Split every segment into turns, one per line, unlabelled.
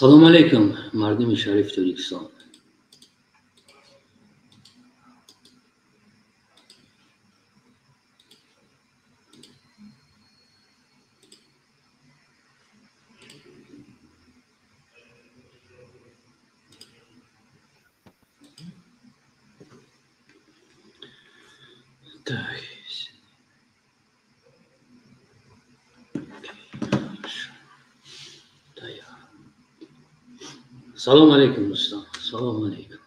Салом алейкум, мардуми шарифи Тоҷикистон. Так. Салом алейкум, дӯстон. Салом алейкум.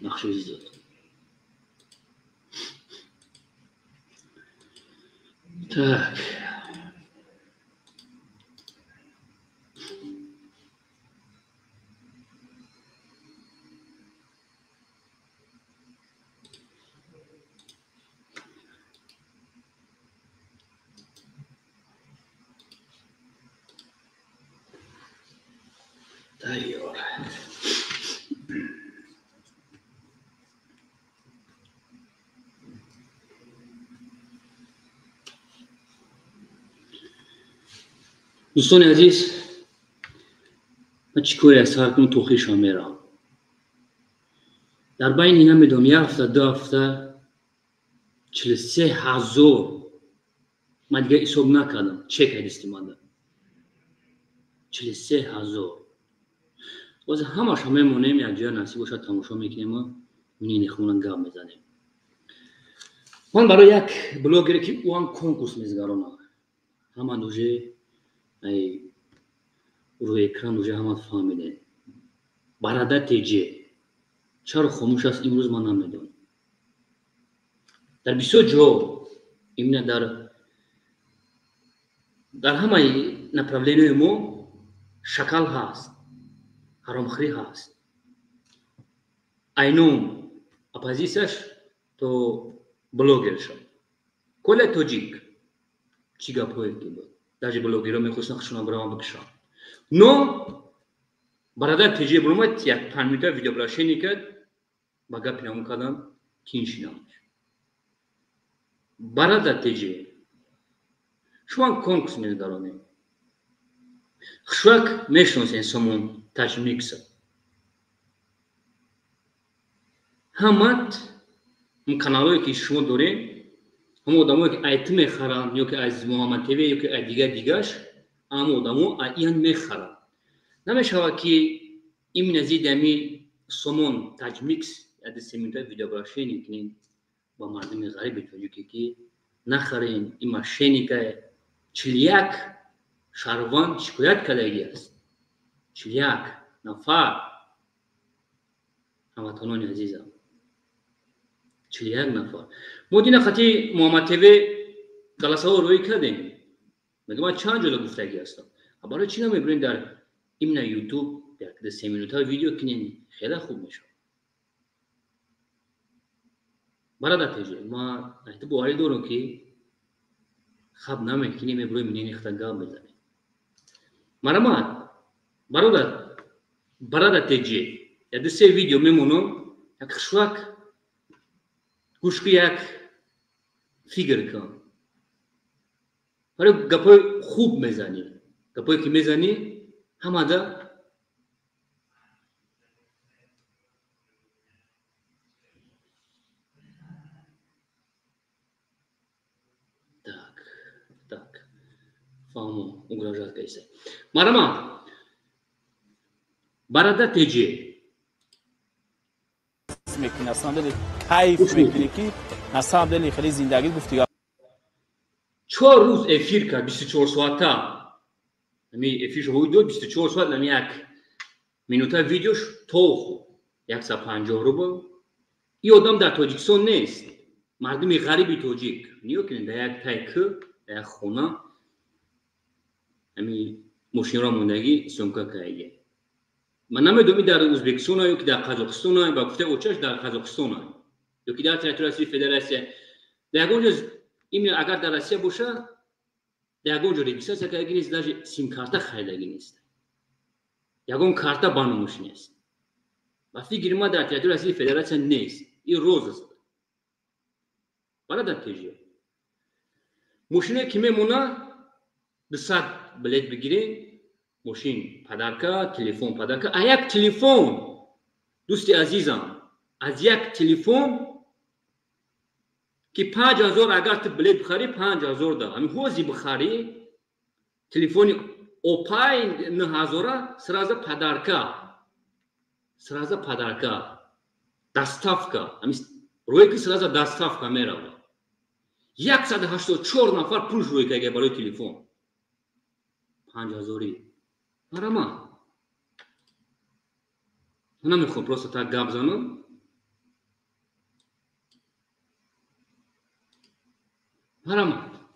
Бахши зиёд. Так. Тайёр. Дӯстони азиз, ман чӣ коре аз сар кунам, тохиршон меравам. Дар байни намедонам, як ҳафта, ду ҳафта, 43 000, ман дигар ҳисоб накардам, чек ҳадисти манда. 43 000. Боз ҳамаша мемонем, якҷоя, насиб бошад, тамошо мекунем, мнение худмона гап мезанем. Ман барои як блогере, ки ӯ ҳам конкурс мезгаронад, ҳама уже рӯи экран уже ҳама фаҳмидем. Бародар Теҷе чаро хомӯш аст имрӯз, ман намедонам. Дар бисёр ҷо, именно дар ҳамаи направление ҳои мо шакал ҳаст, ҳаромхӯрӣ ҳаст. Айном оппозитсияш то блогерша. Коля тоҷик чӣ гапҳое ки буд. Даже блогерҳо мехостанд худшонро бираванд бикушанд. Но бародар Теҷе биромад, як 5 минута видеообращение кард, ба гапи намон кардам, тиншинамаш. Бародар Теҷе, шумо конкурс мезгаронед. Хушвак мешиносен Сомон Таҷмикса. Ҳамат каналҳое ки шумо дорем, ҳама одамое ки ай ту мехаранд, ё ки аз Муҳаммад ТВ, ё ки аз дигар дигаш, ҳама одамо иян мехаранд. Намешавад, ки именно зидди ҳами Сомон Таҷмикс яде 3 минута видеообращение кунем ба мардуми ғариби тоҷике, ки нахарен, ин мошенник а. 41 шаҳрванд шикоят кардагӣ аст. 41 нафар, ҳамватанони азизам. 41 нафар. Мо дина хати Муҳаммад ТВ голосовой рӯӣ кардем. Мегӯям, ман чанд ҷода гуфтагӣ ҳастам. Барои чӣ намебурем дар именно Ютуб як 3 минута видео кунем, хеле хуб мешавад. Бародар Теҷе, ман ту боварӣ дорам, ки хаб намекунӣ, мебурем, мнение худта гап мезанем. Марамат, бародар Теҷе, як ду се видео мемонам, як хушвак гӯш ки, як фикр кун. Барои гапҳои хуб мезанӣ, гапҳое ки мезанӣ ҳамада. Так, так, фаҳмо, угрожать кайса. Марамат, бародар Теҷе.
Мекунӣ, на самом деле кайф мекунӣ, ки на самом деле хеле зиндагӣ гуфти.
4 рӯз эфир кард, 24 соата. Ами эфирш ҳои дод, 24 соат, ами як минута видеош то 150 рубл. Ин одам дар Тоҷикистон нест. Мардуми ғариби тоҷик ниё кунед, дар як тай кӯ, дар як хона ҳамин мошинро мондагӣ съёмка кардаги. Ман намедонам дар Ӯзбекистон ё ки дар Қазоқистон, ба гуфтаи очаш дар Қазоқистон ё ки дар территорияи Россияи Федератсия. Дар ягон ҷо, именно агар дар Россия боша, дар ягон ҷо регистрация кардаги нест, даже сим-карта харидаги нест, ягон карта ба номаш нест. Ба фикри ман дар территорияи Россияи Федератсия нест, ин розыск барадар теҷия. Мошине ки мемона, 200 билет бигирем, мошин подарка, телефон подарка. А як телефон, дӯсти азизам, аз як телефон ки 5000, агар ту билет бихарӣ, 5000 да ҳамин ҳози бихарӣ, телефони опай 9000-а сразу подарка, сразу подарка, доставка, ҳамин рӯе ки сразу доставка меравад. 184 нафар пул рӯй карда барои телефон 5000-и. Марама, ман намехоҳам просто так гап занам. Марама,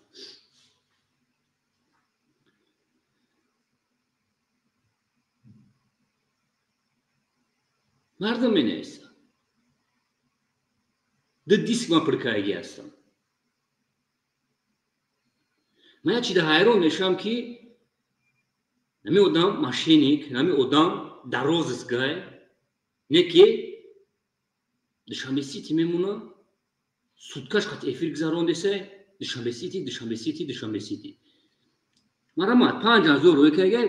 мардум менависад, ду диск ман пур кардагӣ ҳастам. Ман як чида ҳайрон мешавам, ки нами одам мошенник, нами одам дар розыск гай, не ки Душанбе Сити мемона, суткаш қати эфир гузарондесай, Душанбе Сити, Душанбе Сити, Душанбе Сити. Марамат, 5000 рӯй каргай.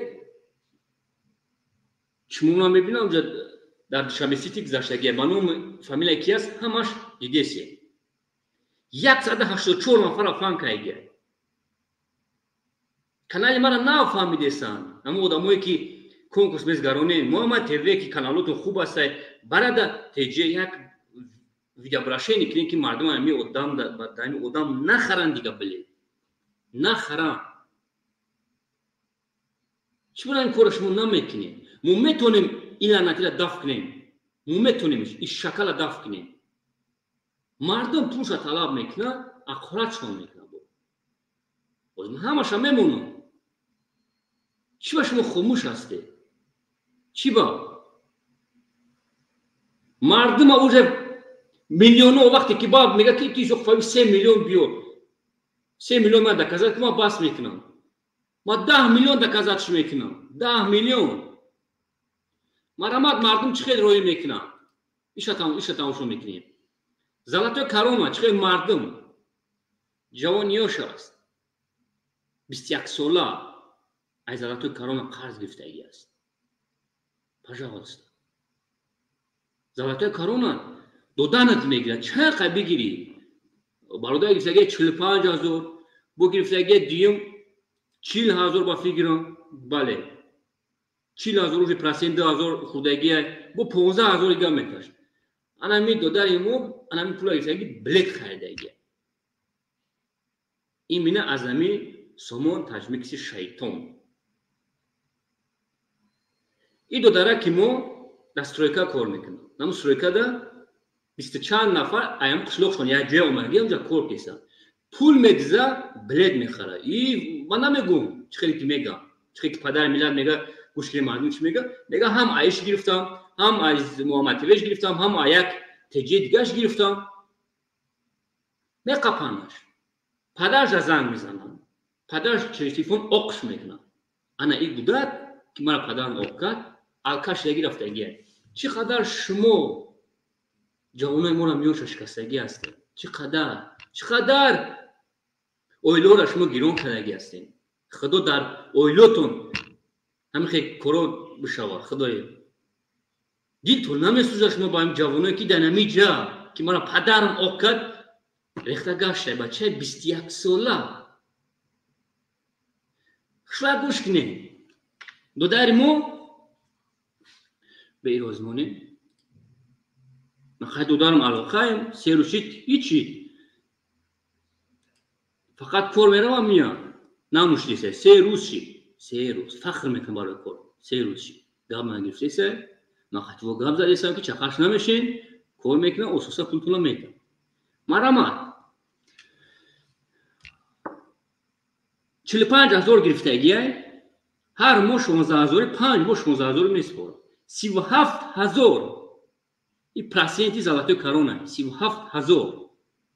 Чумона мебинам, дар Душанбе Сити гузаштагия ба номи фамилия ки аст, ҳамаш дидесе. 184 нафара фан каргия. Канали мара нафаҳмидесанд ҳамон одамое ки конкурс мезгаронем. Муҳаммад ТВ, ки каналотон хуб астай, барада ТЖ як видеообращение кунем, ки мардум ҳами одам ҳами одам нахаранд, дига билет нахаранд. Чӣ бора ин корро шумо намекунед? Мо метавонем ин лаънатиро дафт кунем, мо метавонем ин шакала дафт кунем. Мардум пулша талаб мекунад, ақоратшон мекунад. Боз ман ҳамаша мемонам. Чӣ ба шумо хомӯш ҳастед? Чӣ ба мардума уже миллионҳо, вақте ки баъд мега ки ту фаҳми, 3 миллион биё, 3 миллион ман доказать ки ман бас мекунам, ман 10 миллион доказать мекунам, 10 миллион. Марамат, мардум чӣ хел роӣ мекунанд, иша тамошо мекунем. Золотой корона, чӣ хел мардум ҷавони ёш аст, 21 сола, аз золотой корона қарз гирифтагӣ аст. Пожалуйста, золотой корона доданат мегирад, чақа бигирӣ. Бародар гирифтагия 45 000, бо гирифтагия дуюм 40 000, ба фикрам, бале, 40 000, уже процент 2000 хурдагия, бо 15 000 дига мекаш. Анами додари мо анами пула гирифтаги, билет харидагия именно аз ами Сомон Таҷмикси шайтон. И додара ки мо дар стройка кор мекунам, наму стройкада бисту чанд нафар аям қишлоқшон як ҷоя омадаги, онҷа кор кесанд, пул медиза, билет мехара. И ман намегӯм, чӣ хеле ки мегам, чӣ хеле ки падари миллат мега, гӯш кунем, мардум чӣ мега. Мега, ҳам аиш гирифтам, ҳам аз Муҳаммад ТВш гирифтам, ҳам а як теҷи дигаш гирифтам. Меқапанаш, падарша занг мезанам, падараш через телефон оқш мекунад. Ана и гудак ки мара падарам оқ кард, алкаш даги рафтагия. Чӣ қадар шумо ҷавонои моро миёнша шикастагӣ ҳастед, чӣ қадар, чӣ қадар оилаҳоро шумо гирон кардагӣ ҳастед. Худо дар оилотон ҳамин хел коро бишавад. Худоё, дилтон намесӯзад шумо ба ҳамин ҷавоное, ки дар ҳамин ҷа ки мара падарам оқ кард, рехта гашта, бачаи 21 сола? Шояд гӯш кунед, додари мо ба ироз монем. Хай, додарам алоқаем, 3 рӯз шид, ҳичи, фақат кор меравам, миям, намушдиса. 3 рӯз шид, 3 рӯз фахр мекунам барои кор. 3 рӯз шид, гап нагирифтеса. Ман хативо гап задесам, ки чақаш намешен, кор мекунам, ососа пултона метам. Марамат. 45 000 гирифтагиай, ҳар моҳ 16 000, 5 моҳ 16 000 месупорад. 37 000 и проценти золотой корона, 37 000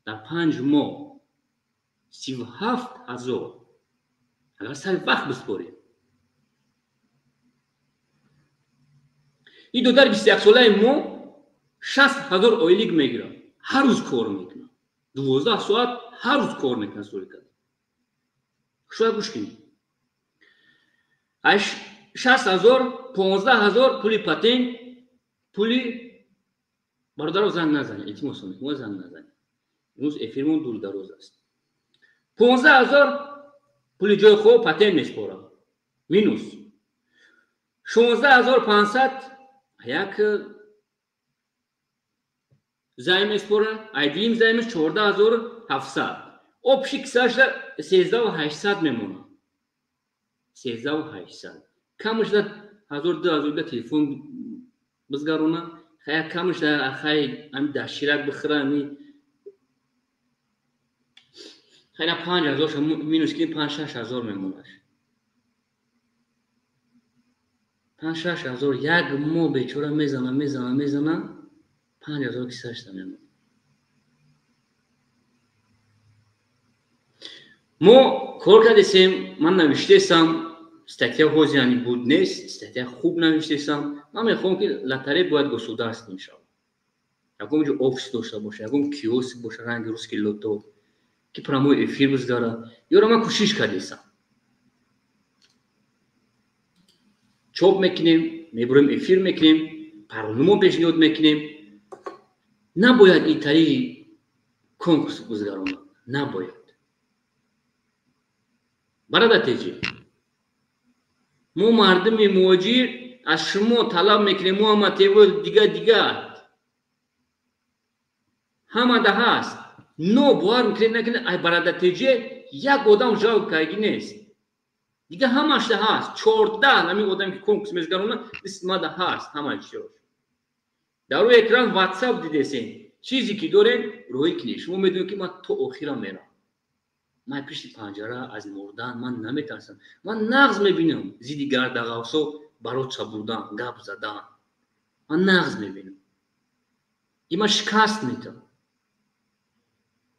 дар 5 моҳ, 37 000, агар сари вақт биспорем. Ин додари 21-солаи мо 60 000 ойлик мегирад, ҳар рӯз кор мекунад, 12 соат ҳар рӯз кор мекунад. Соли када шояд гӯш кунед, 60 000, 15 000 пули патент, пули бародаро. Занг назанед, илтимос мекунам, занг назанед, имрӯз эфирмон дуру дароз аст. 15 000 пули ҷои хоб, патент меспорам, минус 16 500 як займ меспора, айдиим займаш 14 700, общий кисаша 13 800 мемонад, 13 800. Камаш да ҳазор, 2000 да телефон бизгарона, хая камаш да хай ами даширак бихӯра, ами хайна 5000 минус кунем, 5-6 ҳазор мемонад, 5-6 ҳазор. Як моҳ бечора мезана, мезана, мезана, 5000 кисашда мемонад. Мо кор кардесем, ман навиштесам статья, ҳози яъни буд нест, статья хуб навиштесам. Ман мехоҳам, ки лотерея бояд государственный шавад, ягон ҷо офис дошта боша, ягон киоск боша, ранги русский лото, ки прямой эфир бизгара. Ёро ман кӯшиш кардесам, чоп мекунем, мебурем, эфир мекунем, парномо пешниҳод мекунем. Набояд ин тариқи конкурс гузаронад, набояд. Бародар теҷи, мо мардуми муҳоҷир аз шумо талаб мекунем. Муҳаммад ТВ, дига дигар ҳамада ҳаст, но бовар мекунед, накунед, ай бародар теҷе як одам жалоб карги нест, дига ҳамашда ҳаст. 14 ҳамин одаме ки конкурс мезгарона, дистмада ҳаст ҳамаи чиёш. Дар рӯи экран ватсап дидесем, чизе ки дорем, рӯӣ кунед. Шумо медонед, ки ман то охира мерам, ман пишти панҷара аз мурдан ман наметарсам. Ман нағз мебинам зидди гардағавсо бароца бурдан, гап задан ман нағз мебинам. И ман шикаст метам,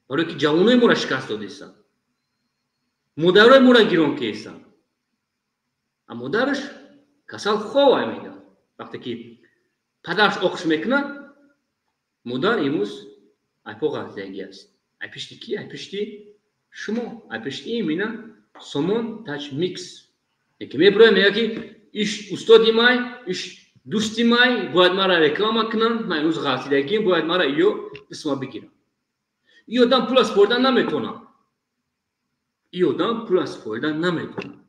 барое ки ҷавонои моро шикаст додесам, модарои моро гирон кесам. А модараш касал хова медад, вақте ки падараш оқш мекунад, модар имрӯз айпо ғалтиягӣ аст. Ай пишти ки? Ай пишти шумо, ай пишти имина Сомон Тач Микс, яке мебироям, мега, ки иш устоди май, иш дӯсти май, бояд мара реклама кунанд, ман имрӯз ғалтидагим, бояд мара ё бисма бигирам. И одам пула споридан наметонам, и одам пула споридан наметонам.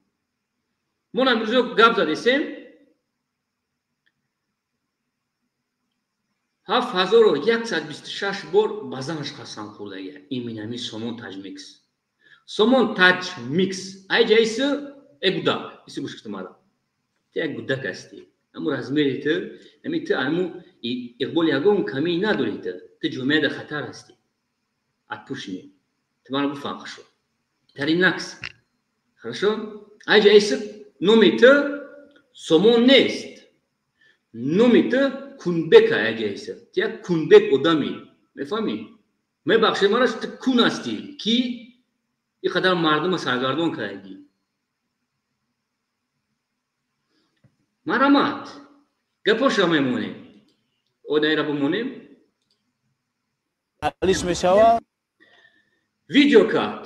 Мо имрӯз гап задесем, 7126 бор ба занаш қасам хӯрдагия иминами Сомон Таҷмикс. Сомон Таҷ Микс, ай ҷайси э гудак, иси гӯш кутумара, ту як гудак ҳастӣ. Аму размери ту, ами ту аму иқбол ягон камӣ надорӣ, ту ҷомеа дар хатар ҳастӣ. Отпущенный, ту маро бифаҳм, хушо тари накс, хорошо. Ай ҷайси номи ту Сомон нест, номи ту Кунбека. Ай ҷайси ту як кунбек одамӣ, мефаҳмӣ? Мебахшед мара, ту кун ҳастӣ, ки ин қадар мардума саргардон кардагӣ. Марамат, гапоша мемонем, одаира бимонем.
Алиш мешава.
Видео кард,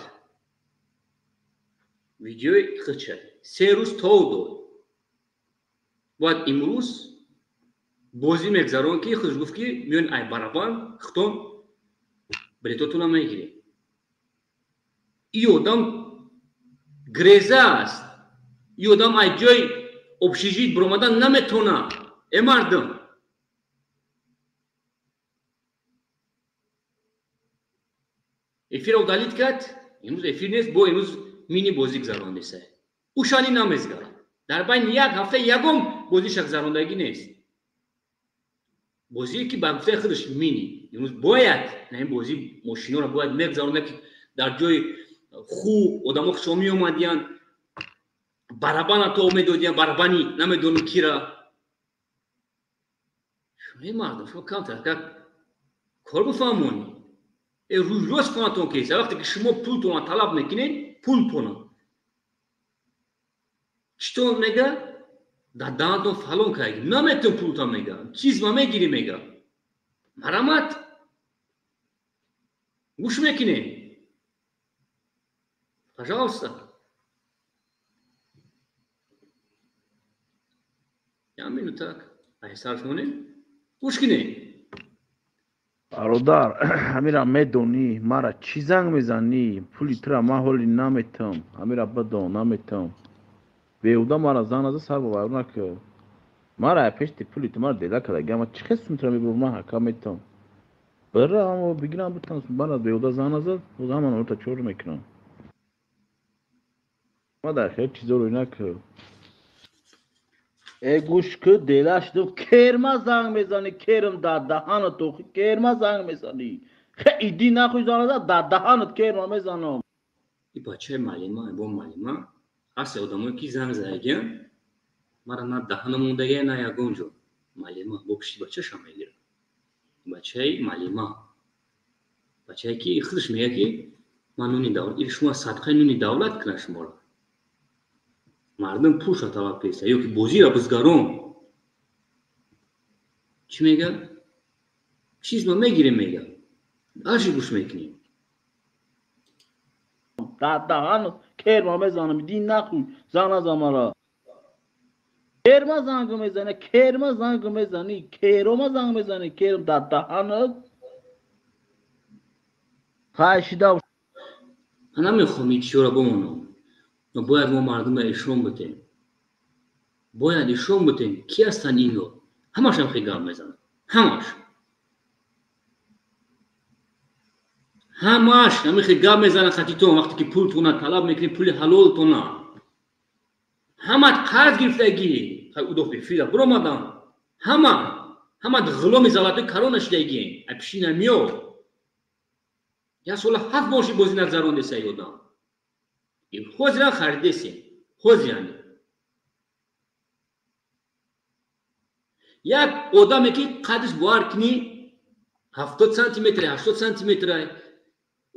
видеои хича 3 рӯз тов дод. Бояд имрӯз бозӣ мегзарон, ки худш гуфт, ки миён ай барабан хитон билетотона мегирем. И одам греза аст, и одам ай ҷои общежит биромадан наметонад. Э мардум, эфирро удалить кард, имрӯз эфир нест. Бо имрӯз мини бозӣ гузарондеса, ушани намезгарад. Дар байни як ҳафта ягон бозиша гузарондагӣ нест. Бозие ки ба гуфтаи худаш мини. Имрӯз бояд на ин бозӣ мошиноро бояд мегузаронда ки дар ҷои хуб одамо хушо меомадиянд, барабана то медодиянд, барабани намедонам кира. Шумо мардум, шумо камтар как кор бифаҳмонед. Э рӯй рост фаҳматон ки вақте ки шумо пултонро талаб мекунед, пултонро читон мега? Дар даҳантон фалон кард. Наметон пултон мега. Чиз ма мегирӣ мега. Марамат. Гӯш мекунем. Пожалуйста. Як минутак. Ай сарф монем. Гӯш кунем.
Бародар, ҳамира медонӣ, мара чӣ занг мезанӣ? Пули тура ман ҳоли наметам. Ҳамира бидон, наметам. Беҳуда мара занг наза, сар бовар накар. Мара пешти пули ту мара дела карда. Ма чӣ хел сумтра мебурам, ман ҳака метам. Бира, аммо бигирам битам, мара беҳуда занг наза, боз ҳама номерта чор мекунам. Ма дар хел чизо рӯй накар. Э гӯш ку, дела шудам, керма занг мезанӣ, керм дар даҳанат охи, керма занг мезанӣ. Хе иди нахӯй занг наза, дар даҳанат керма мезанам.
И бачаи малима, бо малима ҳаст одамое ки занг задагиян, мара на даҳана мондагия, на ягон ҷо. Малима бо пишти бачаша мегирад. Бачаи малима. Бачае ки худаш мегӯяд ки ман нуни давлат, или шумо садқаи нуни давлат кунад шуморо. Мардум пулша талаб кеса, ё ки бозира бизгарон. Чӣ мега? Чиз ма мегирем мега. Аши гӯш мекунем.
Дар даҳанат керма мезанам, иди нахӯй, занг назан мара. Керма занг мезанӣ, керма занг мезанӣ, керома занг мезанӣ, керм дар даҳанат. Хай шида.
Ман намехоҳам ин чизҳоро бимонам. Но бояд мо мардумро ишон битем. Бояд ишон битем. Ки ҳастанд ино? Ҳамашам хеле гап мезананд. Ҳамаш. Ҳамаш ҳамин хеле гап мезананд хатитон вақте ки пултона талаб мекунед, пули ҳалолтона. Ҳамат қарз гирифтагӣ. Хай удоф бефида биромадан. Ҳама, ҳамат ғуломи золотой корона шудагӣ. Ай пиши намиё. Як сола 7 мошин бозӣ нагзарондеса ёдам. Ҳозиран харидесем. Ҳозиран. Як одаме ки қадаш бовар кунӣ 70 сантиметр, 80 сантиметр,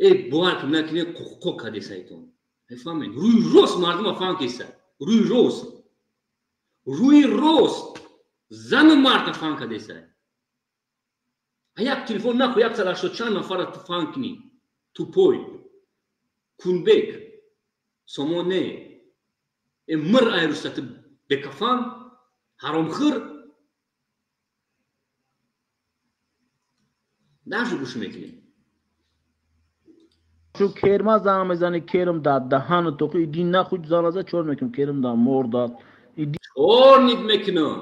э бовар кунӣ накунӣ қоқ кадесайтон. Мефаҳмед? Рӯи рост мардума фаҳм кеса. Рӯи рост. Рӯи рост зану марда фаҳм кадеса. А як телефон нахӯ 180 чанд нафара ту фаҳм кунӣ. Тупой. Кунбек. Сомоне. Э мир айрусати бекафан, ҳаромхӯр. Даже гӯш мекунем.
Шу керма занг мезанӣ, керм дар даҳанат охи, иди нахӯй занг наза, чор мекунам, керм дар мордат. Иди
чор ник мекунам.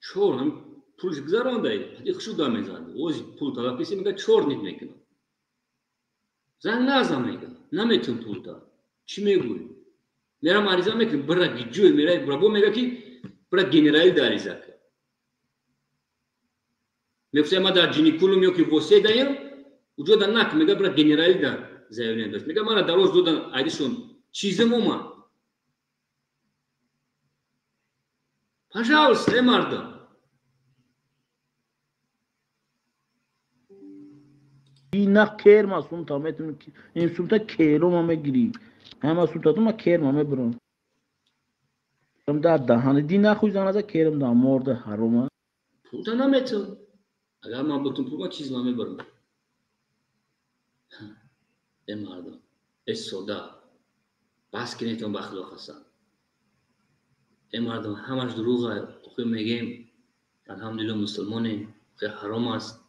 Чор ҳам пулш гузарондай, ҳади хушу гап мезанад. Ози пул талаб кеси мега чор ник мекунам. Занг назан мега, наметун пулта. Чӣ мегӯӣ? Мерам ариза мекунам, бира гиҷӯй мерай, бо мега ки бира генерали да ариза кар. Мегуфта ма дар ҷиникулум ё ки восе даям, уҷо да нак мега бира генерали да заявление дошт. Мега мара дароз додан айдишон чизем омад. Пожалуйста, э мардум.
На керма сумта метунӣ, ин сумта керома мегирӣ. Ҳама сумта тума керма мебурам. Дар даҳан иди нахӯй занг наза, керм дар морда ҳарома.
Пулта наметун. Агар ман бутун пул, ман чиз намебарам. Э мардум, э сода, бас кунедтон ба Худо қасам. Э мардум, ҳамаш дурӯға. Охир мегем, алҳамдулилло мусулмонем, хеле ҳаром аст.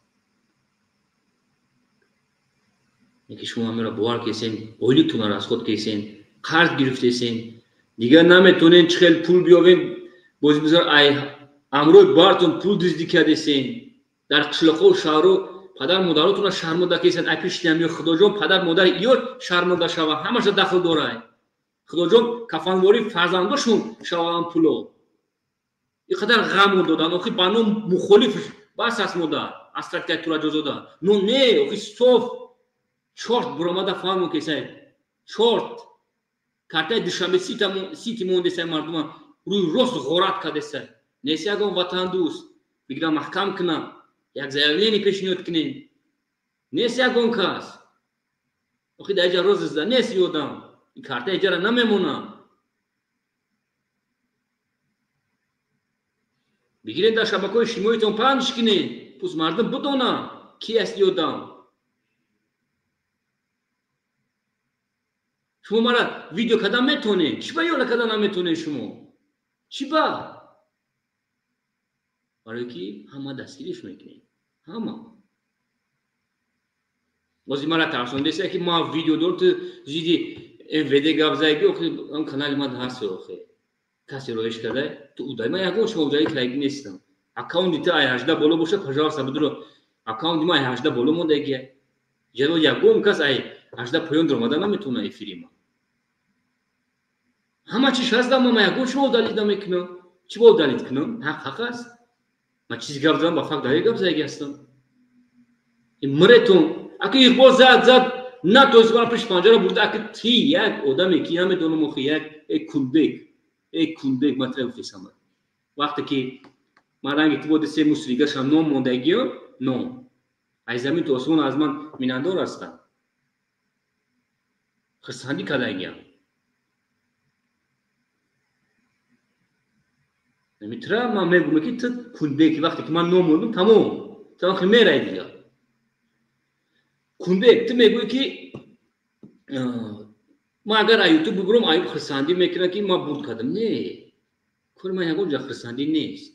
Яке шумо ҳамеро бовар кесен, ойликтонро расход кесен, қарз гирифтесен, дигар наметонен чӣ хел пул биёвен, боз бизор ай амрӯи бартон пул дуздӣ кардесен. Дар қишлоқҳо шаҳру падар модаротонро шармода кесен, ай пишти ҳамё Худоҷон падар модари иё шармода шава, ҳамаша дахл дорай. Худоҷон кафанворӣ фарзандошон шаванд пуло. Ин қадар ғамон додан, охи ба ном мухолиф бас аст мода, аз картаи Тураҷозода. Но не, охи соф чорт буромада фаҳмон кесай. Чорт картаи Душанбе Сити мондесай мардума рӯи рост ғорат кардесай. Нест ягон ватандӯст бигира маҳкам кунам, як заявление пешниҳод кунем. Нест ягон кас. Охи дар иҷа роз зада нест ёдам. Ин карта иҷара намемонам. Бигиред дар шабакаҳои иҷтимоитон паҳнш кунед, пус мардум бидонанд ки аст ёдам. Шумо мара видео кардан метавонед, чӣ ба ёла кардан наметавонед шумо? Чӣ ба? Барое ки ҳама дастгириш мекунед, ҳама. Бози мара тарсондеса ки ман видео дорам, ту зиди МВД гап задаги, охи ам канали ман ҳаст, охи. Касе роиш карда, ту удай, ман ягон шумо удаи кардаги нестам. Аккаунти ту ай 18 боло боша, пожалуйста, бидуро. Аккаунти ман ай 18 боло мондаги. Ҷано ягон кас ай 18 поён даромада наметавона эфири ман. Ҳама чиш ҳастам, ман ягон шумо удалит намекунам. Чӣ ба удалит кунам? Ҳақ ҳақ аст. Ман чизи гап задам, ба факт далел гап задаги ҳастам. Миретон, аки Иқбол зад зад, натоист ман пеши панҷара бурда, аки ти як одаме ки намедонам, охи як э кунбек, э кунбек, ман тра гуфтесам. Вақте ки ман ранги ту боди се мусригаша ном мондагиё, ном. Ай замин то осмон аз ман минандор ҳастам. Хурсандӣ кардагиям. Митра ман мегӯям ки ту кунбеки, вақте ки ман ном мондам, тамом. Ту охи мерай дигар. Кунбек, ту мегӯӣ ки ман агар аз ютуб бибурам, Аюб хурсандӣ мекунад ки ман бурд кардам. Не, кори ман ягон ҷо хурсандӣ нест.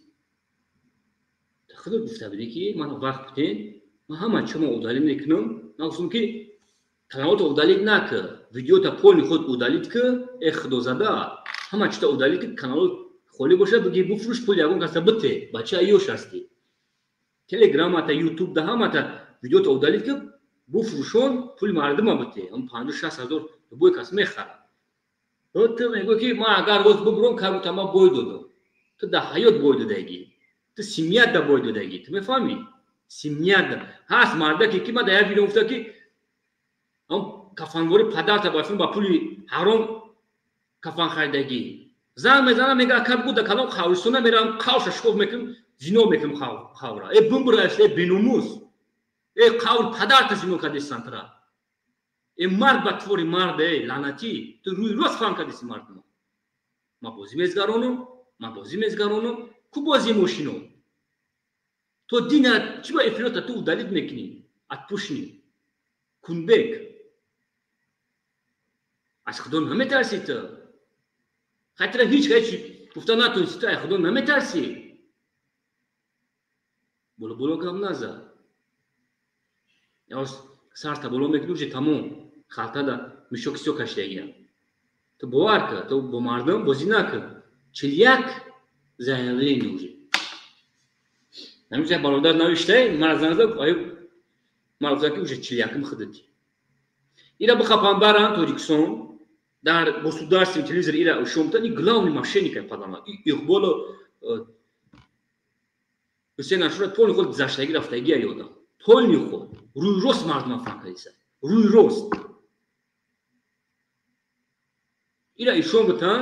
Худо гуфта будӣ ки ман вақт будем, ман ҳама чиро удалит мекунам. Ман гуфтам ки каналото удалит накар, видеота полни худ удалит ки, э худозада, ҳама чита удалит ки, канало холӣ бошад, биги буфурӯш, пул ягон каса бите, бача ёш ҳастӣ. Телеграмата, ютубда ҳамата видеота удалит ки, буфурӯшон, пули мардума бите. Ҳам 50-60 ҳазор бой кас мехарад. Ту мегӯӣ ки ман агар боз бубурам, карута ман бой додам. Ту дар ҳаёт бой додагӣ. Ту семья да бой додагӣ. Ту мефаҳмӣ? Семья да. Ҳаст мардаке ки ман дар як видео гуфта ки ҳам кафанвори падарта ба пули ҳаром кафан харидагӣ. Занг мезанам, мега ака бигӯ дар калом қавристона меравам, қавша шикоф мекунам, зино мекунам қавра. Э бумбураш, э беномус. Э қавр падарта зино кардесан тра. Э мард ба твори мард, э лаънатӣ. Ту рӯи рост фаҳм кардеси мардума. Ман бозӣ мезгаронам, ман бозӣ мезгаронам, ку бозӣ мошино? То дина чӣ ба эфирота ту удалит мекунӣ? Отпушни. Кунбек. Аз худо наметарсӣ ту? Хайтра ҳеҷ ҳеҷ гуфта натонисти, ту ай худо наметарсӣ? Боло боло гап наза. Яс сарта боло мекунӣ, уже тамом. Халтада мишок сиё кашидагиям. Ту бовар кар, ту бо мардум бозӣ накун. 41 заявление уже. Ҳамин як бародар навиштае, ман занг зад, аюб ман гуфтам ки уже 41-м худати. Ира бихапам барам Тоҷикистон, дар государственный телевизор ира шомтан, и главный мошенник падама. Иқболо Ҳусейн Ашура полни худ гузаштагӣ рафтагӣ ёдам. Полни худ рӯи рост мардума фаҳм кардиса. Рӯи рост. Ира ишон гуфтан,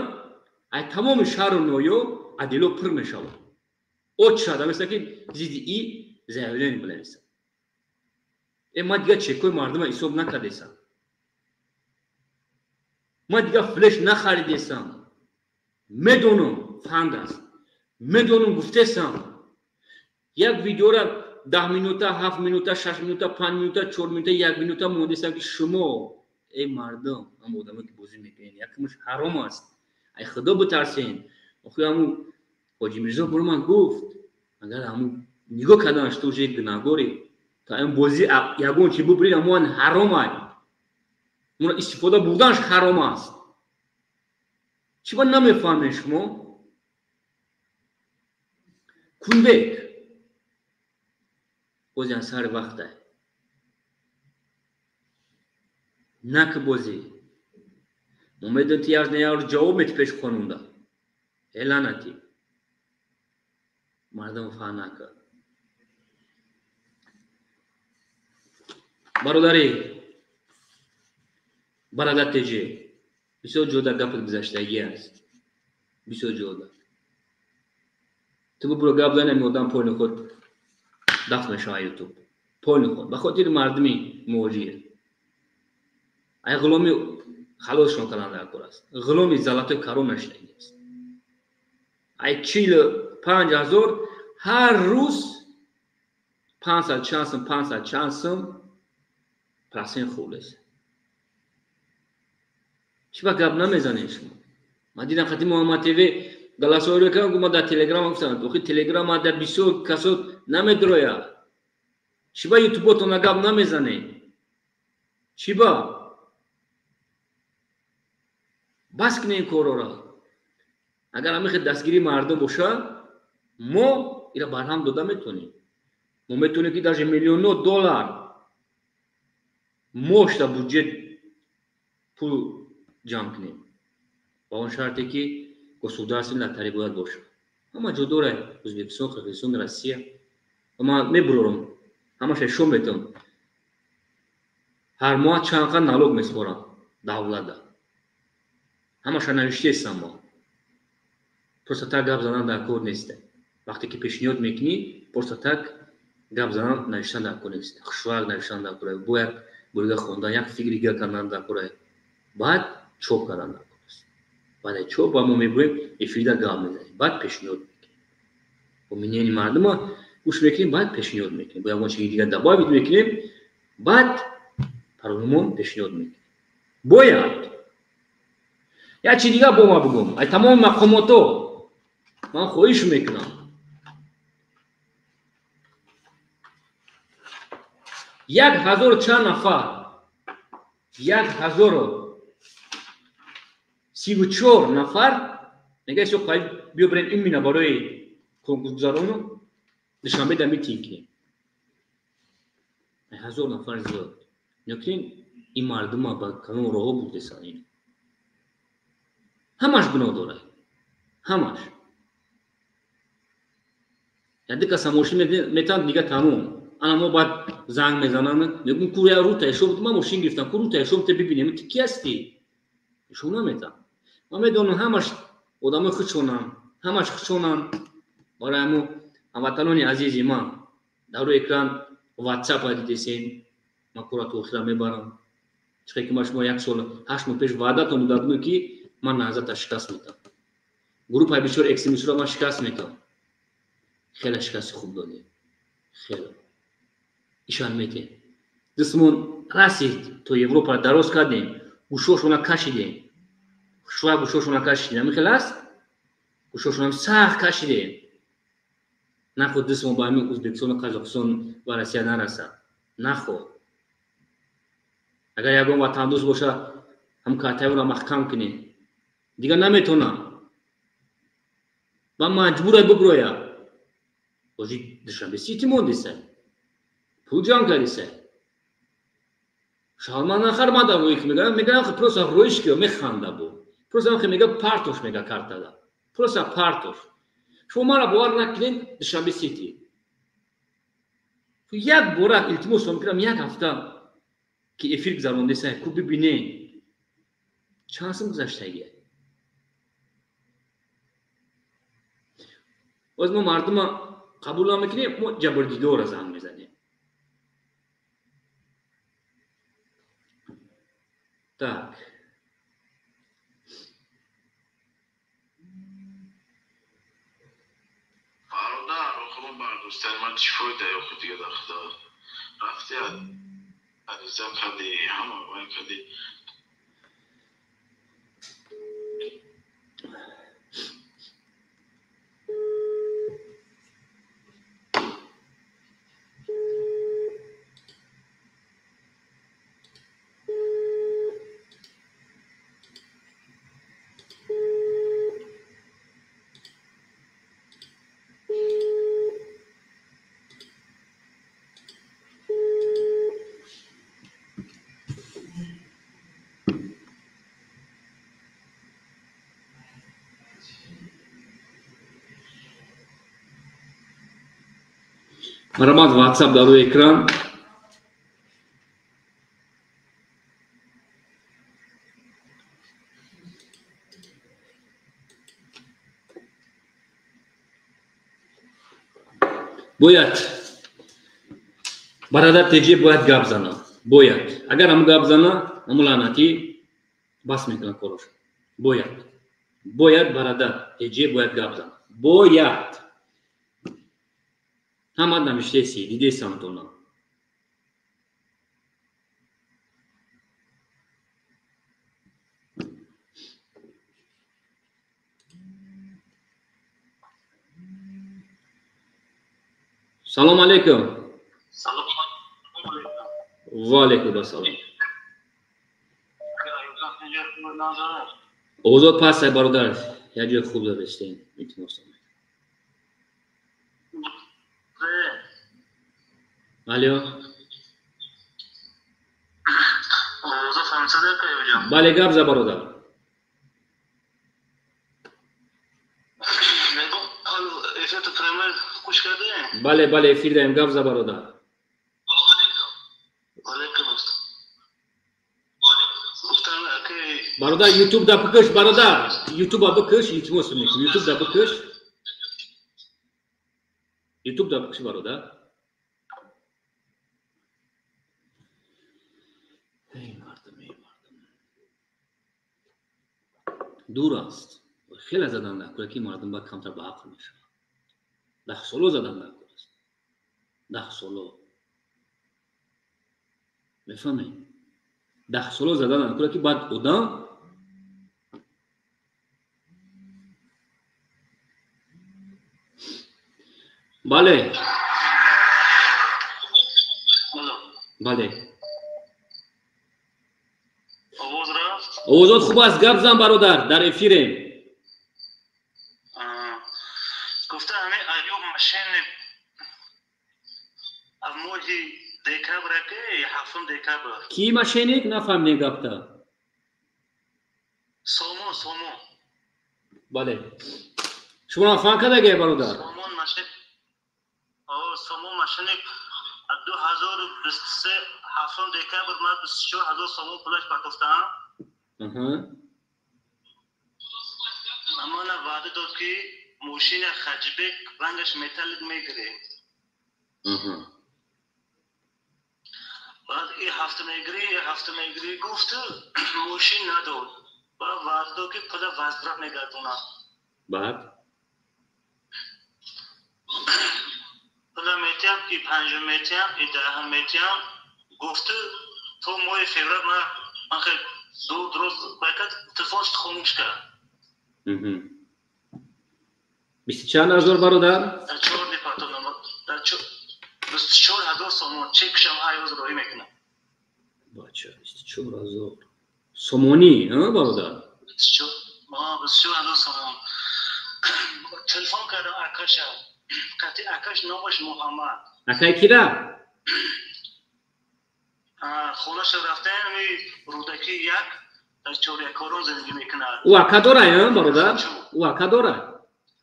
ай тамоми шаҳру ноҳиё адело пур мешавад. От шада меса ки зидди и заявление бинависад. Э ман дигар чекои мардума ҳисоб накардесам. Ман дигар флеш нахаридесам. Медонам фанд аст. Медонам гуфтесам. Як видеора 10 минута, 7 минута, 6 минута, 5 минута, 4 минута, 1 минута мондесам ки шумо эй мардум, ҳам одамое ки бозӣ мекунед, якмуш ҳаром аст. Ай худо битарсен. Охи ҳаму Ҳоҷи Мирзо баро ман гуфт, агар ҳаму нигоҳ карданаш ту уже гунаҳгорӣ, то ин бозӣ ягон чи бубурид, ҳамон ҳаром ай. Мура истифода бурданаш ҳаром аст. Чӣ ба намефаҳмед шумо? Кунбек бози аз сари вақтай. Нак бозӣ. Мо медонем ти як на як рӯз ҷавоб мети пеши қонунда. Э лаънатӣ. Мардам фаҳм накард. Бародари бародар ТЖ, бисёр ҷода гапат гузаштагӣ аст. Бисёр ҷода. Ту бубуро гап зани, ами одам пойни худ дафт мешавад ютуб. Пойни худ. Ба хотири мардуми муҳоҷир. Ай ғуломи халосшон кардан дар кор аст. Ғуломи золотой корона шудагӣ аст. Ай 45 000 ҳар рӯз 500 чанд сум, 500 чанд сум процент хӯрдест. Чӣ ба гап намезанед шумо? Ман дидам хати Муҳаммад ТВ голосовой кардам, гуфт ман дар Телеграм гуфтам, охи Телеграм дар бисёр касо намедрояд. Чӣ ба ютуботона гап намезанед? Чӣ ба? Бас кунед ин корора. Агар ҳамин хел дастгирии мардум бошад, мо ира барҳам дода метавонем. Мо метавонем ки даже миллионҳо доллар мошта буҷет пул ҷамъ кунем. Ба он шарте ки государственный лотерея бояд бошад. Ҳама ҷо дорад Ӯзбекистон, Қирғизистон, Россия. Ва ман мебурорам, ҳамаша нишон метавам. Ҳар моҳ чанд қад налог меспорам давлата. Ҳамаша навиштаестам мо. Просто так гап задан дар кор нест. Вақте ки пешниҳод мекунӣ, просто так гап задан навиштан дар кор нест. Хушвақ навиштан дар кор. Бояд бурига хондан, як фикри дига кардан дар кор. Баъд чоп кардан дар кор аст. Баъд чоп ба мо мебурем, эфирда гап мезанем, баъд пешниҳод мекунем. Бо мнение мардума гӯш мекунем, баъд пешниҳод мекунем. Бо ягон чизи дига добавить мекунем, баъд парламон пешниҳод мекунем. Бояд як чи дига бо ма бигӯм. Ай тамоми мақомото ман хоҳиш мекунам. 1000 чанд нафар, 1034 нафар мега исо қайд биё бирем именно барои конкурсгузарону Душанбе да митинг кунем. 1000 нафар зиёд. Нёкунед ин мардума ба кадом роҳо бурдесан ин. Ҳамаш гуноҳ дорад. Ҳамаш. Яде каса мошин метаванд дига тамом. Ана мо баъд занг мезананд, мегӯм ку я рута ишоб, ман мошин гирифтам, ку рута ишоб те бибинем, ту ки ҳастӣ? Ишоб наметавам. Ман медонам ҳамаш одамои худшонанд, ҳамаш худшонанд. Барои ҳамун ҳамватанони азизи ман дар рӯи экран WhatsApp дидесем, ман кора то охира мебарам. Чиқе ки ман шумо як сол 8 моҳ пеш ваъдатон дода будам ки ман наҳзата шикаст метавам. Группаи бисёр экстремистро ман шикаст метавам. Хеле шикасти хуб додем. Хеле. Ишан метем. Дастмон расид то Европа дароз кардем, гӯшошона кашидем. Шуа гӯшошона кашидем. Ҳамин хел аст? Гӯшошона сахт кашидем. Наход дастмон ба ҳамин Ӯзбекистону Қазоқистон ва Россия нарасад. Наход. Агар ягон ватандӯст боша, ҳам картаеро маҳкам кунед. Дигар наметавонам. Ва маҷбура биброя. Ожи Душанбе Сити мондиса. Пул ҷамъ кардиса. Шалман нахар мада рӯи мегӯям, мегӯям просто рӯиш ки механда бу. Просто ҳам мега партош мега картада. Просто партош. Шумо мара бовар накунед Душанбе Сити. Як бора илтимос мекунам як ҳафта ки эфир гузарондеса ку бибине чанд сум гузаштагия. Боз мо мардума қабул намекунем, мо ҷабрдидора занг мезанем. Так.
Бародар, охо бар дӯстани ман чӣ фоида охо дига дар худо. Рафти ариза кардӣ, ҳама вай кардӣ.
Марҳамат, WhatsApp дар рӯи экран. Бояд бародар теҷе бояд гап зана. Бояд. Агар ҳаму гап зана, ҳаму лаънатӣ бас мекунад кораш. Бояд. Бояд бародар теҷе бояд гап зана. Бояд. Ҳама навиштеси, дидесам тона. Салом алейкум.
Салом алейкум.
Ва алейкум ассалом. Озод пас бародар, як ҷои хуб дорестем, илтимос. Алло. Бале, гап за бародар. Бале, бале, эфир даем, гап за бародар. Бародар, YouTube да бикаш, бародар. YouTube бикаш, илтимос мекунам. YouTube да бикаш. YouTube да бикаш, бародар. Эй мардум, эй мардум. Дур аст. Хеле задан накунад ки мардум ба камтар ба ақл мешавад. 10 соло задан накунад аст. 10 соло. Мефаҳмед? 10 соло задан накунад ки баъд одам бале. Бале.
Овоз рафт?
Овозот хуб аст, гап зан бародар, дар эфирем.
Гуфта ҳамин Аюб мошенник аз моҳи декабр ки 7 декабр.
Ки мошенник нафаҳмидем гапта?
Сомон, Сомон.
Бале. Шумо нафаҳм кардагӣ бародар?
Сомон мошенник. Сомон мошенник аз 2023 7 декабр ман 24000 сомон пулаш партофтаам. Мана ваъда дод ки мошина Хаҷибек рангаш металлик мегирем. Баъд и ҳафта мегирӣ, и ҳафта мегирӣ гуфт, мошин надод. Баъд ваъда дод ки пула возврат мегардонам.
Баъд?
Пула метиҳам, и панҷум метиҳам, и даҳум метиҳам. Гуфт, то моҳи феврал ман хел ду рӯз баъд телефонш хомӯш кард.
Бисту чанд ҳазор бародар?
Дар чор департамент, дар 24000 сомон чекшам ҳар рӯз роҳӣ мекунам.
Бача, 24000 сомонӣ, а бародар?
24000 сомон. Телефон кардам акаша. Қати акаш номаш Муҳаммад.
Акай кира?
Хонаша рафтем, Рӯдакӣ як дар Чорякорон зиндагӣ мекунад.
Ӯ ака дора, а бародар? Ӯ ака дора?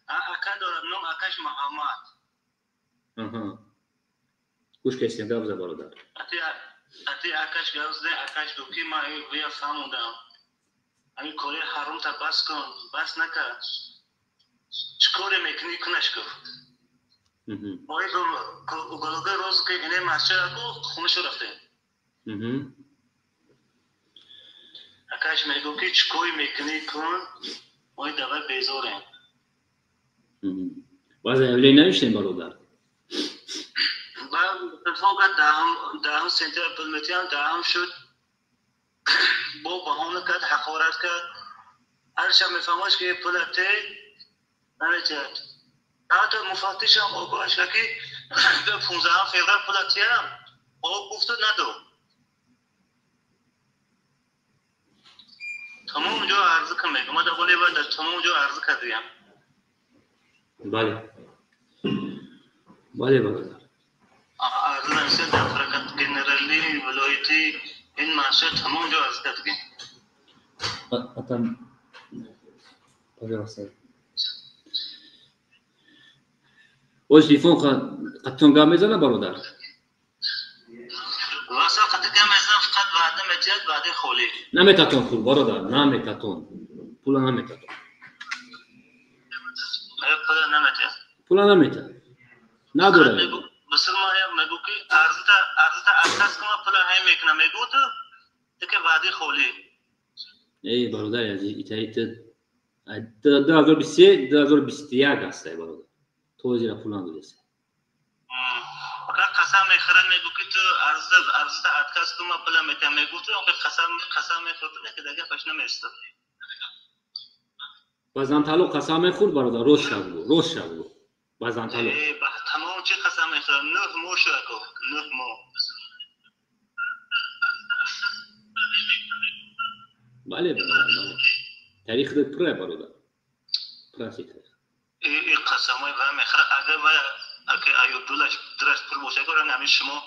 Ака дорад, ном акаш Муҳаммад.
Гӯш кестем, гап за бародар.
Ати акаш гап зада, акаш гуфт ки ман вия фаҳмудам. Ҳамин кори ҳаромта бас кун, бас накард. Чӣ коре мекунӣ кунаш гуфт. Мои угологи роз ки ине масҷид аку хонашо рафтем. Акаш мегуфт ки чӣ кори мекунӣ кун, мои давай безорем.
Баъд заявление навиштем бародар?
Баъд телефон кард, даҳум сентябр пул метиҳам, даҳум шуд. Бо баҳона кард, ҳақорат кард. Ҳар шаб мефаҳмаш ки пула те наметиҳад. Ҳатто муфаттишам огоҳаш кард ки 15 феврал пула тиҳам, о гуфту надод. Тамом ҷо арза кун мегӯм. Ман дар болои баъд дар тамом ҷо арза кардагиам.
Бале. Бале бародар.
Арза нависта дар ҳаракат генералӣ, вилоятӣ, ин маъша тамом ҷо арза кардагиам.
Атам, пожалуйста. Оз телефон Қатон гап мезана бародар?
Васа қати гап мезанам, фақат ваъда метиҳад, ваъдаи холӣ.
Наметатон пул, бародар, наметатон. Пула наметатон.
Пула наметиҳад.
Пула наметиҳад. Надорад.
Мусулмон мегӯ ки арзита арзита отказ кунам, пула ҳай мекунам, мегӯ ту дике ваъдаи холӣ.
Эй бародари азиз, итаит 2023 2021 аст, эй бародар. То зира пул надодест.
Фақат қасам мехӯрад, мегӯ ки ту арзита арзита отказ кунам, пула метиҳам, мегӯ ту қасам қасам мехӯрд, лекин дигар гапаш намеистад.
Ба занталоқ қасам мехӯрд, бародар, рост шав гӯ, рост шав гӯ. Ба занталоқ.
Ба тамом чӣ қасам мехӯрад? 9 моҳ шуд, ако, 9 моҳ.
Бале, бародар, бале. Тарих пура, бародар. Пура аст тарих.
И қасамҳои ва мехӯрад, агар ва ака Аюб дулаш дураш пул бошад, агар ҳамин шумо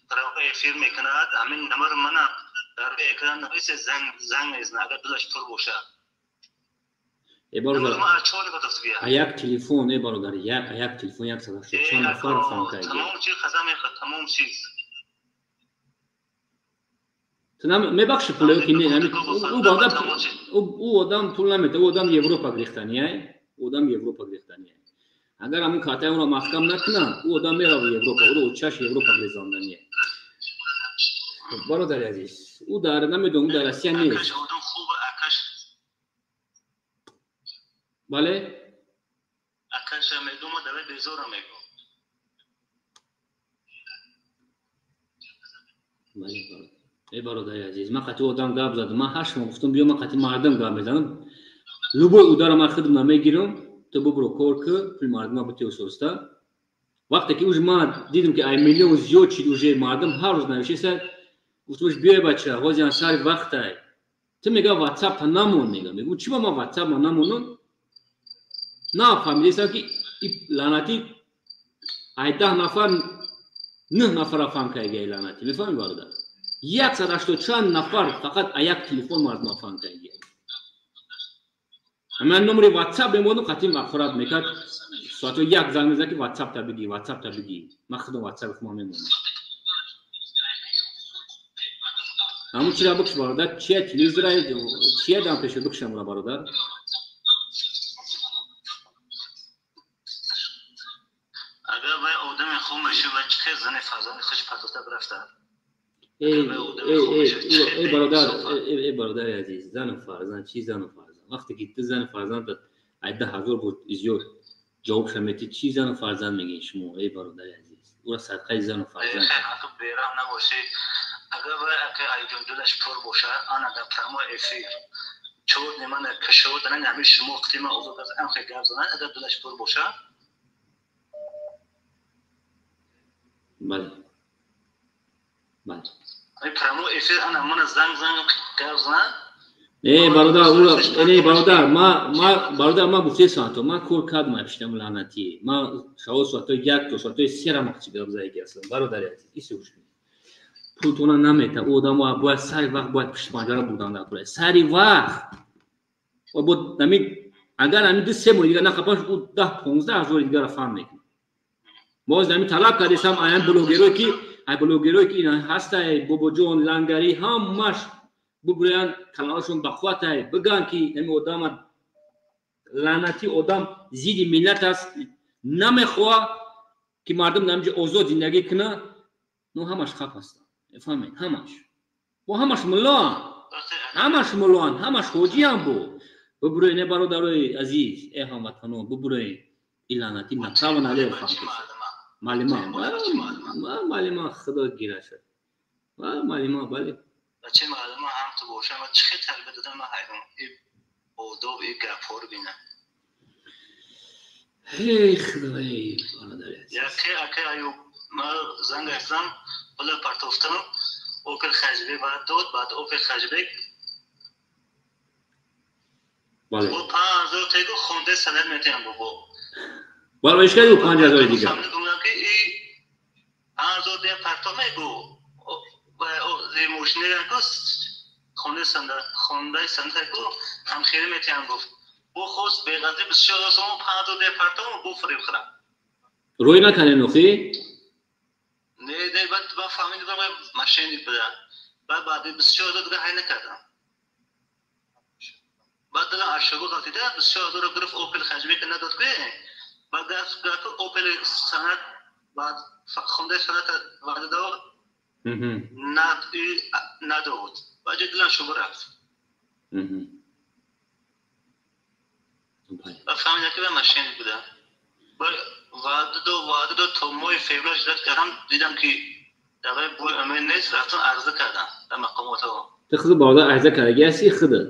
дар эфир мекунад, ҳамин номер мана дар экран нависе, занг занг мезанад, агар дулаш пул бошад.
Э бародар, а як телефон, э бародар, як а як телефон 184 нафар фаҳм кард.
Тамом чиз қасам мехӯрад, тамом чиз.
Ту мебахши пуле ки не, ҳамин ӯ одам пул наметавад, ӯ одам Европа гирифтания, ӯ одам Европа гирифтания. Агар ҳамун картаи онро маҳкам накунанд, ӯ одам меравад Европа, ӯро чаш Европа гирезондания. Бародари азиз, ӯ дар намедонам, ӯ дар Россия нест. Бале?
Акаша мегӯм, давай безора мегӯм.
Бале, бародар. Эй бародари азиз, ман қати одам гап задам, ман 8 моҳ гуфтам, биё ман қати мардум гап мезанам. Любой удара ман худам намегирам, ту бубро кор ку, пули мардума бити усоста. Вақте ки уж ман дидам ки ай миллион зиёд шид, уже мардум ҳар рӯз навишеса, гуфтам уж биёй бача, ҳозир сари вақтай. Ту мега WhatsApp-та намон, мега. Мегӯ чӣ ба ман WhatsApp-ма намонам? Нафаҳмидесам ки лаънатӣ ай 10 нафар 9 нафара фаҳм карда лаънатӣ. Мефаҳмӣ бародар? 184 нафар фақат а як телефон мардума фаҳм карда. Ман номери WhatsApp мемонам, қатъи мақфурат мекард. Соато як занг мезад ки WhatsApp-та бигӣ, WhatsApp-та бигӣ. Ман худам WhatsApp худам мемонам. Ҳамун чира бикш бародар, чия телевизора, чия дам пешо бикшам ура бародар?
Агар вай одами хуб мешуд, вай чӣ хел зани фарзанди худ партофта бирафта?
Эй бародар, эй бародари азиз, зану фарзанд, чӣ зану фарзанд? Вақте ки ту зану фарзандат ай 10,000 буд зиёд ҷавоб шаметӣ, чӣ зану фарзанд мегӯед шумо, эй бародари азиз? Ура садқаи зану фарзанд.
Бераҳм набошӣ. Агар вай ака Аюб дилаш пур бошад, ана дар прямой эфир чор нимана кашод, ана ҳамин шумо қитима озод аст, ам хел гап занад, агар дилаш пур бошад.
Бале. Бале.
Прямой эфир ана мана занг занг гап занад.
Не бародар, ура, не бародар, ма бародар, ма гуфтесам то, ма кор кардам пиштам лаънатӣ. Ма шаво соато 1 то соато 3 ра мақчи гап задаги ҳастам. Бародари азиз, иси гӯш кунед. Пултона намета, ӯ одам бояд сари вақт бояд пишти панҷара бурдан дар кора. Сари вақт. Бо ҳамин агар ҳамин 2-3 моҳи дигар нахапаш, ӯ 10-15 ҳазори дигарро фаҳм мекунад. Мо аз ҳамин талаб кардесам аян блогерое ки ай блогерое ки ина ҳастай, Бобоҷон, Лангарӣ, ҳамаш бубурян каналашон бақувватай, бигӯянд ки ҳамин одама лаънатӣ одам зидди миллат аст, намехоҳад ки мардум дар инҷо озод зиндагӣ кунад. Но ҳамаш хап ҳастанд, мефаҳмед? Ҳамаш бо ҳамаш муллоанд, ҳамаш муллоанд, ҳамаш ҳоҷиам бо. Бубуред, не бародарои азиз, э ҳамватанон, бубуред, ин лаънатӣ направо налево фаҳм кунед. Маълима, маълима, худо гираша. Маълима, бале.
Бачаи маълима ҳам ту бошам, ва чӣ хел тарбия додам, ман ҳайрон. И одоб, и гапҳоро бинам.
Эй худо, эй бародари азиз.
Яке ака Аюб, ман занг зам, пула партофтам, Опел Хашбек баъд дод, баъд Опел Хашбек.
Бале.
Бо 5000 тегу хонда санад метиҳам бобо.
Бале, ишкали ӯ 5000 дигар.
Мегӯям ки и 5000 дия парто мегӯ. Мошинеро ку хонда санад, хондаи санад ку ҳамхелӣ метиҳам гуфт. Бо хост беғазӣ 24 сомон 5000 дия парто бо фиреб хӯрам.
Рӯй накардем охи?
фаҳмидам мошенник буда. Баъд баъди 24 000 дига ҳай накардам. Баъд дилам ашшогу ғалтида 24 000 гирифт Опел хаҷбека надод ки. Баъд графт Опел санад баъд хондаи санад ваъда дод. Надод. Баъд ҷо дилам шубу рафт. Баъд фаҳмидам ки мошенник буда. Ваъда дод то моҳи феврал ждать кардам, дидам ки давай бой умед нест, рафтам арза кардам дар мақомотҳо.
Ту худ бародар арза кардагӣ ҳасти худат?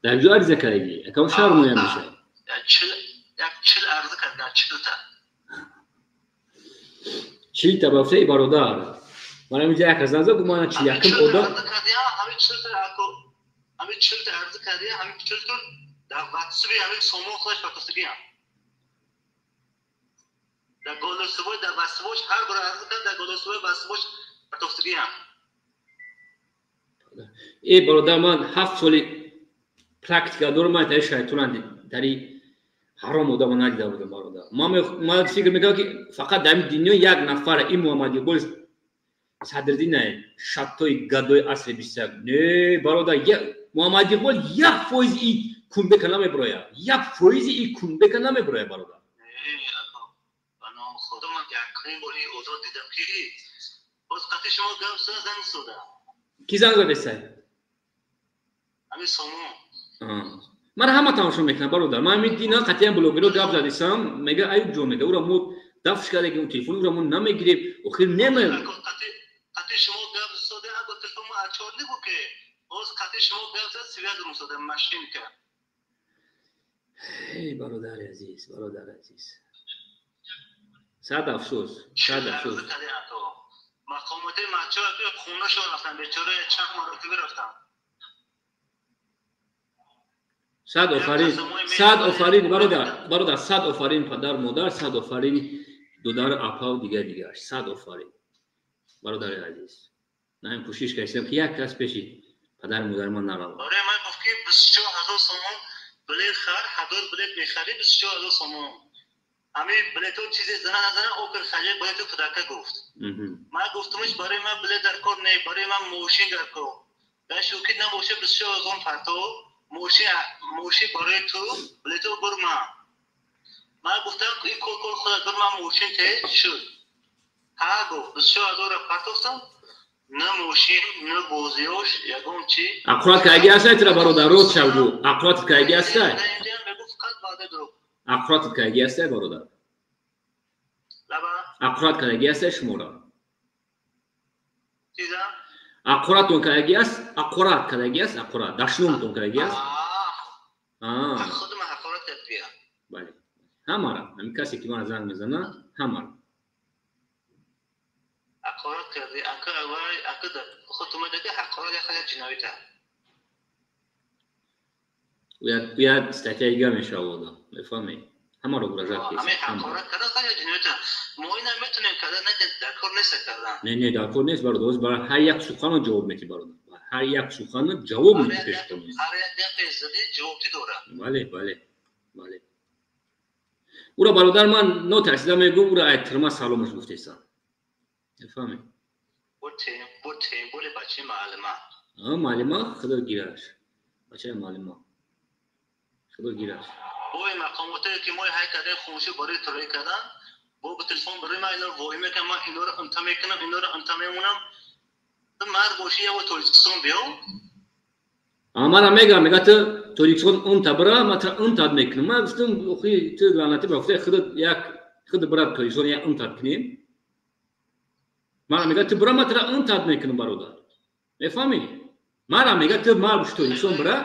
Дар ҷо арза кардагӣ? Якам шармоям мешавад.
Як 40 арза кардам, 40 та.
40 та ба гуфтаи бародар. Ман ҳаминҷа як аз назар гуфт ман 41-м одам.
Ҳамин 40 та ҳамин 40 та арза кардия, ҳамин 40 та дар ватсаби ҳамин сомон худаш партофтагиам. Дар голосовой, дар ватсабош ҳар бор арза кард, дар голосовой ватсабош партофтагиам.
Э бародар, ман 7 соли практика дорам, ман тари шайтонан тари ҳаром одама надида будам, бародар. Ман фикр мекардам ки фақат дар ин дунё як нафар ин Муҳаммад Иқбол Садриддинае, шаттои гадои асри 21. Не, бародар, Муҳаммад Иқбол 1% и кунбека намебирояд. 1% и кунбека намебирояд, бародар.
Худо ман якумин бори озод дидам ки боз қати шумо гап занг зада.
Ки занг задесай?
Ҳамин сомон.
Ман ҳама тамошо мекунам, бародар. Ман ҳамин дина қатъиян блогеро гап задисам, мега Аюб ҷон, мега ура мо дафш кардагим, телефон ура мо намегирем. Охир нема.
Қати шумо гап зада, аго телефон мо ачор нигу ки боз қати шумо гап зад, связь рум зада машинка.
Эй бародари азиз, бародари азиз. Сад афсӯс, сад афсӯс.
Мақомоти мачо хонашон рафтан, бечора чанд маротиба рафтан.
Сад офарин, сад офарин, бародар, бародар, сад офарин падар, модар, сад офарин дудар, апав, дигар дигараш, сад офарин. Бародари азиз. На ин кӯшиш кардам ки як кас пеши падар модари ман наравад.
Барои ман гуфт ки 24 000 сомон билет хар, 1000 билет мехари 24 000 сомон. Ҳамин билето чизе зана назана Опел хаҷа билету кудака гуфт. Ман гуфтамш барои ман билет дар кор не, барои ман мошин дар кор. Дар шӯкид набоша 24 000 парто, мошин барои ту, билето бур ман. Ман гуфтам ин кор кор худат бур ман мошин те шуд. Ҳа гуфт 24 000 партофтам, на мошин, на бозиёш, ягон чи.
Ақурат кайги ҳастай тира бародар, рост шав гу. Ақуратат кайги ҳастай?
Мегуфт фақат ваъда дурӯғ.
Ақуратат кайги ҳастай, бародар? Ақурат кайги ҳастай шуморо? Ақуратон кайги аст? Ақурат кайги аст? Ақурат. Дашномтон кайги аст?
Худам ҳақорат кардия.
Бале. Ҳамара. Ҳамин касе ки мана занг мезанад, ҳамара.
Ҳақорат карди. Ака аввал ака худтума даки ҳақорат як хеле ҷиноята.
Уяд статья дига мешавад одам. Мефаҳмед? Ҳамаро угрожать кеса.
Ҳамин ҳақорат кардан хеле ҷиноята. Мо ина метонем кардан, не дар кор нест кардан.
Не, не, дар кор нест, бародар. Барои ҳар як суханро ҷавоб медиҳӣ, бародар. Ҳар як суханро ҷавоб медиҳӣ пеши қонун.
Ҳар як гапе задӣ ҷавобти дорад.
Бале, бале. Бале. Ура бародар ман нотарсида мегӯм, ура ай тирма саломаш гуфтесам. Мефаҳмед?
Бо темболи бачаи муаллима.
Муаллима худо гираш. Бачаи муаллима. Худо гираш.
Бо мақомоте ки мо ҳай кардем хунши барои трои кардан, бо телефон барои ман инро воҳӣ мекунам, ман инро имта мекунам, инро имта мемонам. Мард бошӣ я бо Тоҷикистон биё.
Мана мегам, мега ту Тоҷикистон унта бира, ман тра унтат мекунам. Ман гуфтам, охи ту лаънатӣ ба гуфтаи худат як худ бира Тоҷикистон як унтат кунем. Мана мега ту бира, ман тра унтат мекунам, бародар. Мефаҳмӣ? Мана мега ту мард бошӣ Тоҷикистон бира.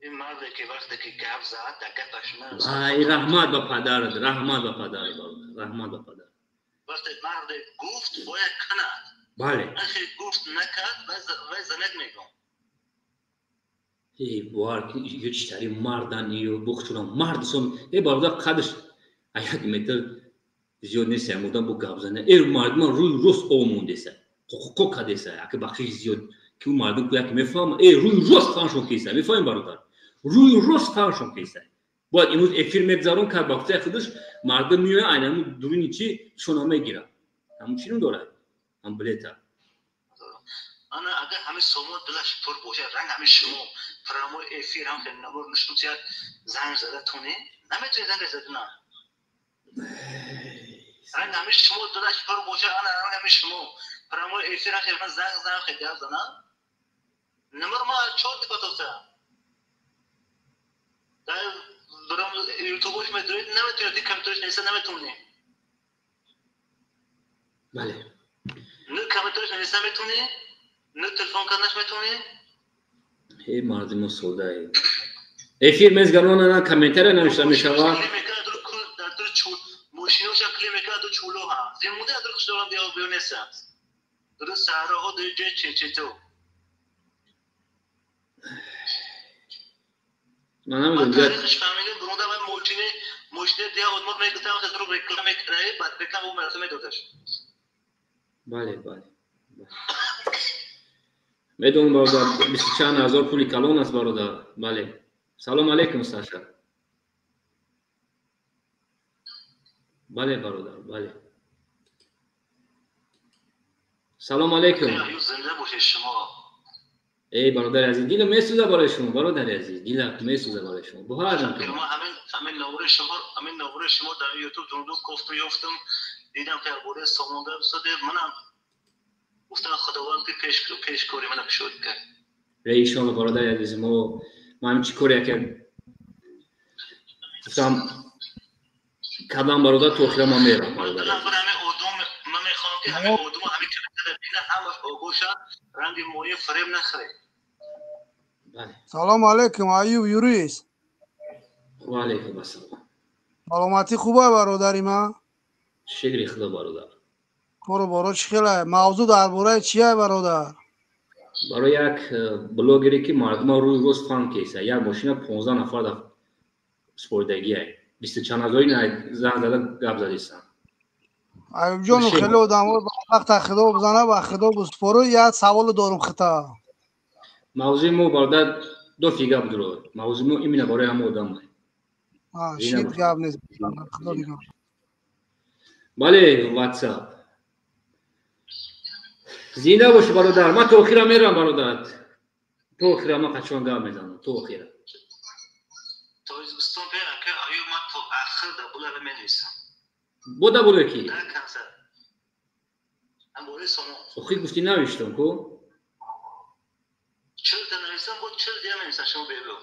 Ин марде ки вақте ки гап зад, дар гапаш
Ай, раҳмат ба падарат, раҳмат ба падарат, бародар, раҳмат ба падарат.
Вақте марде гуфт, бояд кунад.
Бале.
Ахи гуфт накард, вай занак мегӯм.
Эй, бовар кун, ё читари мардан, ё бухчурам мард сон. Эй, бародар, қадаш 1 метр зиёд нест, ям одам бо гап зана. Эй, мардуман рӯи рост ов мондеса. Қоқоқо кадеса, аки бахшиш зиёд ки ӯ мардум ку як мефаҳмад. Эй, рӯи рост фаҳмшон кеса, мефаҳмӣ, бародар? Рӯи рост фаҳмшон кеса. Бояд имрӯз эфир мегзарон, кард ба гуфтаи худаш мардум меояд, айнан дуруни чи шона мегирад. Ҳамун чӣ ном дорад? Ҳам билета.
Ана агар ҳамин сомон дилаш пур бошад, ранг ҳамин шумо прямой эфир ҳам хеле навор нишон тиҳад, занг зада тоне? Наметавонед занг зада на. Ранг ҳамин шумо дилаш пур бошад, ана ранг ҳамин шумо прямой эфир ҳам хеле ман занг занг хеле гап занам. Номер ма чор дикотоса. Дар дурам ютубош медуред, наметавонед, ди компютерш неста наметавонед.
Бале.
Ну компютерш неста метавонед? Ну телефон карданаш метавонед?
Эй мардумо содае. Эфир мезгарона на комментария навишта мешавад.
Мошиношам клим мекунад ду чуло ҳа. Зимуде адру хушдорам диё биё неста. Ду саҳроҳо ду ҷои чечето.
Ман намедонам.
Тарихш фаҳмидем бурунда ва мошине мошине дия одмор мегуфтам хизру реклама мекунад, баъд реклама ӯ мардум медодаш.
Бале, бале. Медонам бародар, бисту чанд ҳазор пули калон аст бародар. Бале. Салом алейкум Саша. Бале бародар, бале. Салом алейкум.
Зинда бошед шумо.
Эй бародари азиз, дилам месӯзад барои шумо, бародари азиз, дилам месӯзад барои шумо. Бухарам ки.
Ман ҳамин навори шумо, ҳамин навори шумо дар YouTube дунду кофту ёфтам, дидам ки бораи сомон гап зада, манам гуфтам Худованд ки пешкори мана кушод кард.
Эй иншоалло бародари азиз, мо ман чӣ коре ки гуфтам кадам бародар то охира ман мерам бародар.
Ман мехоҳам ки ҳамин одам ҳамин камера бинад, ҳамаш огоҳ шавад, ранги моя фиреб нахӯрад.
Салом алейкум Аюб Юрист.
Ва алейкум ассалом.
Саломатӣ хуб аст бародари ман?
Шукри Худо бародар.
Кору боро чӣ хел аст? Мавзӯъ дар бораи чи аст бародар?
Барои як блогере ки мардума рӯз рӯз фан кеса, як мошина 15 нафар дар спордагӣ аст. Бисту чанд ҳазори занг зада гап задистанд.
Аюбҷон, хеле одамҳо ба вақта Худо бизана, ба Худо биспору, як саволе дорум хита.
Мавзӯи мо бародар ду фига будро. Мавзӯи мо именно барои ҳама одам аст.
Шит гап нест. Худо дигар.
Бале, WhatsApp. Зинда бошӣ бародар. Ман то охира мерам бародар. То охира ман қачон гап мезанам, то охира.
Тоҷикистон ака Аюб, ман то охир дар була менависам.
Бо дар була ки?
Дар консерт. Ам бораи сомон.
Охир гуфтӣ навиштам ку?
40 та нависам, бо 40 дигар менависам, шумо бебиё.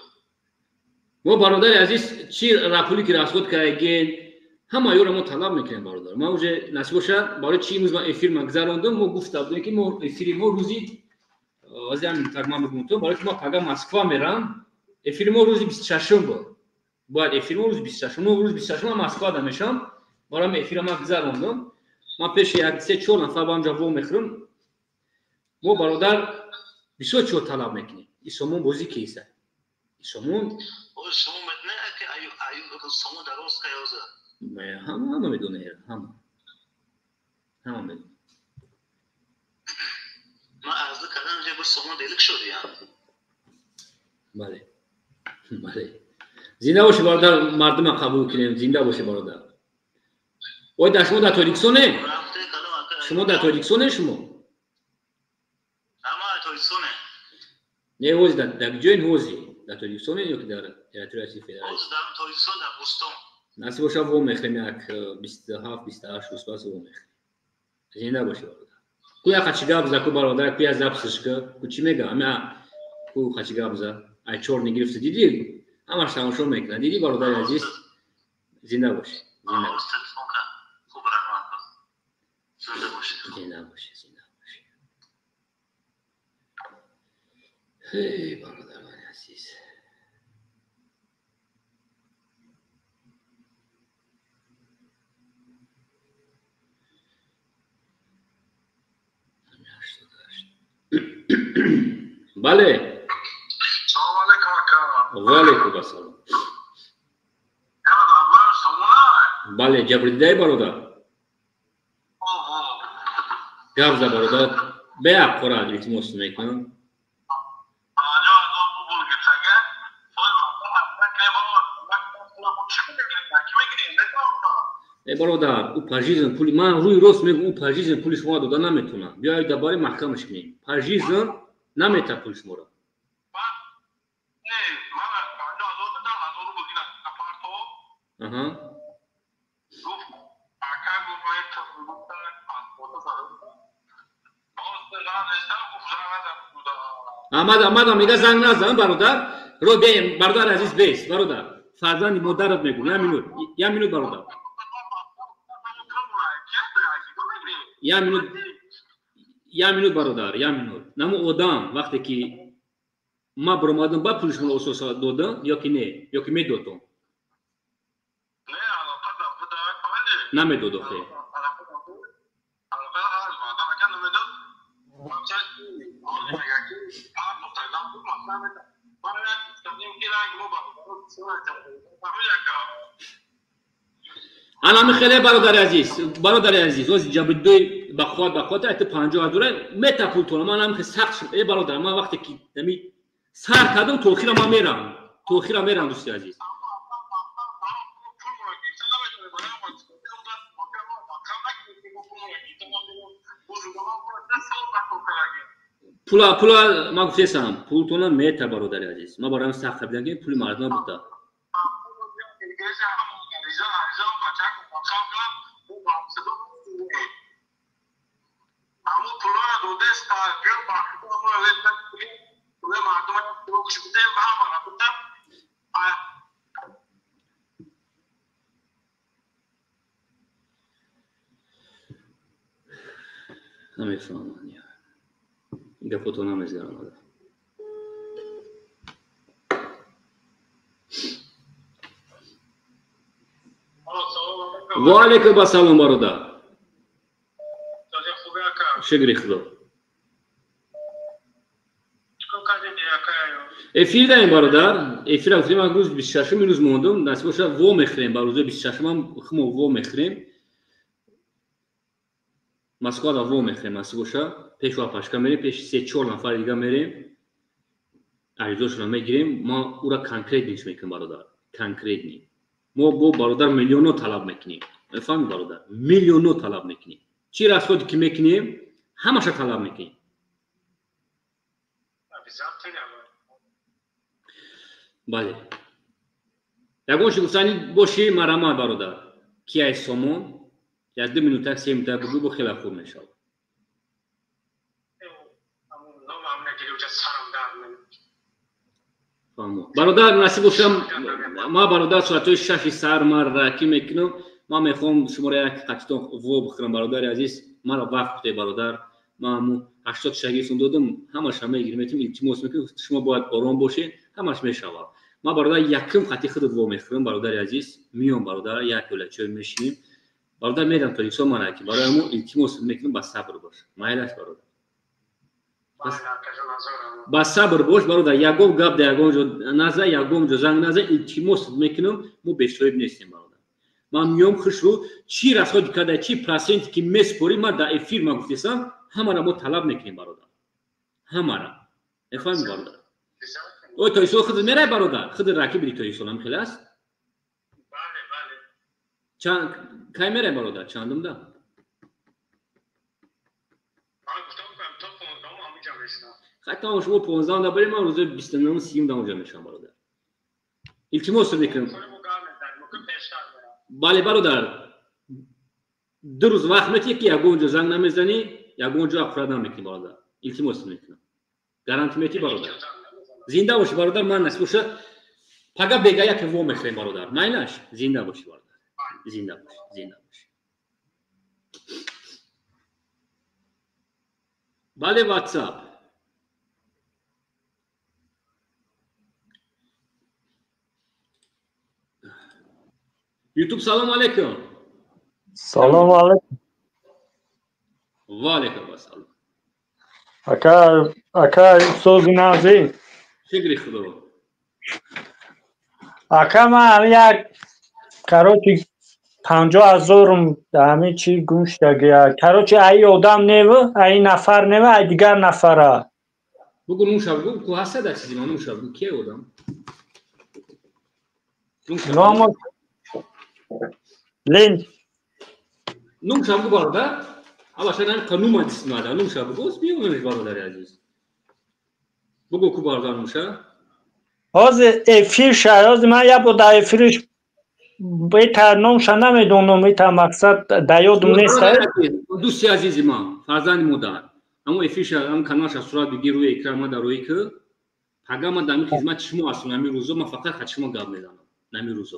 Мо бародари азиз, чӣ пуле ки расход кардаген, ҳама ёро мо талаб мекунем бародар. Ман уже насиб бошад, барои чӣ имрӯз ман эфир ма гузарондам, мо гуфта будем ки мо эфири мо рӯзи ози ҳам так ман бигӯм то, барои ки мо пага Москва мерам, эфири мо рӯзи 26 буд. Бояд эфири мо рӯзи 26, мо рӯзи 26 ман Москва да мешам, барои эфира ман гузарондам. Ман пеши як се чор нафар ба ҳамҷо во мехӯрам. Мо бародар бисёр чиҳо талаб мекунем. Исомон бозӣ кейса. Исомон
шумо медонед ки Аюб сомон дар рост каёза?
Ҳама медонад, ҳама. Ҳама медонад.
Ман арза кардам, ҷа бо сомон делик шуд я.
Бале. Бале. Зинда бошӣ бародар, мардума қабул кунем, зинда бошӣ бародар. Ой, дар шумо дар Тоҷикистоне? Шумо дар Тоҷикистоне шумо?
Ҳама Тоҷикистоне.
Не, ҳози дар ҷои ҳози? Дар Тоҷикистоне ё ки дар территорияи федералӣ?
Ҳози дар Тоҷикистон, дар Бӯстон.
Насиб бошад, во мехӯрем як 27, 28 рӯз пас во мехӯрем. Зинда бошӣ бародар. Ку як қачи гап за, ку бародар, ку як записш ку, ку чӣ мега? Ҳама ку қачи гап за. Ай чор нигирифта дидӣ? Ҳамаш тамошо мекунад. Дидӣ бародари азиз? Зинда бошӣ. Зинда бошӣ. Зинда бошӣ, зинда бошӣ. Эй бародарони азиз. Бале.
Салом алейкум ака.
Ва алейкум ассалом. Бале, ҷабрдидаи бародар. Гап за бародар. Беаққора илтимос мекунам. Э бародар, ӯ пожизненно пули ман рӯи рост мегӯм, ӯ пожизненно пули шуморо дода наметавонад. Биёед дар бораи маҳкамаш кунем. Пожизненно наметавонад пули шуморо. Аҳа. Амад, амад, мега занг назан, бародар. Ро бе, бародар азиз, бес, бародар. Фарзанди модарат мегӯм. Я минут, я минут, бародар. Я минут, я минут, бародар, я минут. Наму одам вақте ки ма баромадам, ба пули шуморо ососа додам ё ки не, ё ки медодам? Намедод охе. Ана хеле бародари азиз, бародари азиз, ози ҷабиддои бақувват, бақувват айти 50 000 мета пултона. Ман ҳам сахт шуд. Э бародар, ман вақте ки ами сар кардам, то охира ман мерам, то охира мерам, дӯсти азиз. Пула, пула ман гуфтесам, пултона мета, бародари азиз. Ман бароям сахт қабидам, ки пули мардума бута. Намефаҳмам, гапото намезгаронада. Ва алайкум ассалом, бародар. Шукри Худо. Эфир даем, бародар. Эфира гуфтем, ман рӯз 26-ми рӯз мондум, насиб бошад, во мехӯрем. Ба рӯзои 26-ам хумо во мехӯрем. Москвада во мехӯрем, насиб бошад. Пеш ва пашка мерем, пеши се чор нафар дига мерем. Аризошро мегирем. Ма ура конкретный мекунем, бародар. Конкретный. Мо бо бародар миллионо талаб мекунем. Мефаҳмӣ, бародар? Миллионо талаб мекунем. Чӣ расходе ки мекунем, ҳамаша талаб мекунем. Бале. Ягон чи гуфтанӣ бошӣ, марамат, бародар. Ки ай сомон, як 2 минута, 3 минута бугӯ, бо хеле хуб мешавад. Бародар, насиб бошам, ма бародар соатҳои 6-и саҳар ман ракӣ мекунам. Ман мехоҳам шуморо як қатитон во бихӯрам, бародари азиз. Маро вақт кутед, бародар. Ман ҳамун 80 шагирдтон додам, ҳамаша мегирем, метим, илтимос мекунам, шумо бояд ором бошед, ҳамаш мешавад. Ман, бародар, якум хати худат во мехӯрам, бародари азиз. Миём, бародар, як ёла чой мешинем. Бародар, медам Тоҷикистон ман аки. Барои ҳамун илтимос мекунам, ба сабр бош. Майлаш, бародар. Ба сабр бош, бародар. Ягон гап да ягон ҷо наза, ягон ҷо занг наза, илтимос мекунам, мо бесоҳиб нестем, бародар. Ман миём хушрӯ, чӣ расходи карда, чӣ проценте ки месупорӣ, ман дар эфир ман гуфтесам, ҳамаро мо талаб мекунем, бародар. Ҳамаро. Мефаҳмӣ, бародар? Ой, Тоҷикистон худат мерай, бародар? Худат ракӣ биди Тоҷикистон, ҳам хеле аст? Чанд кай мерай, бародар? Чандумда? Хай, тамом, шумо 15-да барем, ман рӯзои 29-ум, 30-ум онҷа мешавам, бародар. Илтимос мекунам. Бале, бародар. 2 рӯз вақт метиҳӣ, ки ягон ҷо занг намезанӣ, ягон ҷо ақурат намекунӣ, бародар. Илтимос мекунам. Гарантӣ метиҳӣ, бародар? Зинда бошӣ, бародар, ман насиб бошад, пага бега яке во мехӯрем, бародар. Майлаш? Зинда бошӣ, бародар. Зинда бошӣ, зинда бошӣ. Бале, WhatsApp. YouTube, салом алейкум.
Салом алейкум.
Ва алейкум ассалом.
Ака, ака, сози нази.
Шукри Худо.
Ака, ман як, короче, 50 000-ум ҳамин чи гум шудаги. Короче, ай одам неву, ай нафар неву, ай дигар нафара.
Бугу, нумша бугу, ку ҳаста дар чизи ман, нумша бугу, кие одам?
Номо Лин.
Нумша бугу бародар. Ава шадан қанума дисмада. Нумша бугу, биёмеш бародари азиз. Бугу ку бародар нумша.
Ҳозир эфир ша, ҳозир ман як бор дар эфириш бета номша намедонам, ита мақсад дар ёдум нест.
Дӯсти азизи ман, фарзанди модар. Ҳамон эфирша, ҳамон каналша сурат бигир рӯи экран ма дар рӯи ки пага ман дар ҳамин хизмати шумо ҳастам, ҳамин рӯзо ман фақат хати шумо гап мезанам. Ҳамин рӯзо.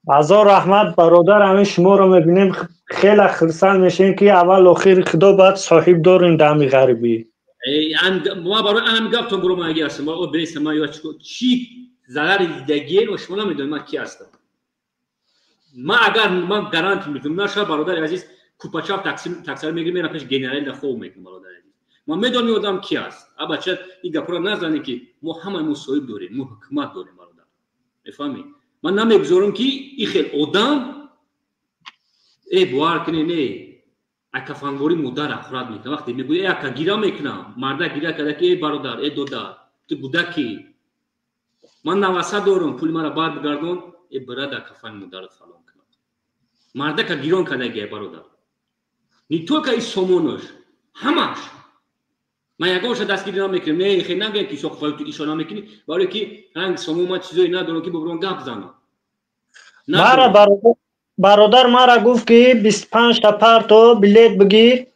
Ҳазор раҳмат бародар, ҳамин шуморо мебинем, хеле хурсанд мешавем ки аввал охир худо баъд соҳиб дорем дар ҳамин ғарибӣ.
Ма барои ҳамин гаптон буромаги ҳастам. О беста ман ё чӣ зарари дидагиен ва шумо намедонед ман ки ҳастам. Ман агар ман гарант медиҳам, наша бародари азиз купачав таксар мегирем, мерам пеш генерал хов мекунам бародари азиз. Ман медонам одам ки аст. А бача ин гапро назанед ки мо ҳамаи мо соҳиб дорем, мо ҳукумат дорем бародар. Мефаҳмед? Ман намегузорам ки ин хел одам бовар кунед, не акафанворӣ модар ахурат мекунам. Вақте мегӯяд э ака гира мекунам, марда гира карда ки э бародар, э додар, ту гудаки, ман наваса дорам, пули мара бар бигардон, э брада кафани модарат фалон кунам. Мардака гирон кардаги э бародар. Не только и сомонош, ҳамаш. Ман ягонша дастгирӣ намекунам. Не, хел нагӯям ки исо ту исо намекунӣ, барое ки ранг сомон ман чизое надорам ки бобирон гап занам.
Мара бародар мара гуфт ки 25 та парто билет бигир.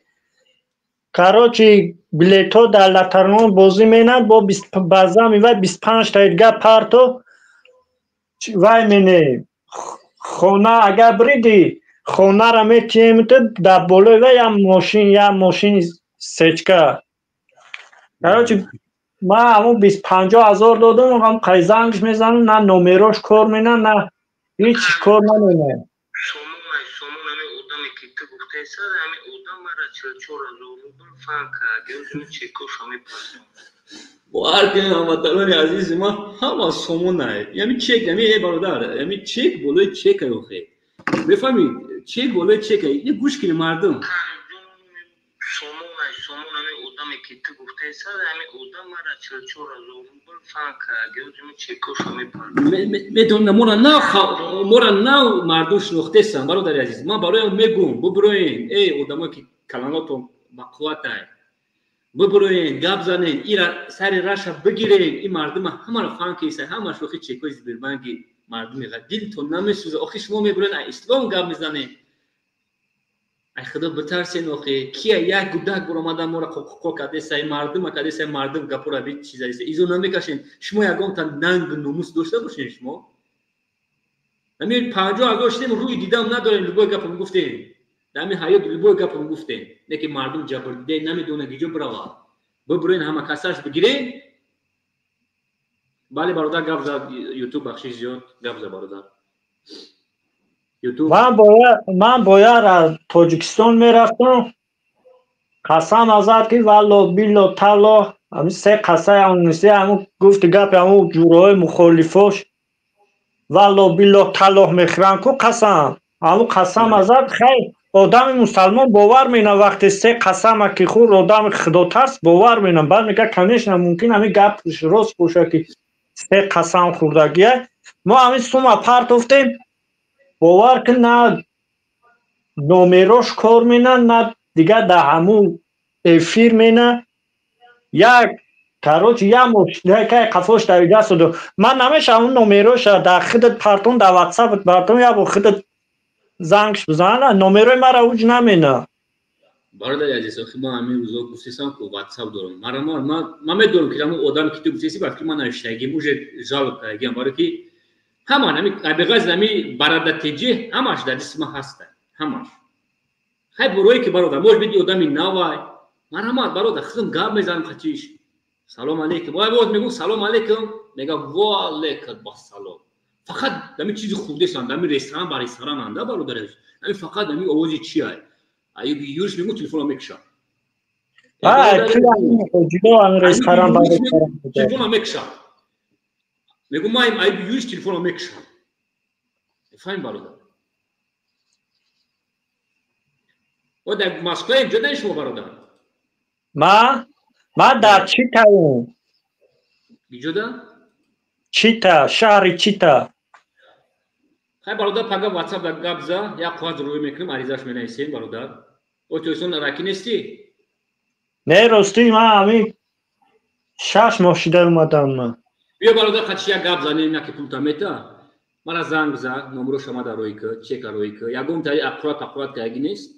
Короче, билетҳо дар латарнон бозӣ менанд, бо баъзан вай 25 та дига парто вай мене. Хона агар биридӣ, хонара метиҳем ту дар болои вай як мошин, як мошини сечка. Короче, ман ҳамон 50 ҳазор додам, ҳам қайзангш мезанам, на номерош кор менад, на ҳеч кор наменад.
Сомон ҳамин одаме ки ту гуфтаиса, ҳамин одам мара 44 ҳазор рубл фан кард, ёзуми чекоша мепурсам.
Бовар кунед ҳамватанони азизи ман, ҳама сомонае. Ями чек, ями э бародар, ями чек болои чекае охе. Мефаҳмед? Чек болои чекае. Ин гӯш кунед мардум.
Сомон, сомон ҳамин одаме ки ту гуфтаиса, ҳамин одам мара 44 ҳазор рубл фан кард, ёзуми чекоша мепурсам.
Медонам, мора нав мардум шинохтесам, бародари азиз. Ман бароям мегӯм, бубироен, эй одамое ки каланотон бақувватай. Бубироен, гап занен, ира сари раша бигирен, ин мардума ҳамаро фан киса, ҳамаш охи чекои Сбербанки мардуми дилтон намесӯза. Охи шумо мебироен, ай ислом гап мезанен. Ай худо битарсен охи, кия як гудак буромада мора қоқоқо кардеса, ай мардума кардеса, ай мардум гапора би чиза изо намекашен. Шумо ягонта нанг номус дошта бошен шумо? Ҳамин 50 ҳазор шудем, рӯи дидам надорем, любой гапам гуфтем. Дар ҳамин ҳаёт любой гапам гуфтем. Не ки мардум ҷабрдида намедонад киҷо биравад. Бибурен ҳама касаш бигирен. Бале бародар, гап зад ютуб, бахшиш зиёд, гап зад бародар. Ютуб.
Ман бояд аз Тоҷикистон мерафтам. Қасам азад ки валло билло талло, ҳамин се қасаи ҳамун ҳамун гуфти гапи ҳамун ҷуроҳои мухолифош валло билло таллоҳ мехӯранд ку қасам. Ҳамун қасам азад хайр, одами мусалмон бовар менад вақте се қасама ки хӯрд, одами худотарс бовар менад. Баъд мегӯяд конечно мумкин ҳамин гап рост бошад ки се қасам хӯрдагия. Мо ҳамин сума партофтем, бовар кун на номерош кор менад, на дигар дар ҳамун эфир менад. Як короче як мошинакай қафош давида суду. Ман намешавам ҳамун номероша дар худат партон, дар ватсапат партон, як бор худат зангш бизан, номерои мара уҷ намена.
Бародари азиз, охи ман ҳамин рӯзо гуфтесам ку ватсап дорам. Мара ман медонам ки ҳамун одаме ки ту гуфтеси, баъд ки ман навиштагим, уже жалоб кардагиам, барои ки ҳаман ҳамин абиғаз ҳамин барадатеҷи ҳамаш дар дасти ман ҳаста, ҳамаш. Хай бурое ки бародар, может быть одами навай. Марҳамат бародар, худам гап мезанам хачиш. Салом алейкум. Вай боз мегӯм салом алейкум, мега ва алейкум басалом. Фақат ҳамин чизи хурдесанд, ҳамин ресторан ба ресторананд, да бародар азиз. Ҳамин фақат ҳамин овози чи ай? Аюби юриш мегӯм телефонро мекушам. Телефонро мекушам. Мегӯм ман аюби юриш телефонро мекушам. Фаҳм бародар. О дар Москва ҷо дар шумо бародар?
Ман дар Читаем.
Иҷода?
Чита, шаҳри Чита.
Хай бародар, пага WhatsApp да гап за, як қоғаз рӯй мекунем, аризаш менависем бародар. О тоисон раки нестӣ?
Не, ростӣ ман ҳамин 6 моҳ шида омадам ман.
Биё бародар, қачи як гап занем, яке пулта мета. Мара занг за, номро шама дар рӯй ки, чека рӯй ки. Ягон тари аккурат аккурат кардаги нест?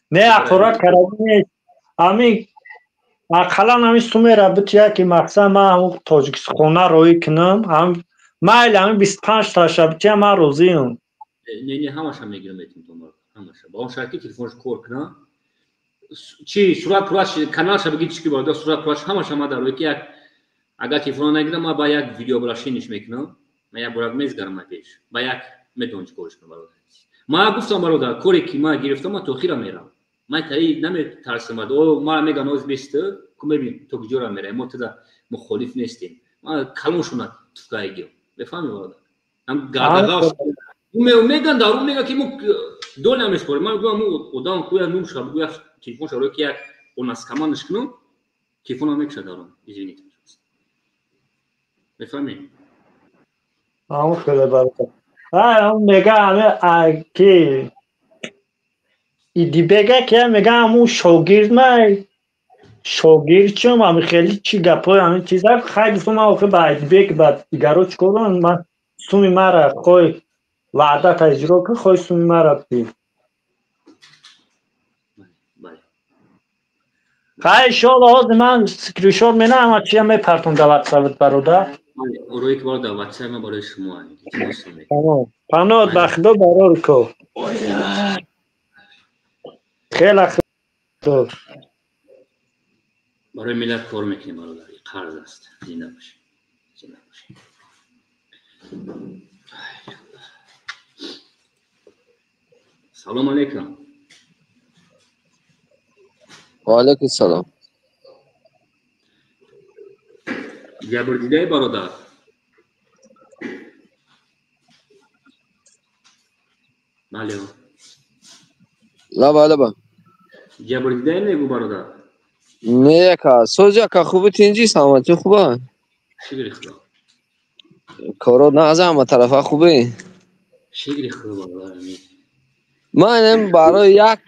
Не, аккурат кардаги нест. Ҳамин ақаллан ҳамин сумера бития ки мақсад ман ҳамун тоҷикхона роӣ кунам, ҳам майли ҳамин 25 таша бития, ман розиам.
Не, не, ҳамаша мегирам метим то ҳамаша. Ба он шарт ки телефонш кор кунам. Чи сурат пураш каналша бигӣ чи ки бародар, сурат пураш ҳамаша ма дар рӯй ки як агар телефон нагирам, ман ба як видеообращениш мекунам. Ман як борак мезгарам пеш. Ба як медонам чӣ корш кунам бародар. Ман гуфтам бародар, коре ки ман гирифтам, ман то охира мерам. Ман таи наметарсам. О, ман меган оз бест, ку мебинем то куҷора мераем. Мо туда мухолиф нестем. Ман калоншона туфкаигиём. Мефаҳми бародар? Ҳам гардағав меган дар мега ки мо доля меспорем. Ман мегӯям одам куя нумша бугӯя телефонша рӯй ки як онаскаманаш кунам, телефонам мекушад дар он. Извините. Мефаҳмӣ?
Ҳамон хеле бародар. Ҳамон мега ҳаме ки идибега ки мега ҳамун шогирд май шогирд чум ҳами хеле чи гапҳои ҳамин чиза. Хай гуфтам ман охир ба идибег ба дигаро чӣ кор дорам, ман суми мара хой ваъдата иҷро кун, хой суми мара би. Хай иншоалло ҳозир ман скриншот менам, ҳама чия мепартом дар ватсапат бародар.
Рӯи ки бародар ватсап ман барои шумо.
Тамом. Паноҳ ба Худо барор ко. Хеле хуб.
Барои миллат кор мекунем бародар, қарз аст. Зинда бошед. Зинда бошед. Салом алейкум.
Ва алейкум салом.
Ҷабрдидаи бародар. Бале.
Лаба, лаба.
Ҷабрдидаи мегӯ бародар?
Не, яка, соз яка хуби тинҷи, саломатӣ хуба?
Шукри Худо.
Коро на аз ҳама тарафа хубе?
Шукри Худо бародар.
Ман барои як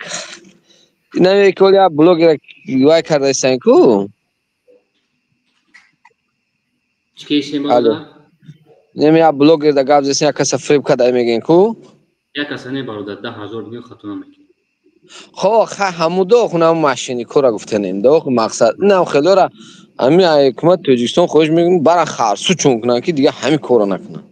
инаме ки як блогера вай кардаистан ку?
Чӣ кесем бародар?
Инаме як блогер да гап зесен, як каса фиреб карда мегӯен ку?
Як каса не бародар, 10 000 мегӯен хато намекунем.
Хо, ха ҳамудо хунам машини кора гуфтанем, до мақсад инам хелора ҳамин ҳукумати Тоҷикистон хоҳиш мекунем бара харсу чун кунанд ки дигар ҳамин корро накунанд.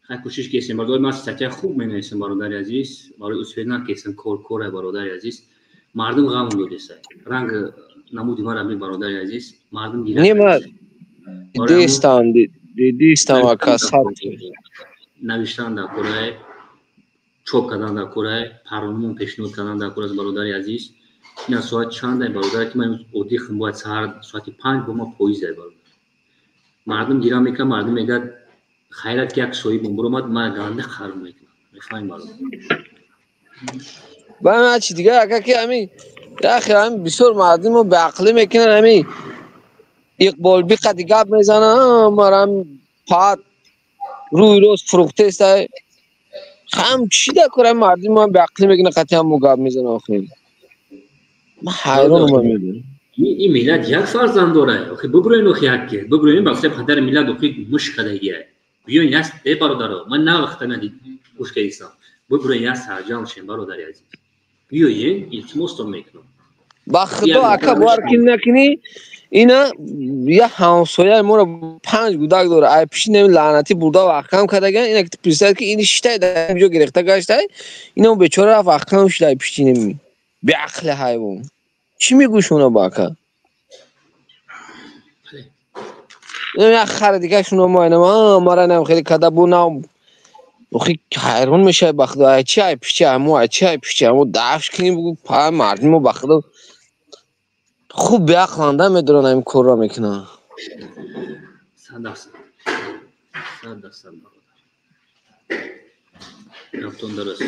Хай кӯшиш кесем бародар, ман статья хуб менависам бародари азиз, барои успех накесам кор кора бародари азиз. Мардум ғам додеса. Ранг намуди мара ми бародари азиз, мардум гирад.
Не ма дистам, дистам ака сад
навиштан дар кораe, чоп кардан дар кораe, парвонамон пешниҳод кардан дар кора аст бародари азиз. Ина соат чанд ай бародар ки ман оддӣ хум бояд саҳар соати 5 бо ма поиз ай бародар. Мардум гира мекунад, мардум мегӯяд хайрат ки як соҳиб буромад, ман ганда қарр мекунам. Мефаҳмем бародар.
Ба ман чи дигар ака ки ҳамин яхе ҳамин бисёр мардумо беақлӣ мекунанд, ҳамин Иқбол биқади гап мезананд, марам пат рӯи рост фурӯхтеста. Ҳам чӣ дар кора мардумо беақлӣ мекунанд, қатъи ҳамо гап мезананд охир. Ман ҳайронам мебинам.
Ин миллат як фарзанд дорад. Охи бубурен охи як ки. Бубурен ба падари миллат охи мушк кардагия. Биён яс э бародаро, ман на вақта надид гӯш кардисам. Бубурен яс сарҷам шем бародари азиз. Биёен илтимостон мекунам.
Ба Худо ака бовар ки накунӣ, ина як ҳамсояи моро 5 гудак дорад. Ай пиши неми лаънатӣ бурда ваҳкам кардаган, ина ки представь ки ини шитай дар ҷо гирехта гаштай, ина бечора рафт ваҳкам шуда ай пишти неми. Беақли ҳайвон. Чӣ мегӯшона ба ака? Як хари дигашуно мо инам, мара инам хеле када бу нам. Охи ҳайрон мешавӣ ба Худо, ай чи ай пишти ҳамо, ай чи ай пишти ҳамо, дафш кунӣ бугӯ, па мардумо ба Худо хуб беақланда медоранд ҳамин корро мекунанд.
100%. 100% бародар. Гаптон дуруст.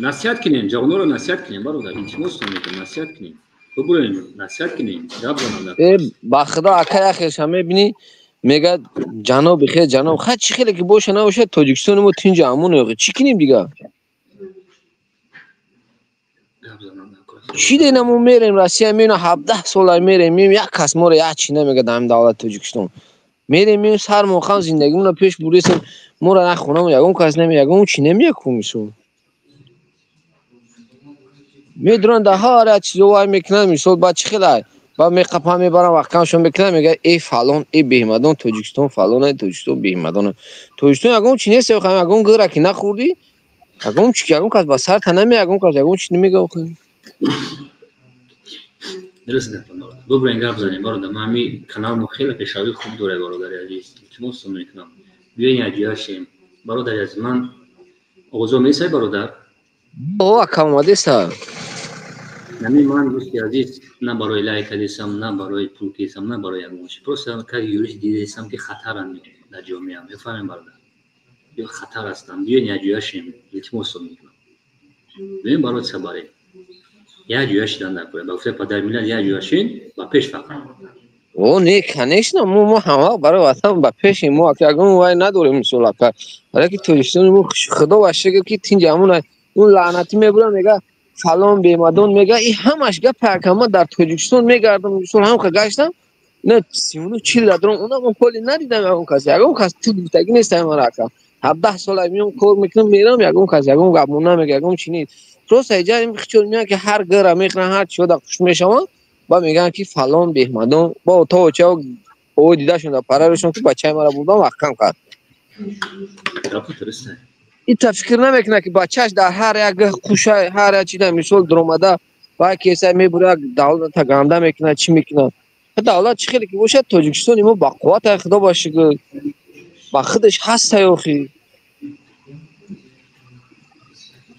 Насиҳат кунем, ҷавононро насиҳат кунем бародар, илтимостон мекунам, насиҳат кунем. Бубурен, насиҳат кунем, гап занам.
Э, ба Худо ака яхеша мебинӣ, Мегӯяд ҷаноби хел ҷаноб ха чӣ хеле ки боша набошад Тоҷикистони мо тинҷу амон охи чӣ кунем дига? Чӣ дена мо мерем Россия меём 17 сола мерем меём як кас моро як чӣ намегӯяд дар ҳамин давлати Тоҷикистон. Мерем меём сар мохам зиндагимонро пеш бурдесем моро на хонамо ягон кас намеяд ягон чӣ намеяд ку мисол. Медуранд дар ҳар як чизо вай мекунанд мисол баъд чӣ хелай баъд меқапам мебарам вақткамшон мекунам мегӯяд э фалон э беҳмадон Тоҷикистон фалон Тоҷикистон беҳмадон. Тоҷикистон ягон чӣ нест ягон гыра ки нахӯрдӣ ягон чӣ ягон кас ба сарта намеяд ягон кас ягон чӣ намегӯяд охи.
Дуруст гап бародар. Бубрен гап занем бародар. Ман ҳамин канал мо хеле пешравии хуб дорад бародари азиз. Илтимос мекунам. Биёен якҷоя шем. Бародари азиз ман оғозо месай бародар?
О ака омадеса.
Нами ман дӯсти азиз на барои лайк кардесам, на барои пул кардесам, на барои ягон чиз. Просто как юрист дидесам ки хатарам дар ҷомеа. Мефаҳмем бародар. Ё хатар ҳастам. Биёен якҷоя шем. Илтимос мекунам. Биёен барои сабарем. Як ҷоя шидан накунед. Ба гуфтаи падари миллат як ҷоя шин ба пеш фақат.
О не, конечно, мо ҳама барои ватан ба пешем. Мо ака ягон вай надорем мисол ака. Барои ки Тоҷикистони мо худо ва шукр ки тинҷ амон он лаънатӣ мебурад мега фалон бемадон мега и ҳамаш гап ака ман дар Тоҷикистон мегардам мисол ҳамқа гаштам на 39-40 дадром онам ҳоли надидам ягон кас ягон кас ту гуфтагӣ нест ман ака. 17 сола меом кор мекунам мерам ягон кас ягон гап намега ягон чӣ нест. Просто иҷа ин хичол меянд ки ҳар гыра мехӯранд ҳар чиё дар хуш мешаванд ба мегӯянд ки фалон беҳмадон бо то очао о дидашон дар парарашон ки бачаи маро бурдан вақткам кард. Ита фикр намекунад ки бачааш дар ҳар як қуша ҳар як чида мисол дуромада вай кеса мебурад давлата ганда мекунад чӣ мекунад. Давлат чӣ хеле ки бошад Тоҷикистони мо ба қувват худо ба шукр ба худаш ҳаста охи.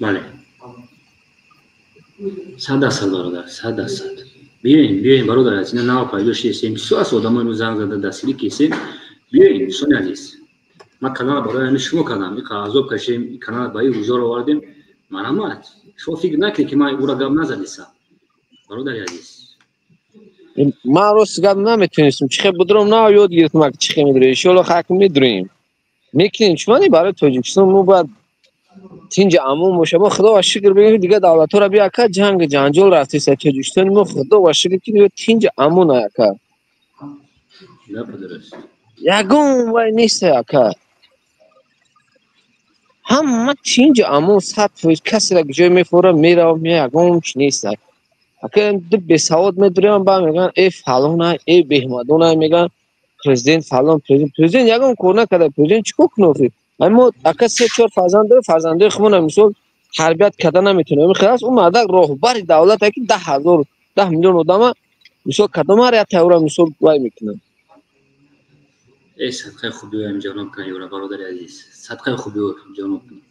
Бале. 100% бародар, 100%. Биёен, биёен бародар, аз ина нав пайдо шудесем. Бисёр аз одамои мо занг зада дастгирӣ кесем. Биёен, дӯстони азиз. Ман канал барои ҳамин шумо кардам. Ин азоб кашем, ин канал ба ин рӯзоро овардем. Марҳамат. Шумо фикр накунед ки ман ӯро гап назадисам. Бародари азиз.
Ман рост гап наметонистам. Чӣ хел будром нав ёд гирифтам, ки чӣ хел медурем. Иншоалло хак медурем. Мекунем. Чунки барои Тоҷикистон мо бояд тинҷ амон боша. Мо худо ва шукр бигем ки дигар давлатҳоро бия ака ҷанг ҷанҷол рафтест. Тоҷикистони мо худо ва шукр ки дигар тинҷ амон ака. Ягон вай нест ака. Ҳама тинҷ амон 100% касеро ҷой мефора мерава мея ягон чи нест. Ака ду бесавод медурем ба мегӯянд э фалона э беҳмадона мегӯянд президент фалон президент ягон кор накарда. Президент чӣ кор кунад охи? Мо ака 3-4 фарзанд дорем, фарзандои худмонро мисол тарбият карда наметавонем. Ин хелас ӯ мардак роҳбари давлат ки 10 10 миллион одама мисол кадом ҳар як тайёра мисол вай мекунад.
Э садқаи хубиёям ҷаноб кунад ёра бародари азиз. Садқаи хубиё ҷаноб кунад.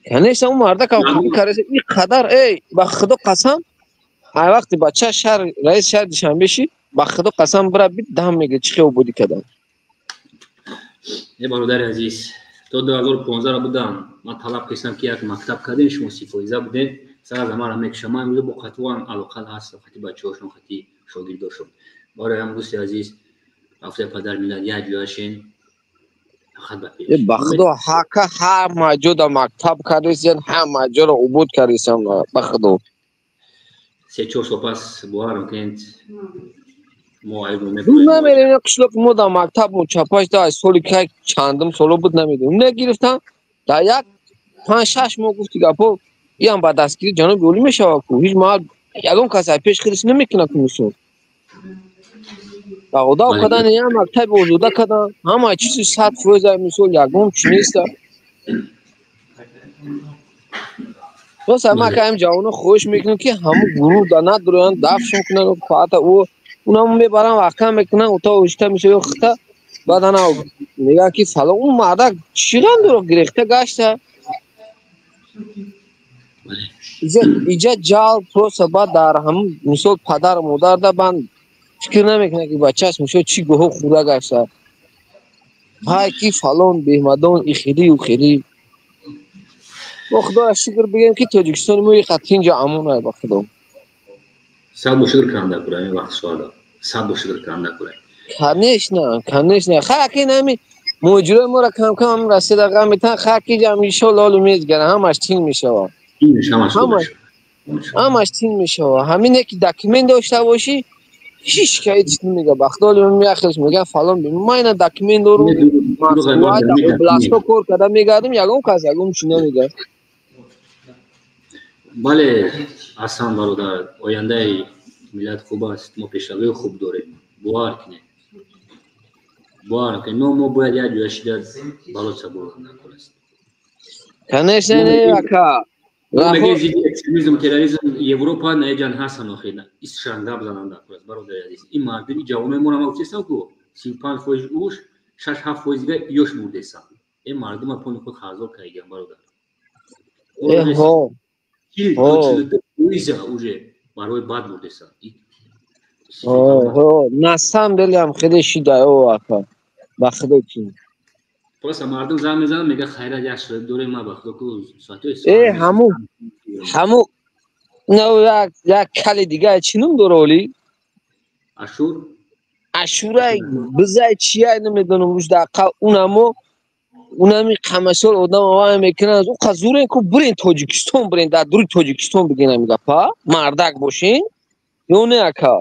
Конечно, ӯ мардак ҳам хубӣ карда. Ин қадар эй ба худо қасам ай вақти бача шаҳр раиси шаҳри Душанбе шид ба худо қасам бира бит дам мегӯяд чӣ хел ободӣ кардам.
Э бародари азиз, то 2015 будам ман талаб кардам ки як мактаб кардем, шумо 30% будем, сар аз маро мекушам. Ман имрӯз бо қатвоам алоқа ҳастам, хати бачаҳошон, хати шогирдошон. Барои ҳам дӯсти азиз, рафтаи падар миллат як ҷоя шен, фақат ба пеш.
Ба худо ҳака ҳама ҷо дар мактаб кардесиян, ҳама ҷоро обод кардесиям ба худо.
3-4 сол пас боварам кунед мо айб
намерем. Қишлоқи мо дар мактаб мо чапаш дар соли кай чандум соло буд намедонем. Нагирифтам дар як 5-6 моҳ гуфти гапо иам ба дастгирии ҷаноби олӣ мешавад ку ҳеҷ маҳал ягон кас аз пеш худаш намекунад ку мисол. Одав кардан як мактаби озода кардан ҳама чизи 100% мисол ягон чи нест. Просто ман ака ҳам ҷавоно хоҳиш мекунам ки ҳамун гурӯҳ дар надуранд, дафшон кунанд, фаата ӯ унам мебаранд вақта мекунанд, ута ошта мисол ё хита баъд ана мегӯянд ки фалон ӯ мардак чӣ ғам дорад гирехта гашта. Иҷа ҷал просто баъд дар ҳамун мисол падару модар да банд фикр намекунад ки бачааш мисол чӣ гоҳо хӯрда гашта. Ҳай ки фалон беҳмадон ихелӣ ухелӣ. Мо худоро шукр бигем ки Тоҷикистони мо иқад тинҷу амон ай ба худо.
Сад бо шукр кунанда кура ин вақт соата. Сад бо шукр кунанда кура.
Конечно, конечно. Хаки нами муҳоҷирои моро кам кам расида ғам метан хаки ҷам иншоалло ҳоло мезгара ҳамаш тин мешава. Ҳамаш тин мешава. Ҳамине ки документ дошта бошӣ ҳеч ка ҳеч намега. Бахтоли меяхелш мега фалон ман ина документ дорум. Областҳо кор карда мегардам, ягон кас ягон чи намега.
Бале, Ҳасан бародар, ояндаи миллат хуб аст, мо пешравии хуб дорем. Бовар кунед. Бовар кунед. Но мо бояд як ҷоя шида бороться накор аст.
Конечно, не, ака.
Меге зидди экстремизм, терроризм Европа наеҷан ҳастан охир. Исшан гап зананд накор аст, бародари азиз. Ин мардуми ҷавонои моро ма гуфтесам ку 35% уш, 6-7% дига ёш мурдесам. Ин мардума пони худ харзор кардиган, бародар. 40 то 42% уже барои бад бурдеса.
На самом деле ҳам хеле шида о ака. Ба худо ки.
Просто мардум занг мезанад, мега хайрат як шоиб дорем, ма ба худо ку соатҳои
Э, ҳаму на як кали дига чӣ ном дора оли?
Ашур.
Ашурай бизай чия намедонам руш дар унамо унами қамасол одам ава мекунанд. Ӯ қазурен ку бурен Тоҷикистон, бурен дар дури Тоҷикистон бигин ами гапа мардак бошин ё не, ака?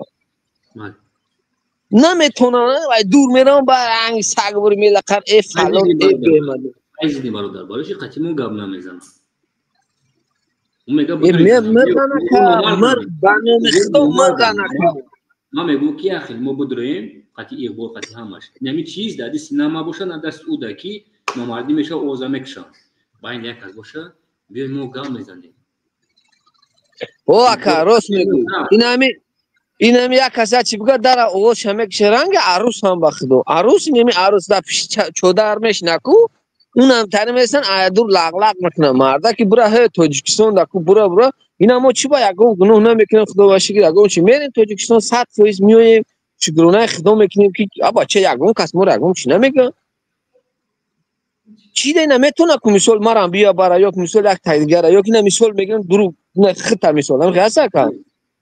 Наметонанд, вай дур мераванд, ба ранги саг бури мелақар э фалон э бемад.
Айзини бародар, барои чи қатъи мо гап намезанам?
Мирдан, ака, мир, ба номи Худо мирдан, ака.
Ман мегӯм ки ахир мо бидроем қатъи иқбол, қатъи ҳамаш. Инами чиз дар дасти на ма боша, на дасти ӯ да ки номардӣ мешава, овоза мекушам. Байни як кас боша, биёй мо гап мезанем.
О, ака, рост мегӯ. Инами як кас як чи бигӯяд, дара овозша мекуша, ранги арӯс ҳам, ба худо. Арӯс инами арӯс дар пишти чодар мешина ку, унам тари месан аядур лағлақ мекунад. Марда ки бура ҳе Тоҷикистон даку бура бура ина мо чӣ ба ягон гуноҳ намекунем, худо ба шукр, ягон чи мерем Тоҷикистон 100% меоем, шукронаи худо мекунем ки аба че ягон кас моро ягон чи намегӯяд. Чӣ да ина метавона ку мисол марам бия бара ё мисол як тайдигара ё ки на мисол мегирам дуруг на хита мисол ҳам ҳаст, ака?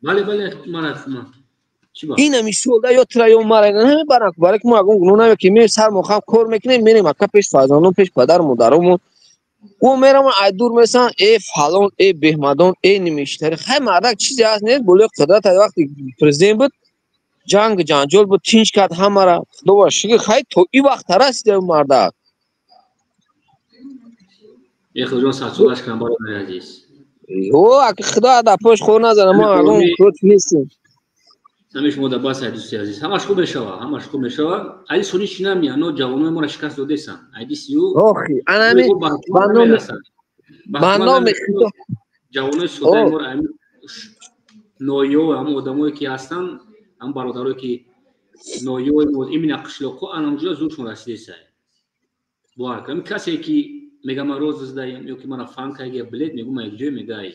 Бале, мара
ина мисол да ё тра ё мара ина намебарам, барои ки мо ягон гуноҳ намекунем, мерем сар мохам кор мекунем, мерем, ака, пеш фарзандон, пеш падару модаромон. Ӯ мераван ай дур месан э фалон э беҳмадон э нимиштари. Хай, мардак чизе ҳаст нест, болои қудрат вақти президент буд, ҷанг ҷанҷол буд, тинч кард ҳамара, худо ба шукр, хай то и вақт расида мардак.
Эхлоҷон, садсолаш кунам, бародари азиз.
О, аки, худо дар пош хор назана, мо ягон против нестем.
Ҳамеш мо дар бас, дӯсти азиз, ҳамаш хуб мешава, ҳамаш хуб мешава. Айди сони чӣ намеян, но ҷавонои моро шикаст додесан айди сию.
Охи, анами ба номи худо.
Ҷавонои содаи моро ноё, ҳамон одамое ки ҳастанд, ҳамон бародарое ки ноёи мо, именно қишлоқҳо, анамҷоя зуршон расидесай. Бовар кунам, касе ки мега ман роз задаем ё ки мана фан кайгия билет мегӯ, ман якҷое мегаи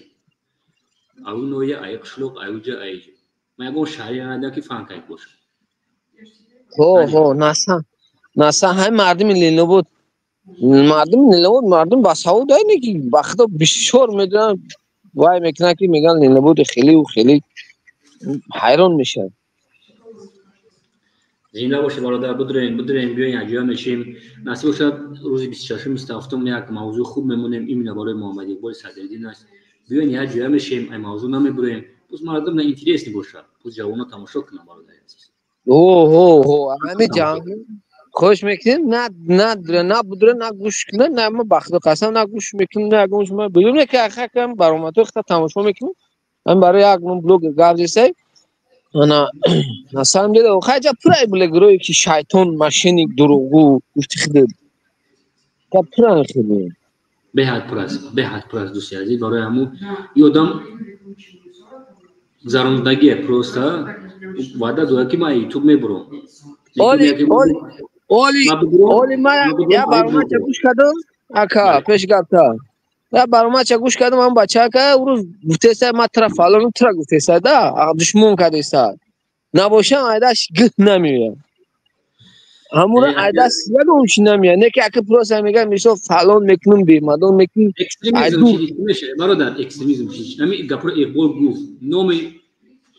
аю ноя, ай қишлоқ, аюҷа, айҷа, ман ягон шаҳре надидам ки фан кайг бошад.
Ҳо, наса ҳами мардуми Ленобод, мардуми Ленобод мардум басавод дайне ки ба худо бисёр медонанд, вай мекунанд ки мегӯянд Ленободи хеле хеле ҳайрон мешавад.
Зинда бошед, бародар. Бидроем, бидроем, биёем, якҷоя мешем. Насиб бошад, рӯзи 26-ум, 27-ум як мавзӯи хуб мемонем, именно барои Муҳаммад Иқболи Садриддин аст. Биёем, якҷоя мешем, ай мавзӯъ намебуроем, пусть мардум на интересный бошад, пусть ҷавоно тамошо кунанд, бародари азиз.
Ҳо, ҳами ҷанг хош мекунем, на на будра, на гӯш кунад, на ма, ба худо қасам, на гӯш мекунем, на ягон ма бидуне ки ахакам баромадҳои худта тамошо мекунем. Ҳам барои як блогер гап зесай. Ана, на самом деле, хайҷа пурай блогерое ки шайтон, мошенник, дурӯғгӯ, гуфти худат ка пуран хеле.
Беҳад пур аст, беҳад пур аст, дӯсти азиз. Барои ҳамун и одам гузарондагие, просто ваъда дорад ки ман Ютуб мебурам.
Оли ма я баромадча гӯш кардам, ака, пеш гапта я баромадча гӯш кардам, ам бачака урӯз гуфтеса ма тра фалон тра гуфтеса да душмон кардеса набошам, айдаш гӯ намеояд, ҳамура айдас ягон чи намеяд, не ки ака, просто мегӯяд мисол фалон мекунам, бемадон мекунам.
Бародар, экстремизм чи? Ами гапро Иқбол гуфт, номи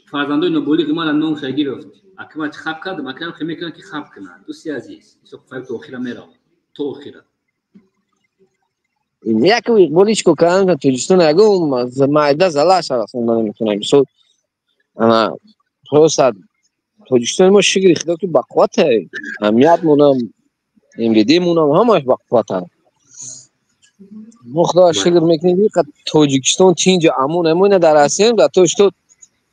фарзандои ноболиғи мана номша гирифт. Акма хаб кардам, акам хе мекунам ки хаб кунад. Дӯсти азиз, исо файр то охира меравад. То охира.
Як иқболи чико кардан дар Тоҷикистон ягон майда зала шава хонда наметавонам. Мисол, ана просто Тоҷикистони мо шукри Худо ки бақуввате. Амниятмонам, МВД-монам ҳамааш бақувватанд. Мо Худоро шукр мекунем ки Тоҷикистон тинҷа амон. Мо ина дар Россиям, дар Тоҷикистон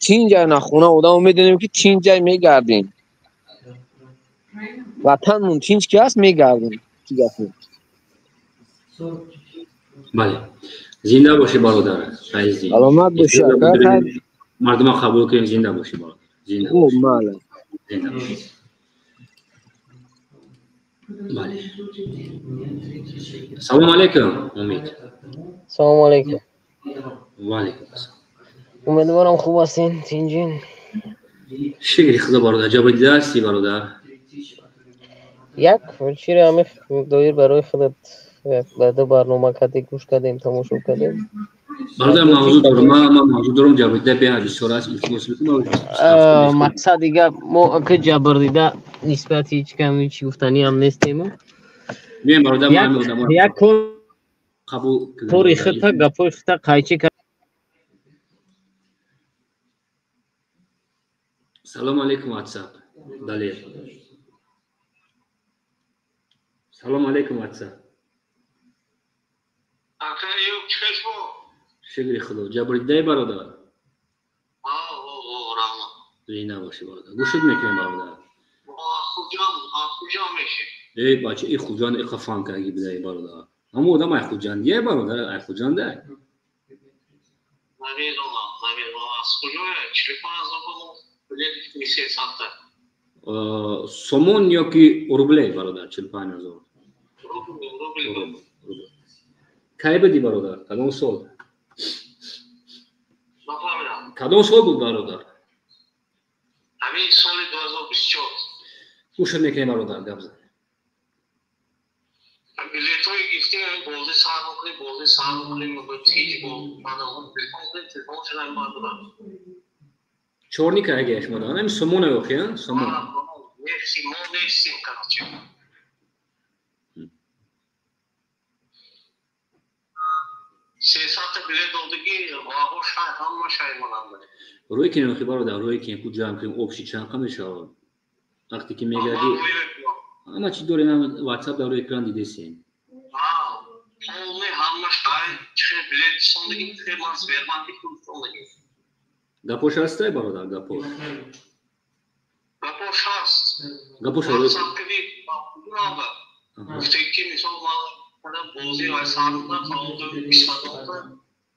тинҷа на хона одамо медонем ки тинҷа мегардем. Ватанмон тинҷ ки ҳаст мегардем. Чӣ гапе?
Бале. Зинда бошӣ бародар, Файзи.
Саломат бошӣ ака.
Мардума қабул кунем, зинда бошӣ бародар. Зинда.
Хуб, бале.
Зинда бошӣ. Бале. Салом алейкум, Умид.
Салом алейкум.
Ва алейкум ассалом.
Умедворам хуб ҳастин, тинҷин.
Шукри Худо бародар, ҷабрдида ҳастӣ бародар?
Як чире ҳами доир барои худат баъда барнома кардӣ, гӯш кардем, тамошо кардем.
Бародар, мавзӯъ дорам, ман мавзӯъ дорам, ҷабрдида беҳад бисёр аст, илтимос мекунам.
Мақсади гап мо ки ҷабрдида нисбати ҳеҷ кам ҳеҷ гуфтаниам нестем.
Биёем бародар,
як
қабул
кори худта гапҳои худта қайчӣ.
Салом алейкум, WhatsApp. Далер. Салом алейкум, WhatsApp. Шукри Худо. Ҷабрдидаи бародар? Зинда бошӣ бародар. Гӯшт мекунем бародар. Эй бача, и Хуҷанд иқа фан карги бидаи бародар. Ҳамо одам ай Хуҷандия бародар, ай Хуҷанда.
Намедонам, намедонам. Аз куҷоя? 45 000 билет 300.
Сомон ё ки рубле бародар, 45 000?
Рубл, рубл.
Кай будӣ бародар? Кадом сол?
Нафаҳмидам.
Кадом сол буд бародар?
Ҳамин соли 2024.
Гӯшт мекунем бародар, гап зан.
Билетҳои гирифтем, бозӣ сар мекунем, бозӣ сар мекунем, ҳеҷ телефон кунем, телефон шуда мардумам.
Чорни карагия шумо дорам, ҳамин сомон охи, сомон.
Нестим, мо нестим, короче. 300-та билет додагӣ, ваҳо шай, ҳама шай монанд.
Рӯй кунем охи бародар, рӯй кунем, ку ҷамъ кунем, общий чанд қа мешавад? Вақте ки мегади ҳама чӣ дорем, WhatsApp дар рӯи экран дидесем.
Полный ҳама шай, чӣ билет сондагӣ, чӣ ман Сбербанки пул сондагӣ.
Гапош ҳастай бародар, гапош?
Гапош ҳаст.
Гапош
ҳаст. Гуфте ки мисол ман бозӣ ва сар мекунам, фалон бисмадонда,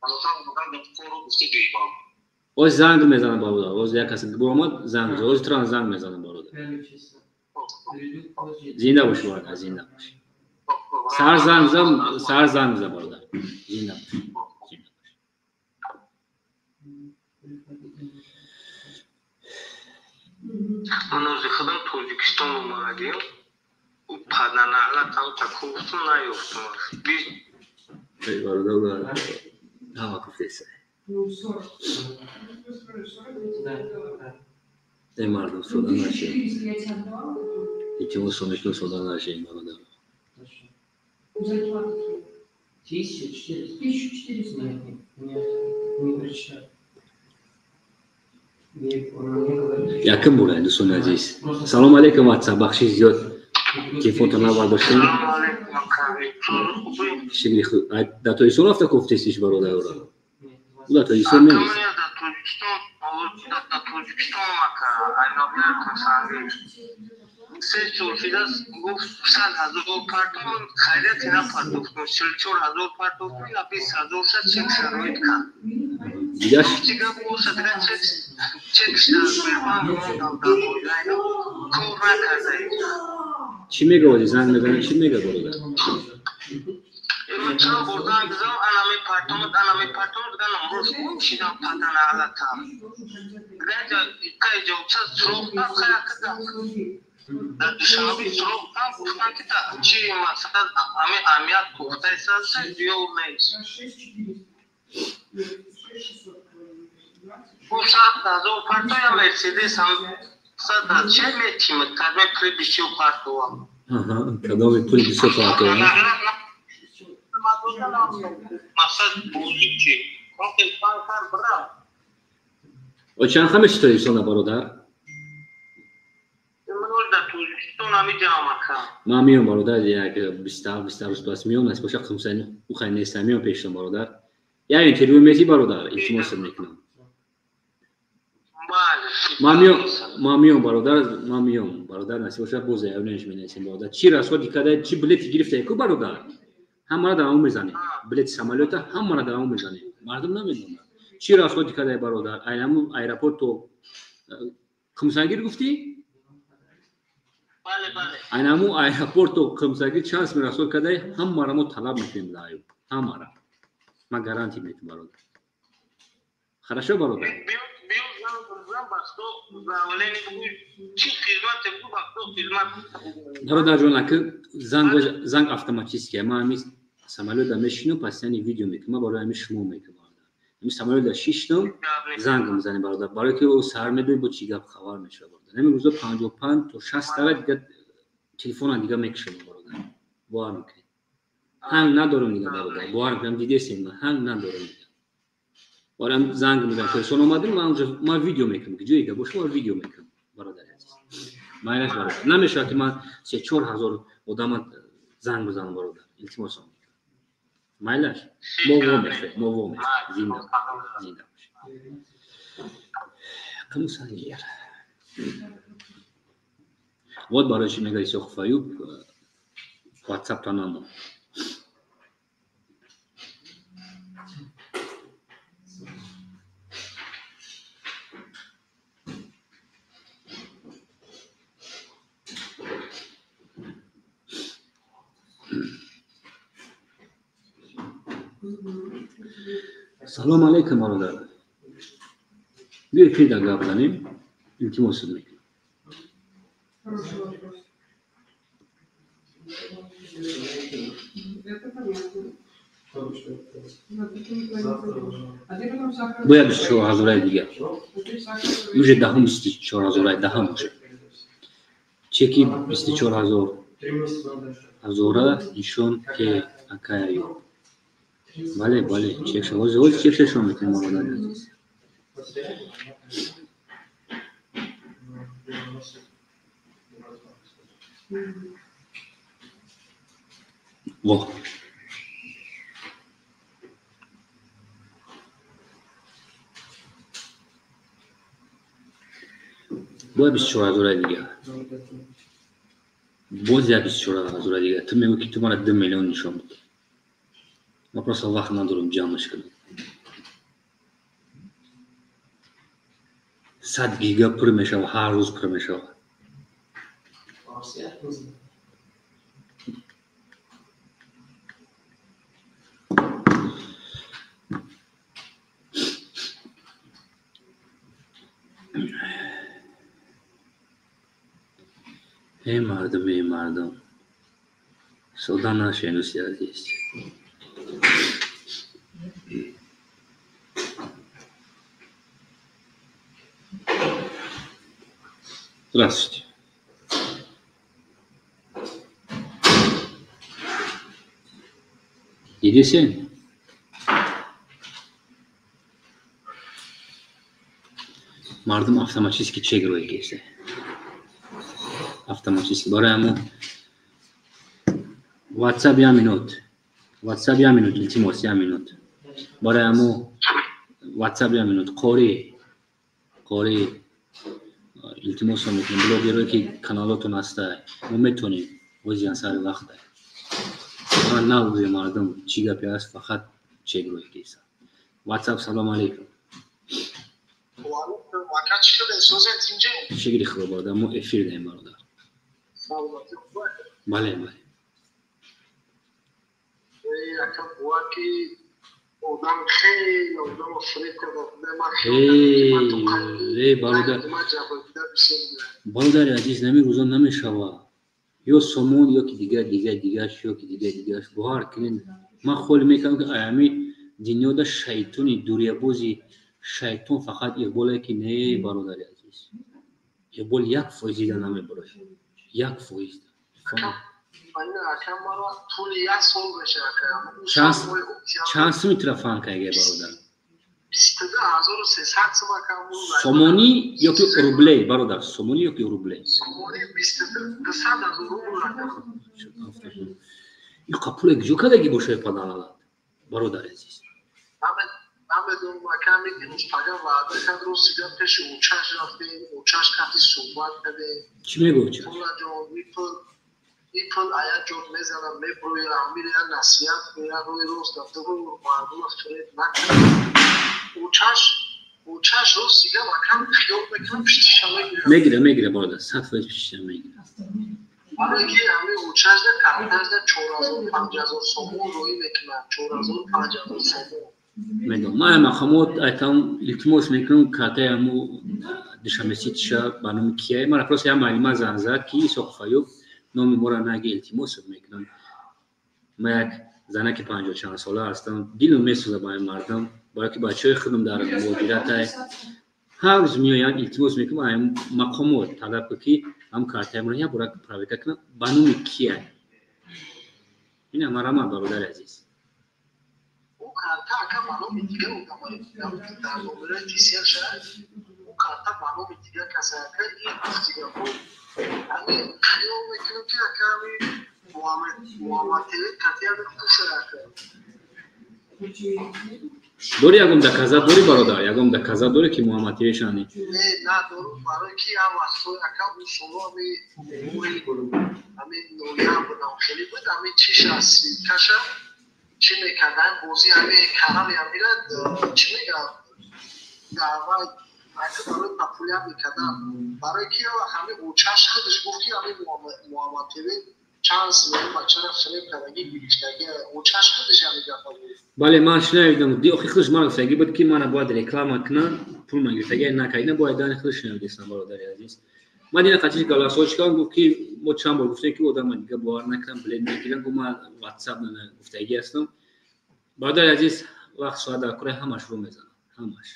азотан гапкору гуфте гӯйбам.
Оз занг мезанам бародар, оз як кас буромад занг, оз тран занг мезанам бародар. Зинда бош бародар, зинда бош. Сар занг зам, сар занг зам бародар. Зинда бош. Зинда бош.
Ман ози худам Тоҷикистон омадем. Ӯ паданалатам такуфтум наёфтум.
Эй бародар, ҳама гуфтеса. Эй мардум, сода нашед. Илтимос мекунам, сода нашед бародар.
1400. 1400? Нет, не прочитал.
Якум бора, дӯстони азиз. Салом алейкум, WhatsApp, бахшиш зиёд. Телефонтон набардоштем. Шукри Худо. Дар Тоҷикистон рафта кофтестиш бародарро? Ӯ дар Тоҷикистон нест.
Дар Тоҷикистон ака, айноҳияи Кунсанги. Се сол шудааст, гуфт 100 000 партом, хайрияте напардохтум, 44 000 партохтум, на 20 000 шад, чек шароит кард.
Дигаш?
Рости гап бошад, дигар чек дар Сбербанк мондам дар оила, ино кор накарда.
Чӣ мега ози занг мезанад, чӣ мега бародар?
Ман чанд бор занг задам, ана мепартомад, ана мепартомад, дигар номрош гум шидам, паданалатам. Дигар кай ҷавобча суроғ дам, хай акада. Дар Душанбе суроғ дам, гуфтам ки чи масалан ҳамин амният пухтаиста ё нест. Гуфт 100 000 партоя Мерседес ҳам
Кадоми пули бисёр партова? О, чанд ха меши Тоҷикистона, бародар? Ман меом, бародар, як 27 рӯз пас меом, насиб боша, қумсани ухай нестам, меом пештон, бародар. Як интервю метӣ, бародар, илтимосат мекунам. Ман меом, бародар, ман меом, бародар, насиб боша, боз заявление менависем, бародар. Чӣ расходи карда, чӣ билети гирифта ку, бародар? Ҳамаро дар ҳаво мезанем. Билети самолёта ҳамаро дар ҳаво мезанем. Мардум намедонад. Чӣ расходи карда, бародар? Айнаму аэропорт то Қумсангир гуфтӣ? Айнаму аэропорт то Қумсангир чанд сум расход карда, ҳамаро мо талаб мекунем лаю. Ҳамаро. Ман гарантия метам, бародар. Хорошо, бародар? Бародар ҷон, ака занг автоматически. Ман ҳамин самолётда мешинам, постоянно видео мекунам. Ман барои ҳамин шумо мекунам, бародар. Ҳамин самолётда шиштам, занг мезанем, бародар. Барои ки ӯ саҳар медонӣ бо чӣ гап хабар мешавад, бародар. Ҳамин рӯзо 55 то 60 тара дига телефона дига мекушам, бародар. Бовар мекунед. Ҳанг надорам дига, бародар. Бовар мекунам, дидесем, ман ҳанг надорам дига. Барам занг мезанам, телефон омадам, ман уже ман видео мекунам, ки ҷое га бошам, ман видео мекунам, бародари азиз. Майлаш, бародар. Намешавад, ки ман 3-4 ҳазор одама занг бизанам, бародар. Илтимосам мекунам. Майлаш? Мо во мешавем, мо во мешавем. Зинда, зинда бошед. Қумсангир. Вот барои чӣ мега Исоқов Аюб WhatsApp та намон. Салом алейкум, бародар. Биё эфирда гап занем, илтимосат мекунам. Бояд 24 ҳазораи дигар. Уже даҳум 24 ҳазораи даҳам бошад. Чеки 24 ҳазор ҳазора нишон ке, акай Аюб. Бале, бале, чекша. Ҳозир ҳозир чекша шумо мекунем, бародари азиз. Во. Бояд 24 ҳазораи дигар. Боз як 24 ҳазораи дигар. Ту мегӯӣ, ки ту мара 2 миллион нишон бидӣ. Ман просто вақт надорам ҷамъаш кунам. 100 гига пур мешавад, ҳар рӯз пур мешавад. Эй мардум, эй мардум, содда нашед, дӯсти азиз. Здравствуйте. Дидесен? Мардум автоматически чек рӯй кесе. Автоматически. Барои ҳамо WhatsApp я минут. WhatsApp я минут, илтимос, я минут. Барои ҳамо WhatsApp я минут. Қори. Қори. Илтимосо мекунем, блогерое ки каналотон ҳастай, мо метонем озиан сари вақтай. Ман нагӯем мардум чӣ гапе аст, фақат чек рӯй кеса. WhatsApp, салом алейкум. Шукри Худо, бародар, мо эфир даем, бародар. Бале, бале.
Одам хеле одамро фиреб карда.
Эй, бародар, бародари азиз, нами рӯзо намешава. Ё сомон, ё ки дигар, дигар, дигарш, ё ки дигар, дигарш. Бовар кунед, ман холӣ мекардам, ки аями дунёда шайтони дуриябози шайтон фақат иқболе ки не, бародари азиз. Иқбол 1% да намебурояд, 1%. Чанд суми тура фаҳм кардаги, бародар? Сомонӣ ёки рублей, бародар? Сомонӣ ёки рублей? Иқа пуле куҷо кардаги бошад, падаралат, бародари азиз?
Намедонам, ака. Имрӯз пага ваъда кард, рости гап, пеши очаш рафтем, очаш кати суҳбат кардем.
Чӣ мегӯ очаш?
Ҷон, ин пул ая ҷон мезанам, меброя, амир я насиҳат мея, рӯи рост рафта мардума фиреб накунад. Очаш, рости гап, акам, хиёл мекунам, пиштиша мегирам.
Мегира, мегира, бародар, 100% пиштиша мегира.
Барои ки ҳамин очашда карташда 4000, 5000 сомон роӣ мекунад, 4000, 5000 сомон.
Медонам, ман мақомот айтам, илтимос мекунам, картаи ҳаму душанбеситиша ба номи кияй. Мара просто як маълима занг зад, ки Исоқов Аюб, номи моро наги, илтимос мекунам. Ман як занаки панҷоҳ чанд сола ҳастам, дилам месӯзад ба ин мардум, барое ки бачаҳои худам дар муҳоҷиратай, ҳар рӯз меоянд. Илтимос мекунам, мақомот талаб кун, ки ҳам картаи моро як бора проверка кунам, ба номи кияй. Ина марама, бародари азиз.
Карта, ака, ба номи дигар одамай, дар номерои тисел шад, ӯ карта ба номи дигар каса, ака. Ин гуфтигаҳо, ҳамин хиёл мекунам, ки, ака, ҳамин Муҳаммадтеле катиями хуша, ака.
Дори ягон доказа дори, бародар? Ягон доказа дори, ки Муҳаммадтелешани?
Не, надорум, барое ки як вақтҳои, ака, ӯ соло ҳами ҳамин ноябр хеле буд, ҳамин чиша, ссылкаша чӣ мекардам, бозӣ ҳами канали ҳамира чӣ мегӯям, давай, ака, барои популяр мекардам, барои ки ҳами очаш худаш гуфт, ки ҳами Муҳаммад ТВ чанд симои бачара фиреб кардаги, гирифтаги. Очаш худаш ҳами гапа гуфт.
Бале, ман шунавидам. Охи худаш ман гуфтаги буд, ки мана бояд реклама кунам, пул ман гирифтаги накард. Ина бояд дани худаш шунавидестам, бародари азиз. Ман дина қатиш голосовочка гуфт, ки мо чанд бор гуфтем, ки одама дига бовар накунам, билет мегирам. Гуфт, ман ватсап гуфтагӣ ҳастам. Бародари азиз, вақт соат дар кура, ҳамаш рӯ мезанад, ҳамаш,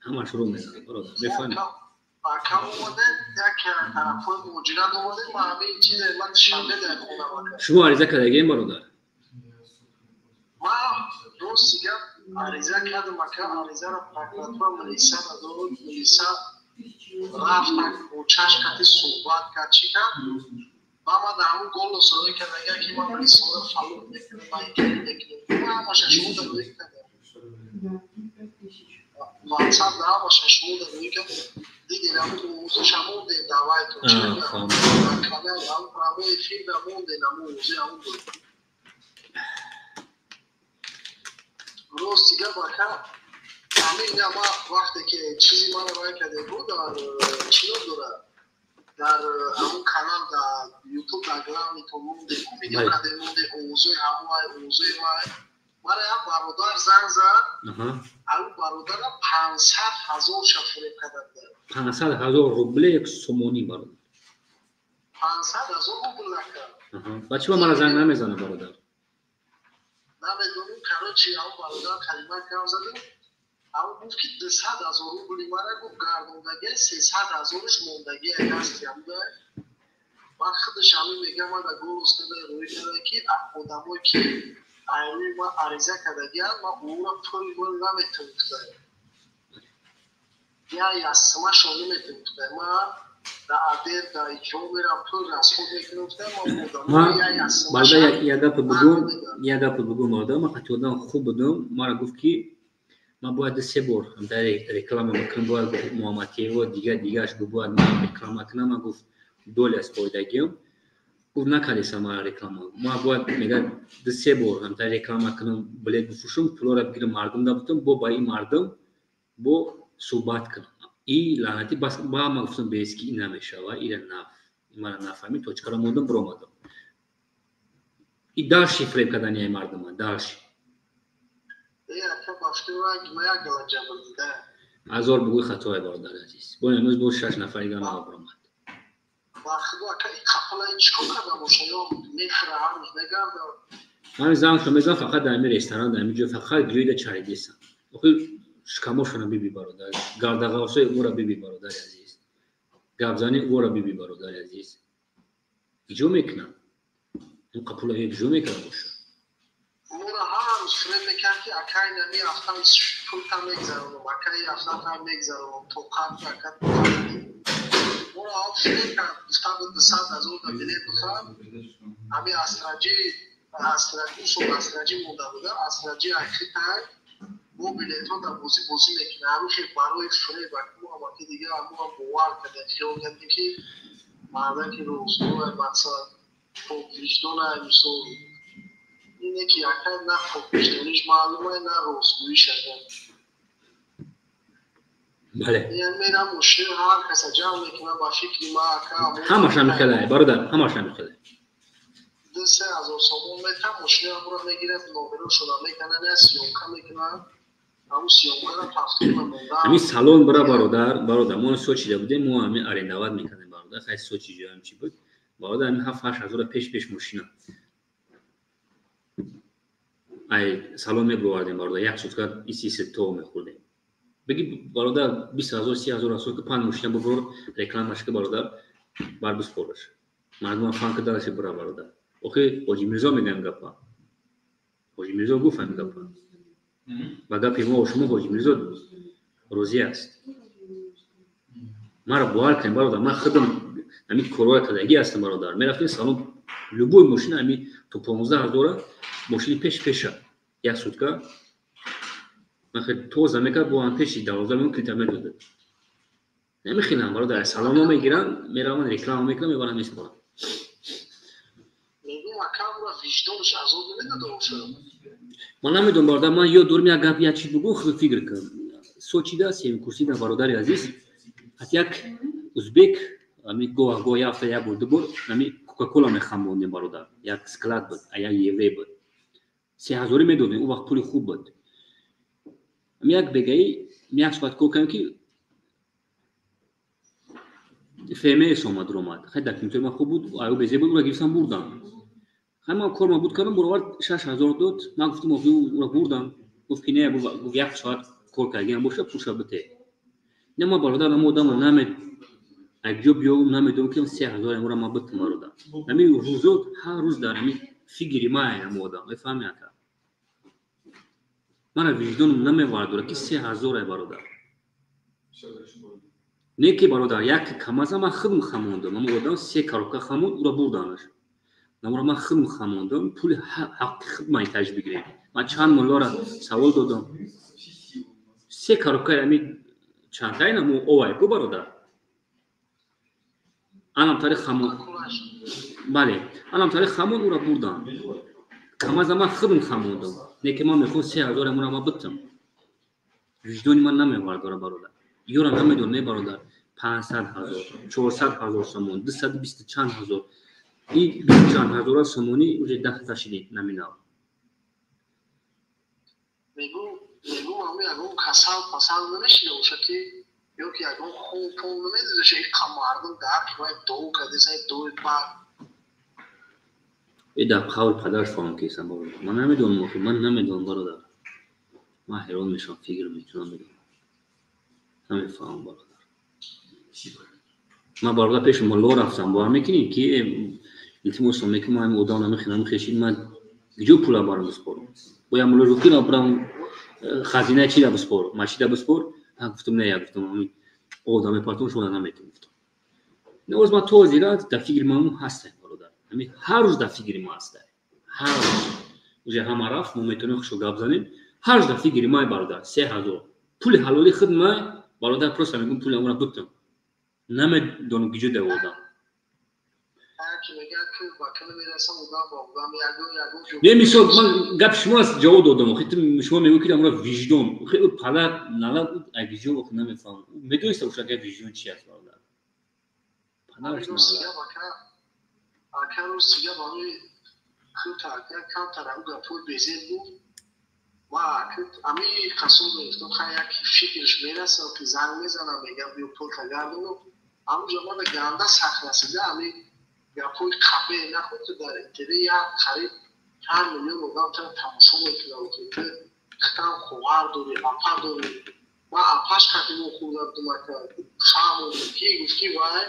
ҳамаш рӯ мезанад, бародар, мефаҳмед?
Ака, омадем, як тарафҳои муҳоҷират омадем, ма ҳамин чизе, ман душанбе дар хонам, ака.
Шумо ариза кардагием, бародар?
Ман, рости гап, ариза кардам, ака. Аризаро прокуратура милиса дод, милиса рафт, очаш кати суҳбат кард, чӣ кард, ва ман дар ҳамун голос роӣ кардага, ки ман милисаро фалон мекунам, ман икини мекунам. Ман ҳамаша шумо дар роӣ кардам, ватсап дар ҳамаша шумо дар роӣ кардам, дидем, ҳамун овозоша мондем, давайтон чӣ канал, ҳамун прямой эфир да мондем, ҳамун овози ҳамун буд. Рости гап, ака, ҳамин ма вақте ки чизи маро рой карде буд, дар чӣ ном дорад, дар ҳамун канал, дар ютуб, дар главнитон мондем, видео кардем, мондем овозои ҳамон вай, овозои вай. Мара як бародар занг зад, ҳамун бародара 500 000 ша фиреб карда буда.
500 000 рубле як сомонӣ, бародар?
500 000 рубл, ака.
Ба чӣ ба мара занг намезанад, бародар?
Намедонам, короче, ҳамун бародар калима гап задем, ҳамун гуфт, ки 200 000 рубли мара, гуфт, гардондагия, 300 000-ш мондагия дасти ҳамуда. Ман худаш ҳамин мегӯям, ман дар голос карда рӯй карда, ки одамое ки айрӯи ман ариза кардагианд, ман ӯро пул мол наметавон гуфта, я ясмашо наметавон гуфта, ман дар адер дар иҷро мерам, пул расход мекунам гуфта, ман одамои я ясмаша.
Як гапе бугум, як гапе бугум, бародар. Ман қатъи одам хуб будум, мара гуфт, ки ман бояд се бор реклама бикунам, бояд Муҳаммадтево дигар дигараш, бояд ман реклама кунам. Ман гуфт, доля споидагиам, гуфт, накардеса мара реклама. Ман бояд, мега, ду се бор реклама кунам, билет бифурӯшам, пулоро бигирам, мардум дабутам, бо ба ин мардум бо суҳбат кунам. И лаънатӣ бас. Ба ман гуфтам, бески ин намешава, ира наф мара нафаҳмид, точкаро мондам, биромадам. И дальше фиреб кардани мардума дальше. Ҳазор бугӯи хатое, бародари азиз. Бо имрӯз бо шаш нафари дигар нава биромад.
Ба худо, ака, ин қапалаи чикор карда боша ё мехӯра, ҳар рӯз мегарда.
Ҳамин зангшо мезанам, фақат дар ҳамин ресторан, дар ҳамин ҷо, фақат гӯида чаридесам. Охир шикамошона биби, бародар, гардағавсои ӯра биби, бародари азиз. Гапзани ӯро биби, бародари азиз, иҷо мекунам, ин пула иҷо мекарда боша.
Моро ҳар рӯз фиреб мекард, ки акай, нами ҳафтам пулта мегзаронам, акай, ҳафтата мегзаронам, тоқат ака, тоқат. Моро ҳам фиреб кард, гуфта буд, 200 000 да билет бихарам. Ҳами астраҷи, усол астраҷи монда буда, астраҷи айхитай бо билетҳо дар бозӣ мекунад. Ҳамин хел барои фиреб мо ҳамаки дига мо ҳам бовар кардем, хиёл кардем, ки мардаки рӯзгор, мақсад, поквиҷдона. Мисол, ине ки ака, на поквиҷдониш маълума, на ростгӯиш ака.
Бале.
Мерам, мошин ҳар каса ҷамъ мекунам, ба фикри ма, ака.
Ҳамаш ҳамихеле, бародар, ҳамаш ҳамихеле.
2-3 ҳазор сомон метам, мошини ҳамуро мегирад, номерошона мекунад, съёмка мекунад, ҳамун съёмкара пафтона монда.
Ҳамин салон бара, бародар, бародар, мо Сочида будем, мо ҳамин арендовать мекардем, бародар. Хай, Сочи ҷоям чи буд, бародар, ҳамин 7-8 ҳазора пеш пеш мошина ай салон мебировардем, бародар, як сутка иси то мехӯрдем. Биги, бародар, 20 000, 30 000 асо ки панҷ мошина бубур, рекламаш ки, бародар, бар биспораш, мардума фан ки дараши бура, бародар. Охи Ҳоҷи Мирзо мегӯям гапа, Ҳоҷи Мирзо гуфт ҳамин гапа. Ба гапи мо шумо Ҳоҷи Мирзо розӣ аст. Маро бовар кунем, бародар, ман худам ҳамин корҳоя кардагӣ ҳастам, бародар. Мерафтем салон, любой мошина ҳами то 15 000-а мошини пеш пеша як сутка ман хел тоза мекард, бо ҳам пеши дарвоза меон килита медода. Намехелам, бародар, салонҳо мегиранд, мераванд, реклама мекунанд, мебаранд, месупоранд.
Мегӯям, акамра виҷдонаш азоб намедода бошад?
Ман намедонам, бародар, ман ёд дорам, як гап, як чиз бугӯ, худ фикр кун. Сочида сеюмкурсида, бародари азиз, ҳат як узбек ами гоҳ гоҳ, як ҳафта як бор, ду бор ами кока-кола мехамондем, бародар. Як склад буд, як еврей буд, 3000-ӣ медодем, он вақт пули хуб буд. Ами як бегаи як соат кор кардем, ки ФМС омад, ромад. Хай, документои ман хуб буд, аю безе буд, ура гирифтам, бурдам. Хай, ман корма буд кардам, баровард, 6000 дод. Ман гуфтам, охи, ура бурдам. Гуфт ки не, гуфт, як соат кор кардагиам боша, пулша бите. Не, ман, бародар, ама одама наме акҷо биёвум, намедонам ки 3000 амура ман битам, бародар. Ҳамин рӯзо ҳар рӯз дар ҳамин фигири ман ҳамо одам, мефаҳми, ака? Мана виҷдонам намевардора, ки 3000 ай, бародар. Не ки, бародар, як камаза ман худм хамондам, ама одам се коробка хамонд, ура бурданаш. Намура ман худм хамондам, пули ҳаққи худ ман таҷ бигирем. Ман чанд муллора савол додам. Се коробка ами чандтай наму овай ку, бародар. Анам тари хамон. Бале, анам тари хамон, ура бурдам. Камаза ман худм хамондам. Не ки ман мехоҳам 3000 амура ман битам. Виҷдони ман намевардора, бародар. Ёра намедонам, не, бародар, 500 000, 400 000 сомон, дусаду бисту чанд ҳазор, ин бисту чанд ҳазора сомонӣ уже 10 та шиди номинал.
Мегӯм, ами ягон касал пасал намешида боша, ки ё ки ягон хун пул намедидаша, иқа мардум дар ҳаққи вай дуо кардесай, дуои бад.
Э, дар қавл падараш фаҳм кесам, бародар. Ман намедонам, охи, ман намедонам, бародар, ман ҳайрон мешавам, фикр мекунам, намедонам, намефаҳмам, бародар. Ман, бародар, пеши мулло рафтам, бовар мекунӣ, ки илтимосам мекунам, ман одам намехӯрам, намехешид, ман куҷо пула барам биспорам? Бо як мулло гуфт, ки барам хазинаи чида биспор, масҷида биспор. Ман гуфтам, не, я гуфтам, ҳамин одам мепартом, шумо наметавон, гуфтам. Навоз ман то зира дар фикри ман ҳастам, бародар, ҳамин ҳар рӯз дар фикри ма ҳаста, ҳар рӯз. Уже ҳама рафт, мо метавонем хушо гап занем. Ҳар рӯз дар фикри май, бародар, 3000 пули ҳалоли худ май, бародар, просто мегӯм, пули амра бутам, намедонам киҷо даводам. Не, мисол, ман гапи шумо аст, ҷавоб додам. Охи, шумо мегӯ, ки амра виҷдон, охи, падар нала агиҷо, охи, намефаҳмам, медониста боша, ки виҷдон чи аст, бародар, падараш нала.
Ака, рости гап, ами камтар ам гапҳои безеб буд. Ма ами қасом мегуфтам, хай, як фикраш мерасам, ки занг мезанам, мегам, биё, пулта гардону. Ҳамуҷо мана ганда сахт расида, ами гапҳои қабе нахӯд, ки дар интернет як қариб 5 миллион одам тара тамошо мекунад. Ки ту хитам хоҳар дорӣ, апа дорӣ. Ман апаш қати вохӯрда будум, ака, фаҳмондем, ки гуфт, ки вай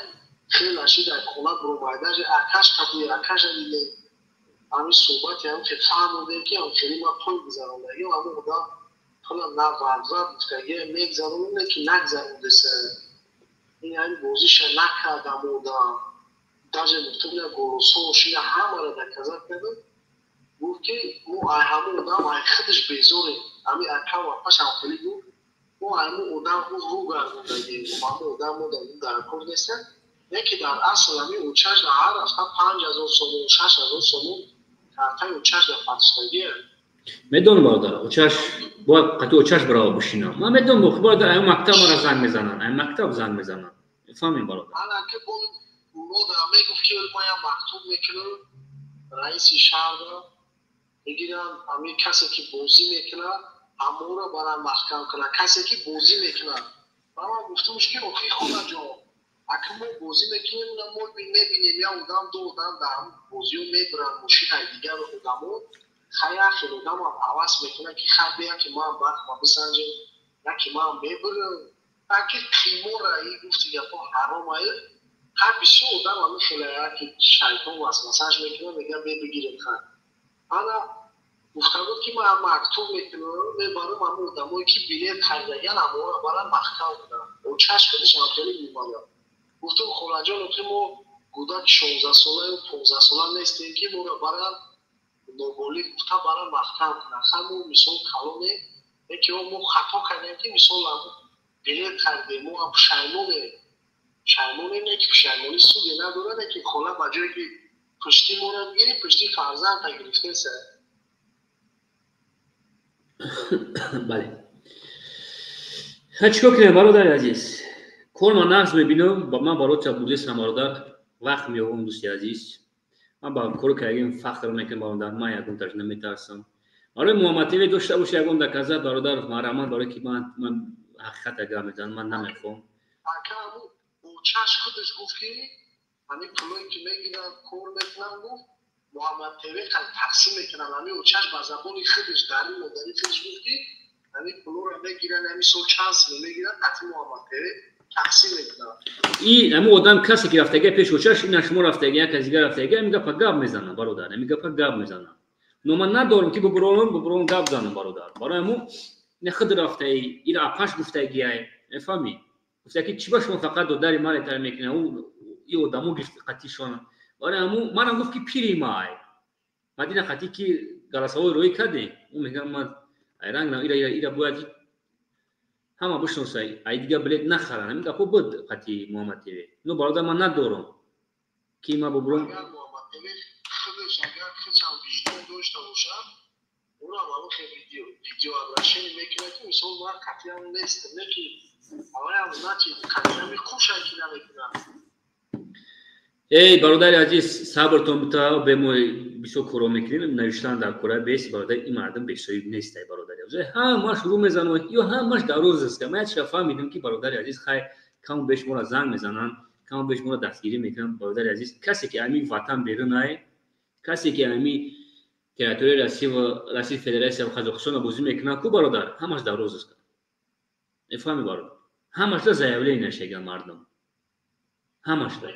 хеле ашид, ай хона буромайдаш, акаш қати акаша дидем. Ҳамин суҳбати ҳам ки фаҳмондем, ки ҳам хеле ман пул гузарондагим, ҳамон одам пула на вадвад гуфтаги мегузаронем, ки нагузарондеса. Ин ҳамин бозиша накард ҳамон одам. Даже гуфтум, я голосошина ҳамаро доказать кардам. Гуфт, ки мо ай ҳамон одам, ай худаш безорем. Ҳамин акаву апаш ҳам хеле гуфт, мо ҳамон одам рӯ гардондагим, ҳамон одам мо дар кор нестем. Яке дар асл ҳамин учаш дар ҳар ҳафта 5000 сомон, 6000 сомон картаи учаш дар партиштагия.
Медонам, бародар, очаш бояд қати очаш барава бишинам. Ман медонам, охи, бародар, ай мактаб мара занг мезананд, ай мактаб занг мезананд, мефаҳмем, бародар.
Ана ки модар мегуфт, ки ман як мактуб мекунам раиси шаҳрро, мегирам, ҳамин касе ки бозӣ мекунад, ҳамонро барам маҳкам кунад, касе ки бозӣ мекунад. Ба ман гуфтумш, ки охи, холаҷон, ака, мо бозӣ мекунем, мо мебинем, як одам, ду одам дар бозиҳо мебаранд мошинаи дигар одамо. Хай, як хел одамам ҳавас мекунад, ки хай, бия, ки ман бахтма бисанҷем, яки ман мебарам. Аки қимора и гуфти гапо ҳаром ай. Хай, бисёр одам ҳамин хела, яки шайтон васвасаш мекунад, мегӯяд, бе, бигирем. Хай, ана гуфта буд, ки ман мактуб мекунам, мебарам, ҳамон одамое ки билет харидагиан, ҳамонро барам маҳкам кунам. Очаш худашам хеле мемонад. Гуфтум, холаҷон, охи, мо кӯдаки 16-солаю 15-сола нестем, ки моро баран ноболиғ гуфта баран маҳкам кунам. Хай, мо мисол калоне, яке мо хато кардем, ки мисол билет харидем, мо ҳам пушаймонем. Пушаймонем, не ки пушаймонӣ суде надорад, ки хола ба ҷое ки пушти моро бигирӣ, пушти фарзандта гирифтеса.
Бале, чикор кунем, бародари азиз? Кор ман нағз мебинам, ман барои бурдесам, бародар, вақт меёбам, дӯсти азиз. Ман ба коро кардагим фахр мекунам, бародар, ман ягон тарж наметарсам. Барои Муҳаммад ТВ дошта боша ягон доказать, бародар, марҳамат, барое ки ман ҳақиқата гап мезанам, ман намехоҳам.
Ака, чаш худаш гуфт, ки ҳамин пулое ки мегиранд, кор мекунанд, гуфт, Муҳаммад ТВ тақсим мекунанд. Ҳамин очаш ба забони худаш, дари модари худаш гуфт, ки ҳамин пулоро мегиранд, ҳамин сол чанд сино мегиранд, қатъи Муҳаммад ТВ тақсим мекунанд.
И ҳамин одам, касе ки рафтага пеш очаш, ина шумо рафтага, як кас дигар рафтага, ҳамин гапа гап мезанам, бародар, ҳамин гапа гап мезанам. Но ман надорам, ки бубуронам, гап занам, бародар. Барои ҳамун ина худ рафтаи, ира апаш гуфтагиай, мефаҳмӣ? Гуфта, ки чӣ ба шумо фақат додари маре тар мекунад, и одамо гирифт қатишона. Барои ҳамун манам гуфт, ки пири май мадина қатӣ ки голосовой рӯӣ кардем, ӯ мегӯяд, ман айранг ира ира ира бояд ҳама бишносай, ай дигар билет нахаранд. Ҳамин гапо буд қатӣ Муҳаммад ТВ. Но, бародар, ман надорам, ки ман бубурам.
Агар Муҳаммад ТВ худаш, агар худшам виҷдон дошта бошад, ӯрам ҳамин хел видеообращение мекунад, ки мисол ман қатъиан нестам, не ки аваям начи қатъиан мекушад, ки намекунад.
Эй, бародари азиз, сабртон бита, бемо бисёр коро мекунем, навиштан дар кора бес, бародар, ин мардум бесоҳиб нестай, бародари азиз. Ҳамаш рӯ мезанад ё ҳамаш дар рӯз аст. Ман як чиза фаҳмидам, ки, бародари азиз, хай, каму беш моро занг мезананд, каму беш моро дастгирӣ мекунанд, бародари азиз. Касе ки ҳамин ватан берунай, касе ки ҳамин территорияи Россия ва Россия Федератсия ва Қазоқистонро бозӣ мекунад ку, бародар, ҳамаш дар рӯз аст. Мефаҳмӣ, бародар? Ҳамашда заявление шеган мардум. Ҳамашда.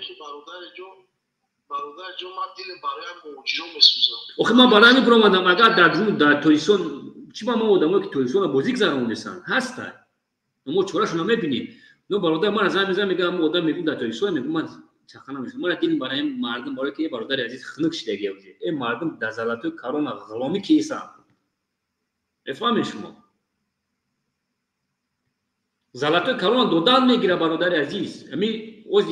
Бародари ҷон, ман дилам барои муҳоҷиро месӯзам.
Охи, ман барои ҳамин биромадам. Агар дар дар Тоҷикистон чӣ ба мо одамое ки Тоҷикистонро бозӣ гузарондесанд ҳастанд, мо чорашонро мебинем. Но, бародар, ман занг мезанам, мегӯям, одам мегӯм, дар Тоҷикистон, мегӯм, ман чақа намешавам. Мара дилам барои мардум, барое ки, бародари азиз, хунук шидагия уже. Э мардум дар золотой корона ғуломӣ киесанд. Мефаҳмед шумо? Золотой корона додан мегира, бародари азиз. Ами оз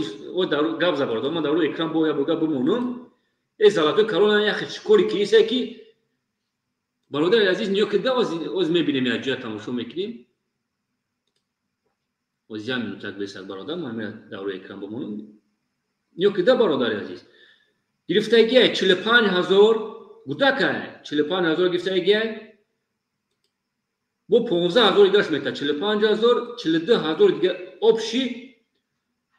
гап за, бародар, ман дар рӯи экран бо як гап бимонам. Э золотой корона як кори киесе, ки, бародари азиз, ниё ки оз мебинем, як ҷоя тамошо мекунем. Оз як минутак бесак, бародар, ман дар рӯи экран бимонам. Ниё ки да, бародари азиз, гирифтагиай 45 000 гудакай, 45 000 гирифтагиай, бо 15 000 дигаш мета, 45 000, 42 000 дига, общий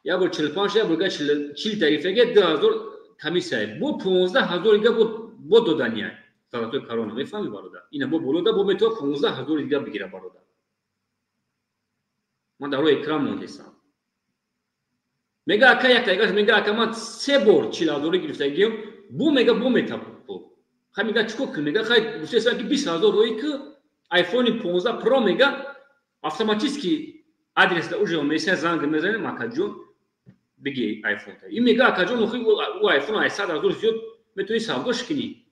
як бор 45, як бор дига 40 та гирифтагиай, 2000 комиссия, бо 15 000 дига бо доданиай золотой корона. Мефаҳми, бародар? Ина бо болода бо метавон 15 000 дига бигира, бародар. Ман дар рӯи экран мондесам. Мега ака яктагаш мега ака ман се бор 40 000 гирифтагием, бу мега бу метапо. Хай мега чӣ кор кунем? Мега хай гуфтесам ки 20 000 рӯи ки iPhone 15 Pro мега автоматически адрес да уже меса занг мезанем, акаҷон биги iPhone. Ин мега акаҷон охи ӯ iPhone ай 100 000 зиёд метавонӣ савдош кунӣ.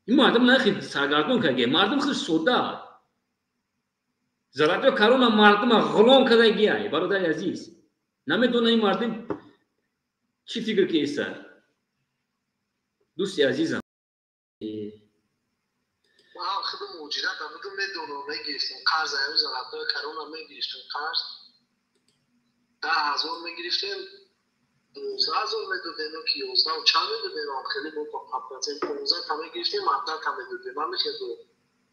Ин мардум нахи саргардон кардаги, мардум хеле сода. Золотая корона мардума ғулом кардагиай, бародари азиз. Намедонам ин мардум чӣ фикр кеса. Дӯсти азизам.
Ман худам муҳоҷират будам, медонам, мегирифтем қарз, ҳамин золотая корона мегирифтем қарз. 10 000 мегирифтем, 12 000 медодем, ки 11 чанд медодем, ам хеле бо процент 15 та мегирифтем, 17 та медодем. Ман мехедо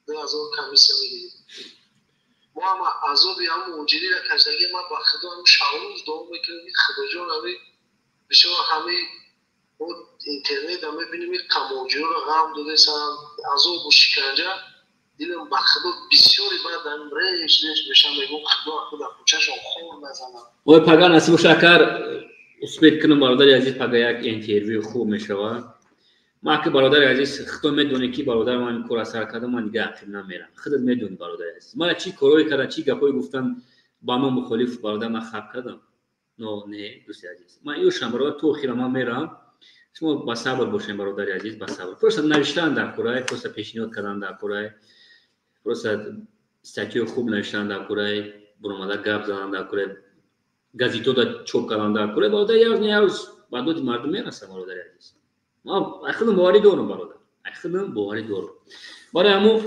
2000 комиссия мегирифтем. Мо ҳама азоби ҳам муҳоҷириро кашидагӣ. Ман ба худо ҳам шаврӯз дуо мекунам, худоҷон, ҳами бисёр ҳами мо интернета мебинем, муҳоҷироро ғам додесанд, азобу шиканҷа. Дилам ба худо бисёри баъд реш реш мешам, мегӯм худо худа кӯчашон хор назанад.
Ой, пага насиб боша, акар успеть кунам, бародари азиз, пага як интервю хуб мешавад. Ман ки бародари азиз, худо медонӣ ки бародар ман ин кора сар кардам, ман дига ақиб намерам. Худат медонӣ, бародари азиз, мана чӣ корҳое кардам, чӣ гапҳое гуфтам ба ман мухолиф, бародар, ман хаб кардам. Но не, дӯсти азиз, ман ёшам, бародар, то охира ман мерам. Шумо ба сабр бошем, бародари азиз, ба сабр. Просто навиштан дар курай, просто пешниҳод кардан дар курай, просто статьёи хуб навиштан дар курай, буромада гап задан дар курай, газетода чоп кардан дар курай, бародар, як рӯз не як рӯз ба доди мардум мерасам, бародари азиз. Ман ай худам боварӣ дорам, бародар, ай худам боварӣ дорам. Барои ҳамо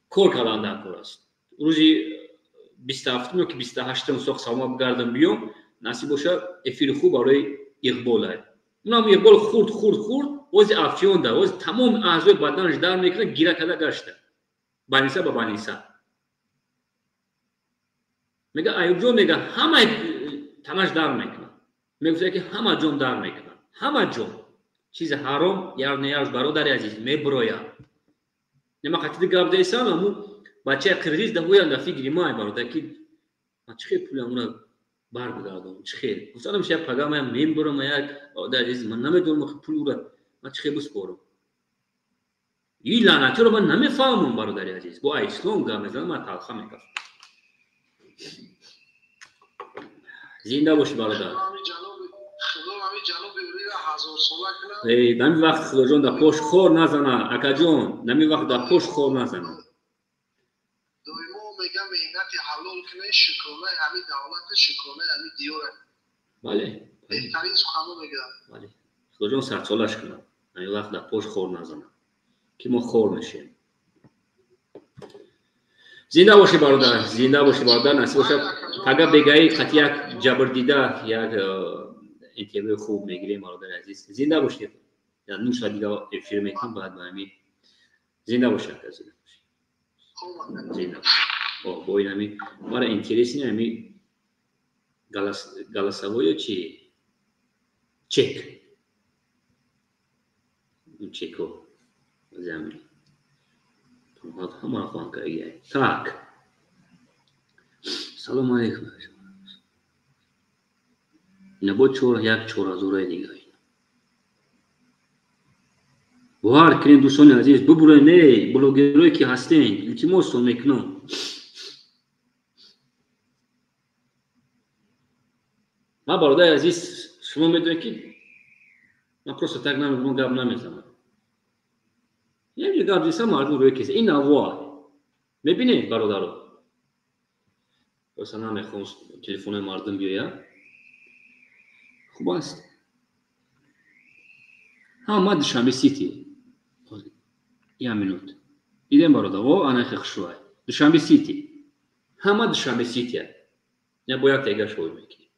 кор кардан дар кор аст. Рӯзи 27-ум ё ки 28-ум соқ саломат бигардам биём, насиб бошад, эфири хуб барои Иқбол. Унам Иқбол хурд хурд хурд, ози афёнда, ози тамоми аъзои баданаш дар мекунад, гира карда гашта. Баниса ба баниса. Мега Аюбҷон, мега ҳамаи танаш дар мекунад. Мегуфта ки ҳама ҷон дар мекунад. Ҳама ҷон. Чизи ҳаром яр не яр, бародари азиз, меброяд. Нема қатиди гап десам, аму бачаи қирғиз да ҳоян да фикри май, бародар, ки ман чӣ хел пулам ура барбигардонам, чӣ хел. Гуфтанам шая пага ман мебурам, як бародари азиз, ман намедонам пул ура ман чӣ хел биспорам. Ин лаънатиро ман намефаҳмам, бародари азиз. Бо ислом гап мезанам, ман талха мекафам. Зинда бошӣ, бародар. Нами вақт худоҷон дар пош хор назана, акаҷон, нами вақт дар пош хор назана.
Доимо мегам меҳнати ҳалол кунед, шукронаи ҳамин давлата, шукронаи ҳамин диёра.
Бале.
Беҳтарин суханҳо мегӯям.
Бале. Худоҷон сарсолаш кунад. Нами вақт дар пош хор назана, ки мо хор мешем. Зинда бошӣ, бародар, зинда бошӣ, бародар, насиб бошад. Пага бегаи қати як ҷабрдида як интервью хуб мегирем, бародари азиз. Зинда бошед. Ну шояд дига эфир мекунем баъд ба ҳамин. Зинда бошед, ака, зинда бошед. Зинда бошед. О, бо ин ҳамин мара интересни ҳамин голосовое ё чи? Чек. Чеко. Замин. Ҳамаро хоҳам кард. Так. Салому алейкум. Ина бо чор як 4000-аи дига. Бовар кунед, дӯстони азиз, бубуред, не блогерое ки ҳастен, илтимостон мекунам. Ман, бародари азиз, шумо медонед ки ман просто так намегӯям, гап намезанам. Як гап десам, мардум рӯи кеса. Ин навоа. Мебинед, бародаро? Просто намехоҳам телефонои мардум биёяд. Хуб аст. Ҳа, ман Душанбе Сити. Як минут. Дидем, бародар, о, ана хе хушрӯай. Душанбе Сити. Ҳама Душанбе Сити. Я бо як тега шоҳид мекунем.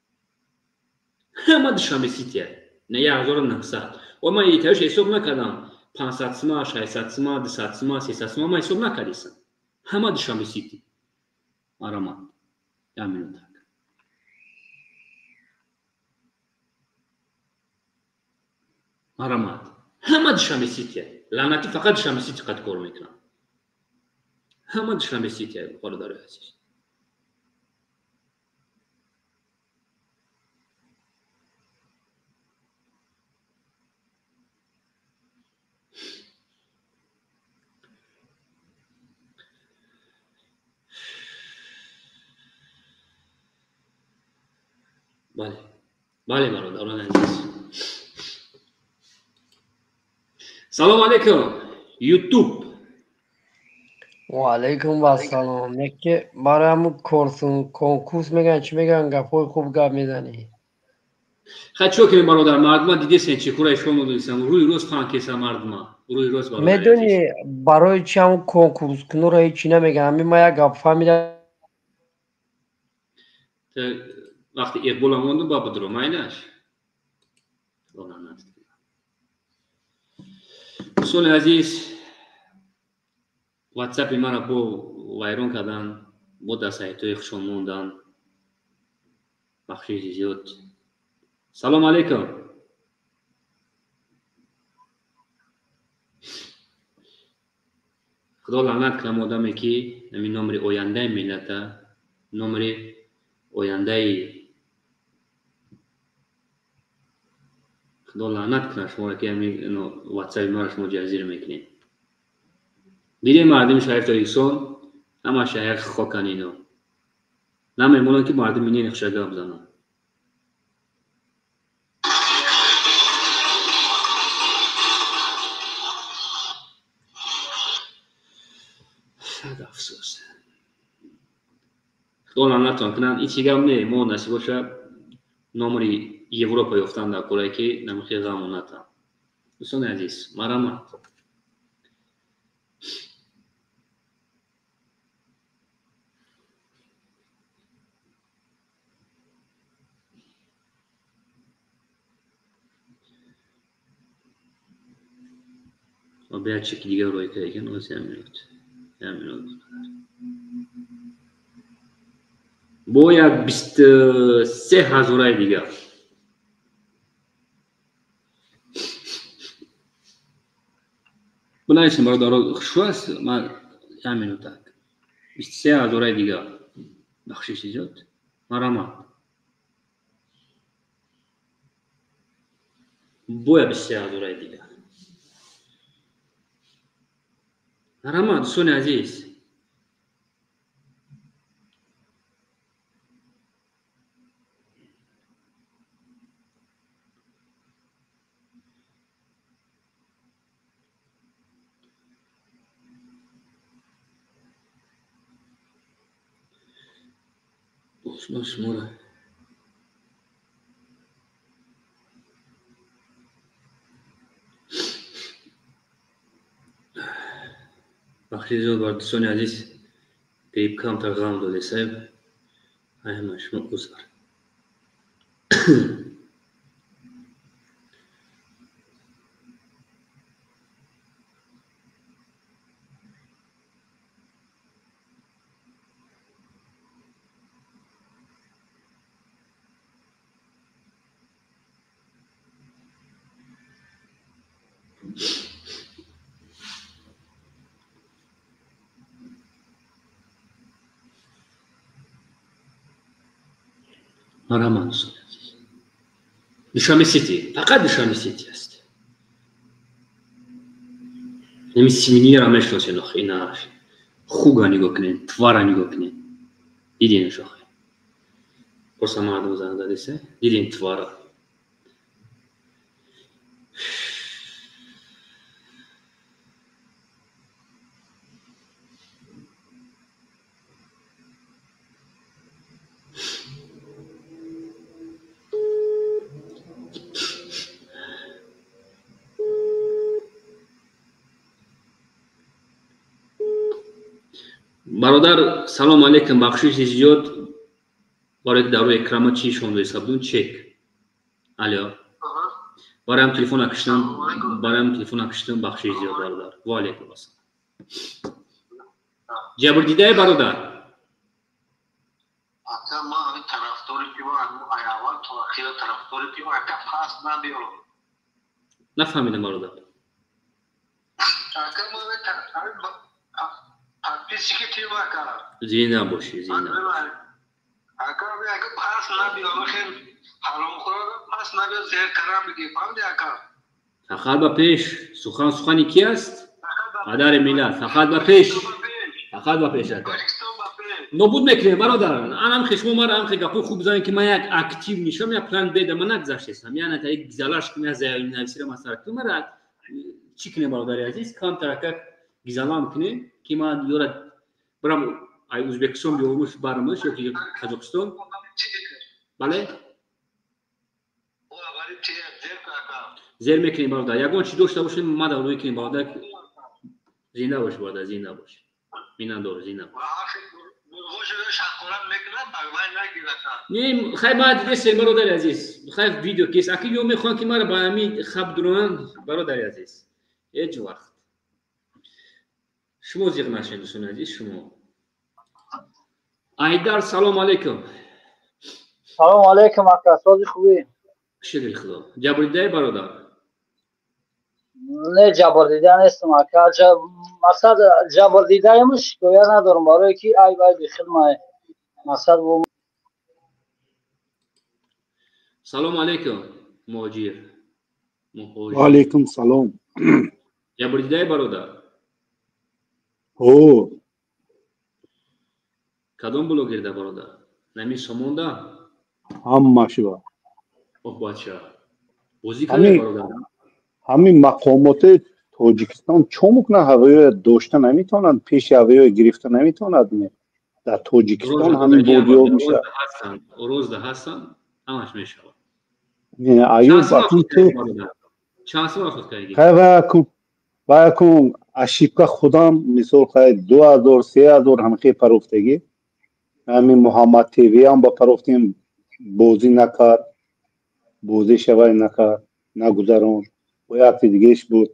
Ҳама Душанбе Сити. Не 1900. О, ман итавиш ҳисоб накардам. 500 сума, 600 сума, 200 сума, 300 сума ман ҳисоб накардисам. Ҳама Душанбе Сити. Маромад. Як минут. Маромад. Ҳама Душанбе Сити. Лаънатӣ фақат Душанбе Сити қад кор мекунад. Ҳама Душанбе Сити, бародари азиз. Бале, бале, бародарони азиз. Салом алейкум, Ютуб.
Ва алейкум вассалом. Яке барои ҳамун корсун конкурс мегӯянд, чӣ мегӯянд, гапҳои хуб гап мезанӣ.
Хай чӣ кунем, бародар, мардума дидесен чӣ кура ишон додисам, рӯи рост фаҳм кеса мардума. Рӯи рост, бародар.
Медонӣ барои чӣ ҳамун конкурскунуро ҳеҷ чӣ намегӯянд? Ҳамин ман як гап фаҳмидам.
Вақти Иқбола монду ба будро майнаш. Дӯстони азиз, ватсапи маро бо вайрон кардан, бо дар сайтҳои хушон мондан. Бахшиши зиёд. Салом алейкум. Худо лаънат кунам одаме ки ҳамин номери ояндаи миллата, номери ояндаи, худо лаънат кунад шуморо ки ҳамин ватсапи маро шумо ҷазир мекунед. Дидем мардуми шаҳри Тоҷикистон ҳамаша як хокан, ино намемонанд ки мардуми нени хуша гап зананд. Сад афсӯс. Худо лаънатон кунанд. Ин чӣ гап не, мо насиб боша номери Европа ёфтан дар корае ки намихи ғаму натам. Дӯстони азиз, марҳамат. Ба як чеки дигар рӯй кардан, оз як минут. Як минут. Бо як 23 ҳазораи дигар. Бинависем, бародаро, хушу аст, ман як минутак. 23 ҳазораи дигар. Бахшиши зиёд. Марҳамат. Боя 23 ҳазораи дигар. Марҳамат, дӯстони азиз. Шуморо бахши зиёд бар дӯстони азиз, грипп камтар ғам додесаеб. Ай ҳама шумо узр. Марҳамат, дӯстони азиз. Душанбе Сити, фақат Душанбе Сити аст. Ҳамин симинияро мешиносед охи, инаш. Хуга нигоҳ кунед, твара нигоҳ кунед. Диденаш охи. Просто мардум занг задеса, диден твара. Бародар, салом алейкум, бахшиши зиёд барои ки дар рӯи экрама чӣ нишон доиста будум, чек. Алё. Бароям телефона киштам, бароям телефона киштам, бахшиши зиёд, бародар. Ва алейкум ассалом. Ҷабрдидаи, бародар?
Ака, ман ҳамин тарафдори пиво, аввал то ахира тарафдори пиво, ака, пас набиё.
Нафаҳмидам, бародар.
Ака, ман подписчики тиво, ака.
Зинда бошӣ, зинда.
Ака, ака, пас набиё, хел ҳаромхӯра пас набиё, зертарам биги, фаҳмиди, ака?
Фақат ба пеш. Сухан сухани ки аст? Падари миллат. Фақат ба пеш. Фақат ба пеш, ака. Нобуд мекунем, бародар. Анам хе шумо мара ам хе гапои хуб занем, ки ман як актив нишам, як план Б да ман нагзаштесам. Я на як гизалаш кунем, я заявление нависира масара кунем, мара чӣ кунем, бародари азиз? Камтарака гизалам кунем, ки ман ёра барам ай Ӯзбекистон биёмуш бармуш ё ки Қазоқистон. Бале? Зер мекунем, бародар. Ягон чӣ дошта бошем, ма да рӯй кунем, бародар. Зинда бош, бародар, зинда бош. Миннатдор, зинда бош. Не, хай ма дидесем, бародари азиз. Хай видео кес. Аки ё мехоҳам, ки мара ба ҳамин хаб дуранд, бародари азиз. Ҳеҷ вақт. Шумо зиқ нашед, дӯстони азиз, шумо. Айдар, салом алейкум.
Салом алейкум, ака, сози хубӣ?
Шукри Худо. Ҷабрдидаи, бародар?
Не, ҷабрдида нестам, ака. Мақсад ҷабрдидаем, шикоят надорам, барое ки айб айби хидмае. Мақсад
Салом алейкум, муҳоҷир.
Ва алейкум салом.
Ҷабрдидаи, бародар?
Ҳо.
Кадом блогерда, бародар? Нами Сомонда?
Ҳамашва.
Оҳ, бача. Бозӣ кардем, бародар?
Ҳамин мақомоти Тоҷикистон чо мекунад, ҳавоё дошта наметавонад, пеши ҳавоё гирифта наметавонад? Дар Тоҷикистон ҳамин бодиё мешавад.
Розда ҳастанд, ҳамаш мешавад.
Не, аюб, акун ту
чанд сол вақт кардӣ?
Хай, ваякун ошибка худам, мисол, хай 2000, 3000 ҳамхе парофтагӣ. Ҳамин Муҳаммад ТВ ҳам ба парофтем, бозӣ накард, бозӣ шавай накард, нагузаронд. Бо якти дигеш буд.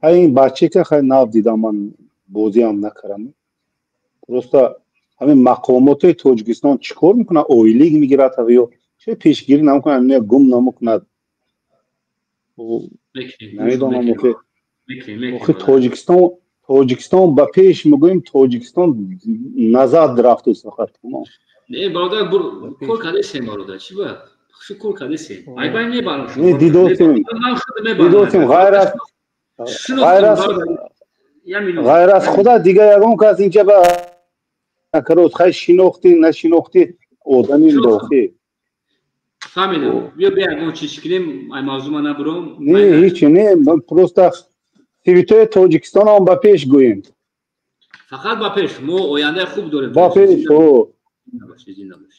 Хай ин бачака хай нав дидам ман, бозиам накардам. Просто ҳамин мақомоти Тоҷикистон чӣ кор мекунад? Ойлик мегирад ё чӣ, пешгирӣ намекунад, гум намекунад? Намедонам, охи Тоҷикистон ба пеш мегӯем, Тоҷикистон назад рафтааст фақат.
Не, бародар, кор кардесем, бародар, чӣ бояд? Шу кор кардесем. Айбай мебарам.
Не, дидосем. Дидосем, ғайр аз худа дигар ягон кас инҷа ба накард. Хай, шинохтӣ, нашинохтӣ, одами дохи.
Фаҳмидам. Биё, бия, ягон чиз кунем, ай мавзӯъ ма набурам.
Не, ҳеҷ не, просто территорияи Тоҷикистон ҳам ба пеш гӯем.
Фақат ба пеш. Мо ояндаи хуб дорем.
Ба пеш, ҳо.
Зинда бош.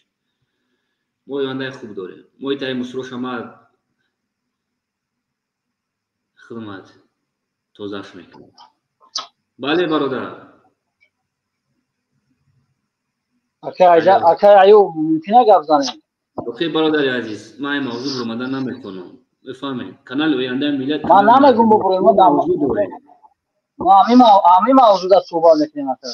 Мо ояндаи хуб дорем. Мо итаи мусроша ма хидмат тозаш мекунем. Бале, бародар.
Ака Аюб, мумкина гап занем?
Охи, бародари азиз, ман ин мавзӯъ буромада наметавонам. Мефаҳмед? Канали ояндаи миллат.
Ман намегум бубурем, мо ҳамин мавзӯъда суҳбат мекунем, ака.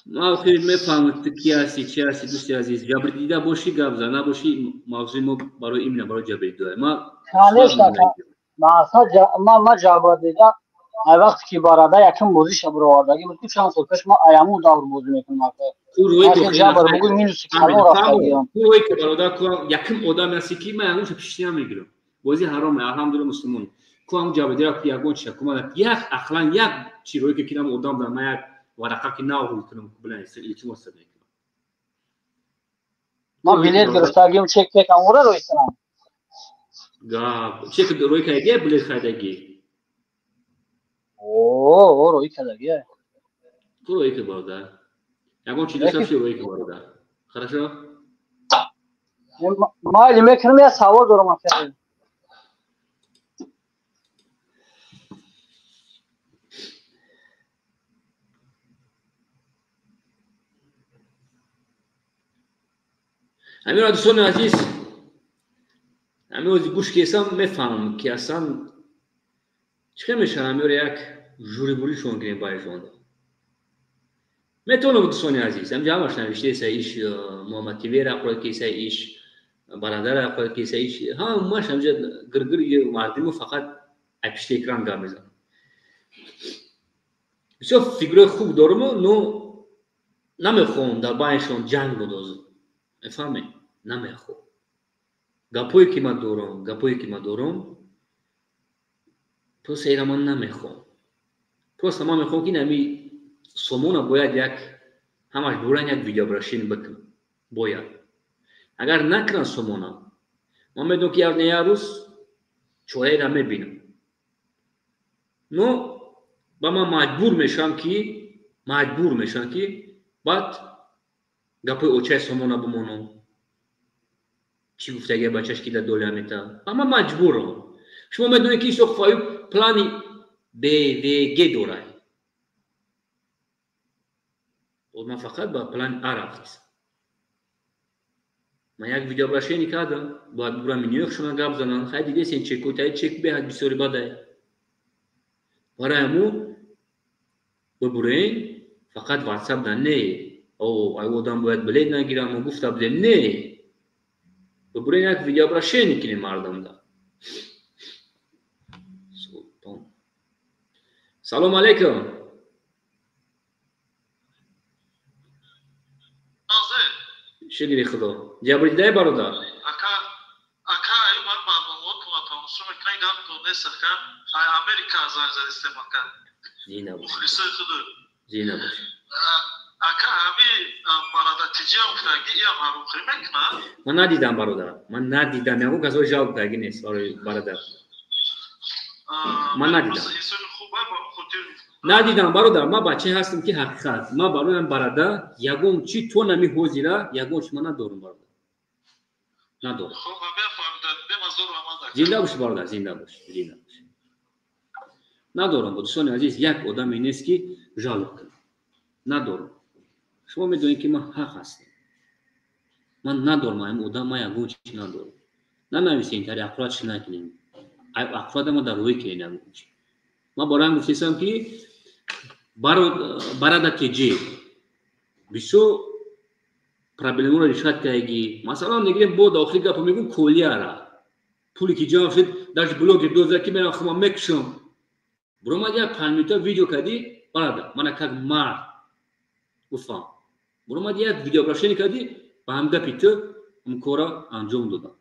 Ман охи мефаҳмам, ту ки ҳастӣ, чӣ ҳастӣ, дӯсти азиз. Ҷабрдида бошӣ, гап зан, набошӣ, мавзӯи мо барои именно барои ҷабрдидаое. Ман
Конечно, ман ҷабрдида ай вақте ки барада якум бозиша баровардагӣ буд, ки чанд сол пеш, ман ай ҳамун давр бозӣ мекунам, ака. Ҷабр бугӯй, минуси калон рафтагиам.
Рӯе ки, бародар, ку якум одаме ҳастӣ, ки ман ягонша пишти намегирам. Бозӣ ҳароме, алҳамдулилла, мусулмон. Ку ҳамун ҷабрдида, ку ягон чиша, ку ман як ақлан як чи рӯе ки кидам одам дар ман як варақа ки нав рӯй кунам, ку билан илтимос мекунам.
Ман билет гирифтагим, чек пек амура рӯй кунам.
Гап, чек рӯй кардагӣ, билет харидагӣ?
О, рӯй кардагӣ.
Ту рӯй ки, бародар. Ягон чи дошта бошӣ, рӯй ки, бародар. Хорошо?
Майли, мекунам, як савол дорам, ака.
Ҳаминро, дӯстони азиз, ҳамин ози гӯш кесам, мефаҳмам, ки аслан чӣ хел мешавад ҳаминро як журибуришон кунем байшонда. Метавонам, дӯстони азиз, ҳамҷа ҳамаш навиштаеса, иш Муҳаммад ТВ ҳақорат кеса, иш бародар ҳақорат кеса, иш ҳамаш ҳамҷа гиргир мардиму фақат ай пишти экран гап мезанам. Бисёр фигураи хуб доруму, но намехоҳам дар байншон ҷанг будозам. Мефаҳмед? Намехоҳам. Гапое ки ман дорам, гапое ки ман дорам, просто ира ман намехоҳам. Просто ман мехоҳам, ки ин ҳами Сомона бояд як Ҳамаш буран як видеообращение бикунам. Бояд. Агар накунам сомона, ман медонам ки як на як рӯз чораеро мебинам. Но ба ман маҷбур мешавам ки баъд гапои очаи сомона бимонам. Чӣ гуфтагия бачаш ки дар доля мета? Ба ман маҷбурам. Шумо медонед ки Исоқов Аюб плани БВГ дорад. Ман фақат ба плани А рафтисам. Ман як видеообращение кардам, бояд бурам миниёхшона гап занам. Хай дидесен чеку, таи чек беҳад бисёри бадай. Барои ҳамун бибурен фақат WhatsApp да не. О, ай одам бояд билет нагирам, мо гуфта будем не. Бибурен як видеообращение кунем мардамда. Султон. Салом алейкум. Шукри Худо. Ҷабрдидаи бародар?
Ака, ака, аю ман барномаотонро тамошо мекунам, гапто нест ака. Ай Америка занг задистем ака.
Зина бош.
Мухлисои худу.
Зина бош.
Ака, ҳами бародар тиҷиам гуфтаги, иам ҳаромхӯрӣ мекунад?
Ман надидам бародар. Ман надидам. Ягон касо жалоб кардаги нест барои бародар. Ман надидам. Надидам бародар, ман бачае ҳастам ки ҳақиқат. Ман бароям бародар ягон чи то нами ҳозира ягон чи ман надорам бародар. Надорам. Зинда бош бародар, зинда бош, зинда бош. Надорам, дӯстони азиз, як одаме нест ки жалоб кунад. Надорам. Шумо медонед ки ман ҳақ ҳастам. Ман надорам ҳамин одам, ман ягон чи надорам. Нанависем тари ақрат чи накунем. Ақрата ма дар рӯй кунем ягон чи. Ман бароям гуфтесам ки барада теҷе бисёр проблемаро решат кардаги. Масалан мегирем бо дар охири гапо мегӯм колияра. Пуле ки ҷамъ шуд, даже блогер доза ки мерам худам мекушам. Буромад як 5 минута видео кардӣ, барада, мана как мард гуфтам. Буромад як видеообращение кардӣ, ба ҳам гапи ту ҳам кора анҷом додам.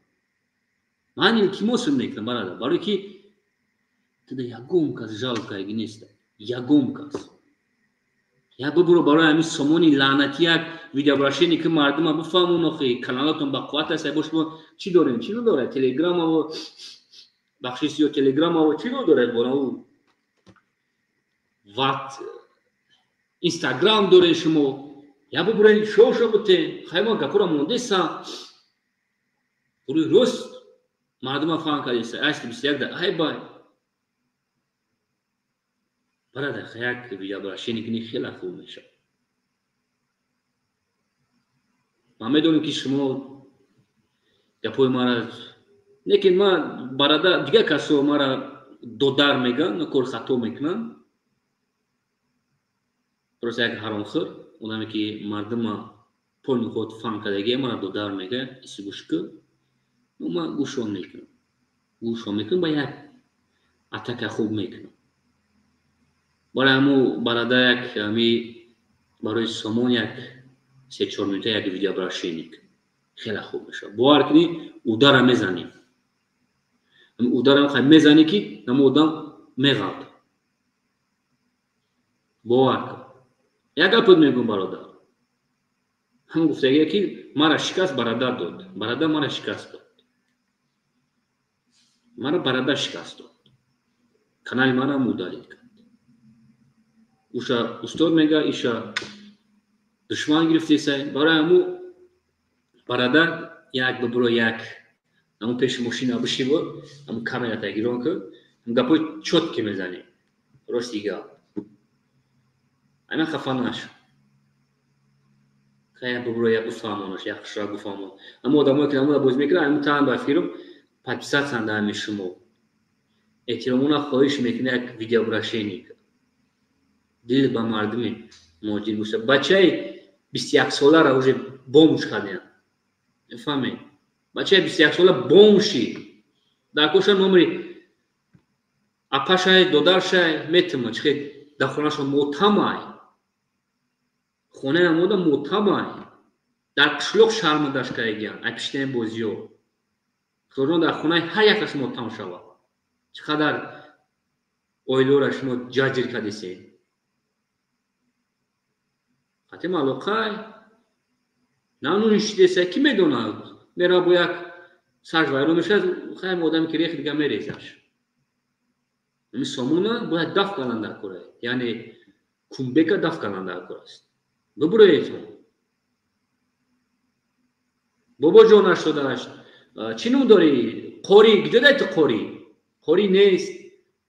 Ман илтимосм мекунам барада, барои ки туда ягон кас жалоб кардаги нест. Ягон кас. Як бибуро барои ҳамин сомони лаънатӣ як видеообращение ки мардума бифаҳмон, охи каналатон ба қувват аст, бо шумо чӣ дорем? Чӣ надорад? Телеграмаво бахшиш ё телеграмаво чӣ надорад? Бо ват Инстаграм дорем шумо. Як бибурен шоша бутен. Хай ма гапура мондесам. Рӯи рост мардума фаҳм кардеса. 821 да ай бай. Бародар, як видеообращение кунӣ хеле хуб мешавад. Ман медонам ки шумо гапои мара, лекин ман бародар дигар касо мара додар мегӯянд, кор хато мекунанд. Просто як ҳаромхӯр, одаме ки мардума полни худ фаҳм кардагия, мара додар мегӯяд, иси гӯш кун. Ман гӯшон мекунам. Гӯшон мекунам, ба як атака хуб мекунам. Барои ҳамун бародар як ҳами барои сомон як 3-4 минута як видеообращение хеле хуб мешавад. Бовар кунӣ, удара мезанӣ. Ударам хай мезанӣ ки намо одам меғалта. Бовар кун. Як гапот мегӯм бародар. Ҳамон гуфтагие ки мара шикаст бародар дод. Бародар мара шикаст дод. Мара бародар шикаст дод. Канали мара удалит кард. Уша устод мега, иша душман гирифтесай. Барои ҳамун бародар як бибуро як ҳамун пеши мошина бишиво, ҳамун камера тагирон кун, ҳамун гапои чётки мезанӣ. Рости гап. Айман хафа нашуд. Хай бибуро як бифаҳмонаш, як хушрак бифаҳмон. Ҳамун одамое ки ҳамуна бозӣ мекунанд, ҳамун таан ба фирм подписаться анда ҳами шумо. Эҳтиромона хоҳиш мекунӣ як видеообращение. Дил ба мардуми муҳоҷир боша. Бачаи 21 соларо уже бомж кардем. Мефаҳмед? Бачаи 21 сола бомж шид. Дар коша номери апашай, додаршай метима, чихе дар хонашон мотамай. Хонаи амода мотамай. Дар қишлоқ шармандаш кардагиян, ай пиштаи бозиё. Худоҷон дар хонаи ҳар якаш мотам шавад. Чӣ қадар оиларо шумо ҷаҷир кардесед. Қати малоқай нанунишидеса, ки медонад, мера бо як сарш вайрон мешавад, хайм одаме ки рехи дига мерезаш. Ами сомона бояд даф кардан дар кора, яъне кумбека даф кардан дар кор аст. Бубуроедтон. Бобоҷон 88. Чӣ ном дорӣ? Қорӣ, куҷо дай ту қорӣ? Қорӣ нест.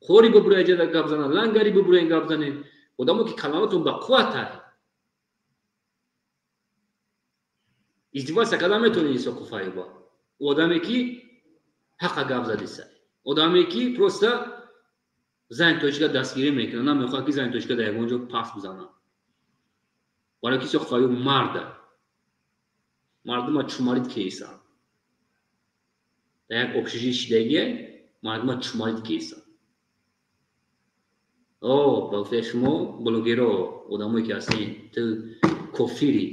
Қорӣ бубуроед, ҷада гап занад, лангари бубуроед, гап занед. Одамо ки каламотон ба қувват ай. Издивоҷ карда метавонӣ Исоқуфаева. Одаме ки ҳақа гап задиса. Одаме ки просто зани тоҷика дастгирӣ мекунад, намехоҳад ки зани тоҷика дар ягон ҷо пас бизанад. Барои ки Исоқуфаев марда. Мардума чумарид кейса. Дар як общежитие шидагие, мардума чумарид кейса. О, ба гуфтаи шумо блогеро, одамое ки ҳастед, ту кофирӣ.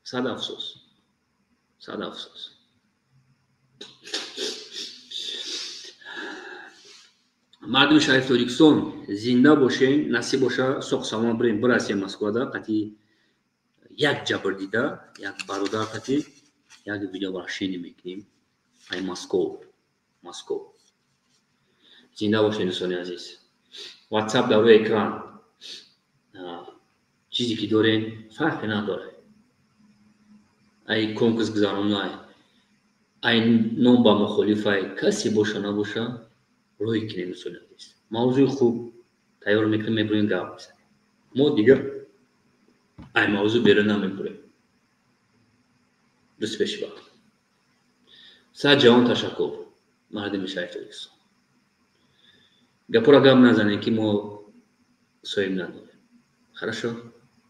Сад афсӯс. Сад афсӯс. Мардуми шарифи Тоҷикистон, зинда бошен, насиб боша, соқ саломат бирем, бирасем Москвада, қати як ҷабр дида, як бародар қати як видеобахшинӣ мекунем. Ай Москов, Москов. Зинда бошен, дӯстони азиз. WhatsApp дар рӯи экран. Чизе ки дорем, фарқе надорад. Ай конкурс гузаронай, ай ном ба мухолифай, касе боша набоша, рӯй кунем, дӯстони азиз. Мавзӯи хуб тайёр мекунем, мебурем, гап мезанем. Мо дигар ай мавзӯ берун намебурем. Дӯст пешва. Сад ҷавон ташаккур, мардуми шаҳри Тоҷикистон. Гапора гап назанем, ки мо соҳиб надорем. Хорошо?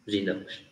Зинда бошед.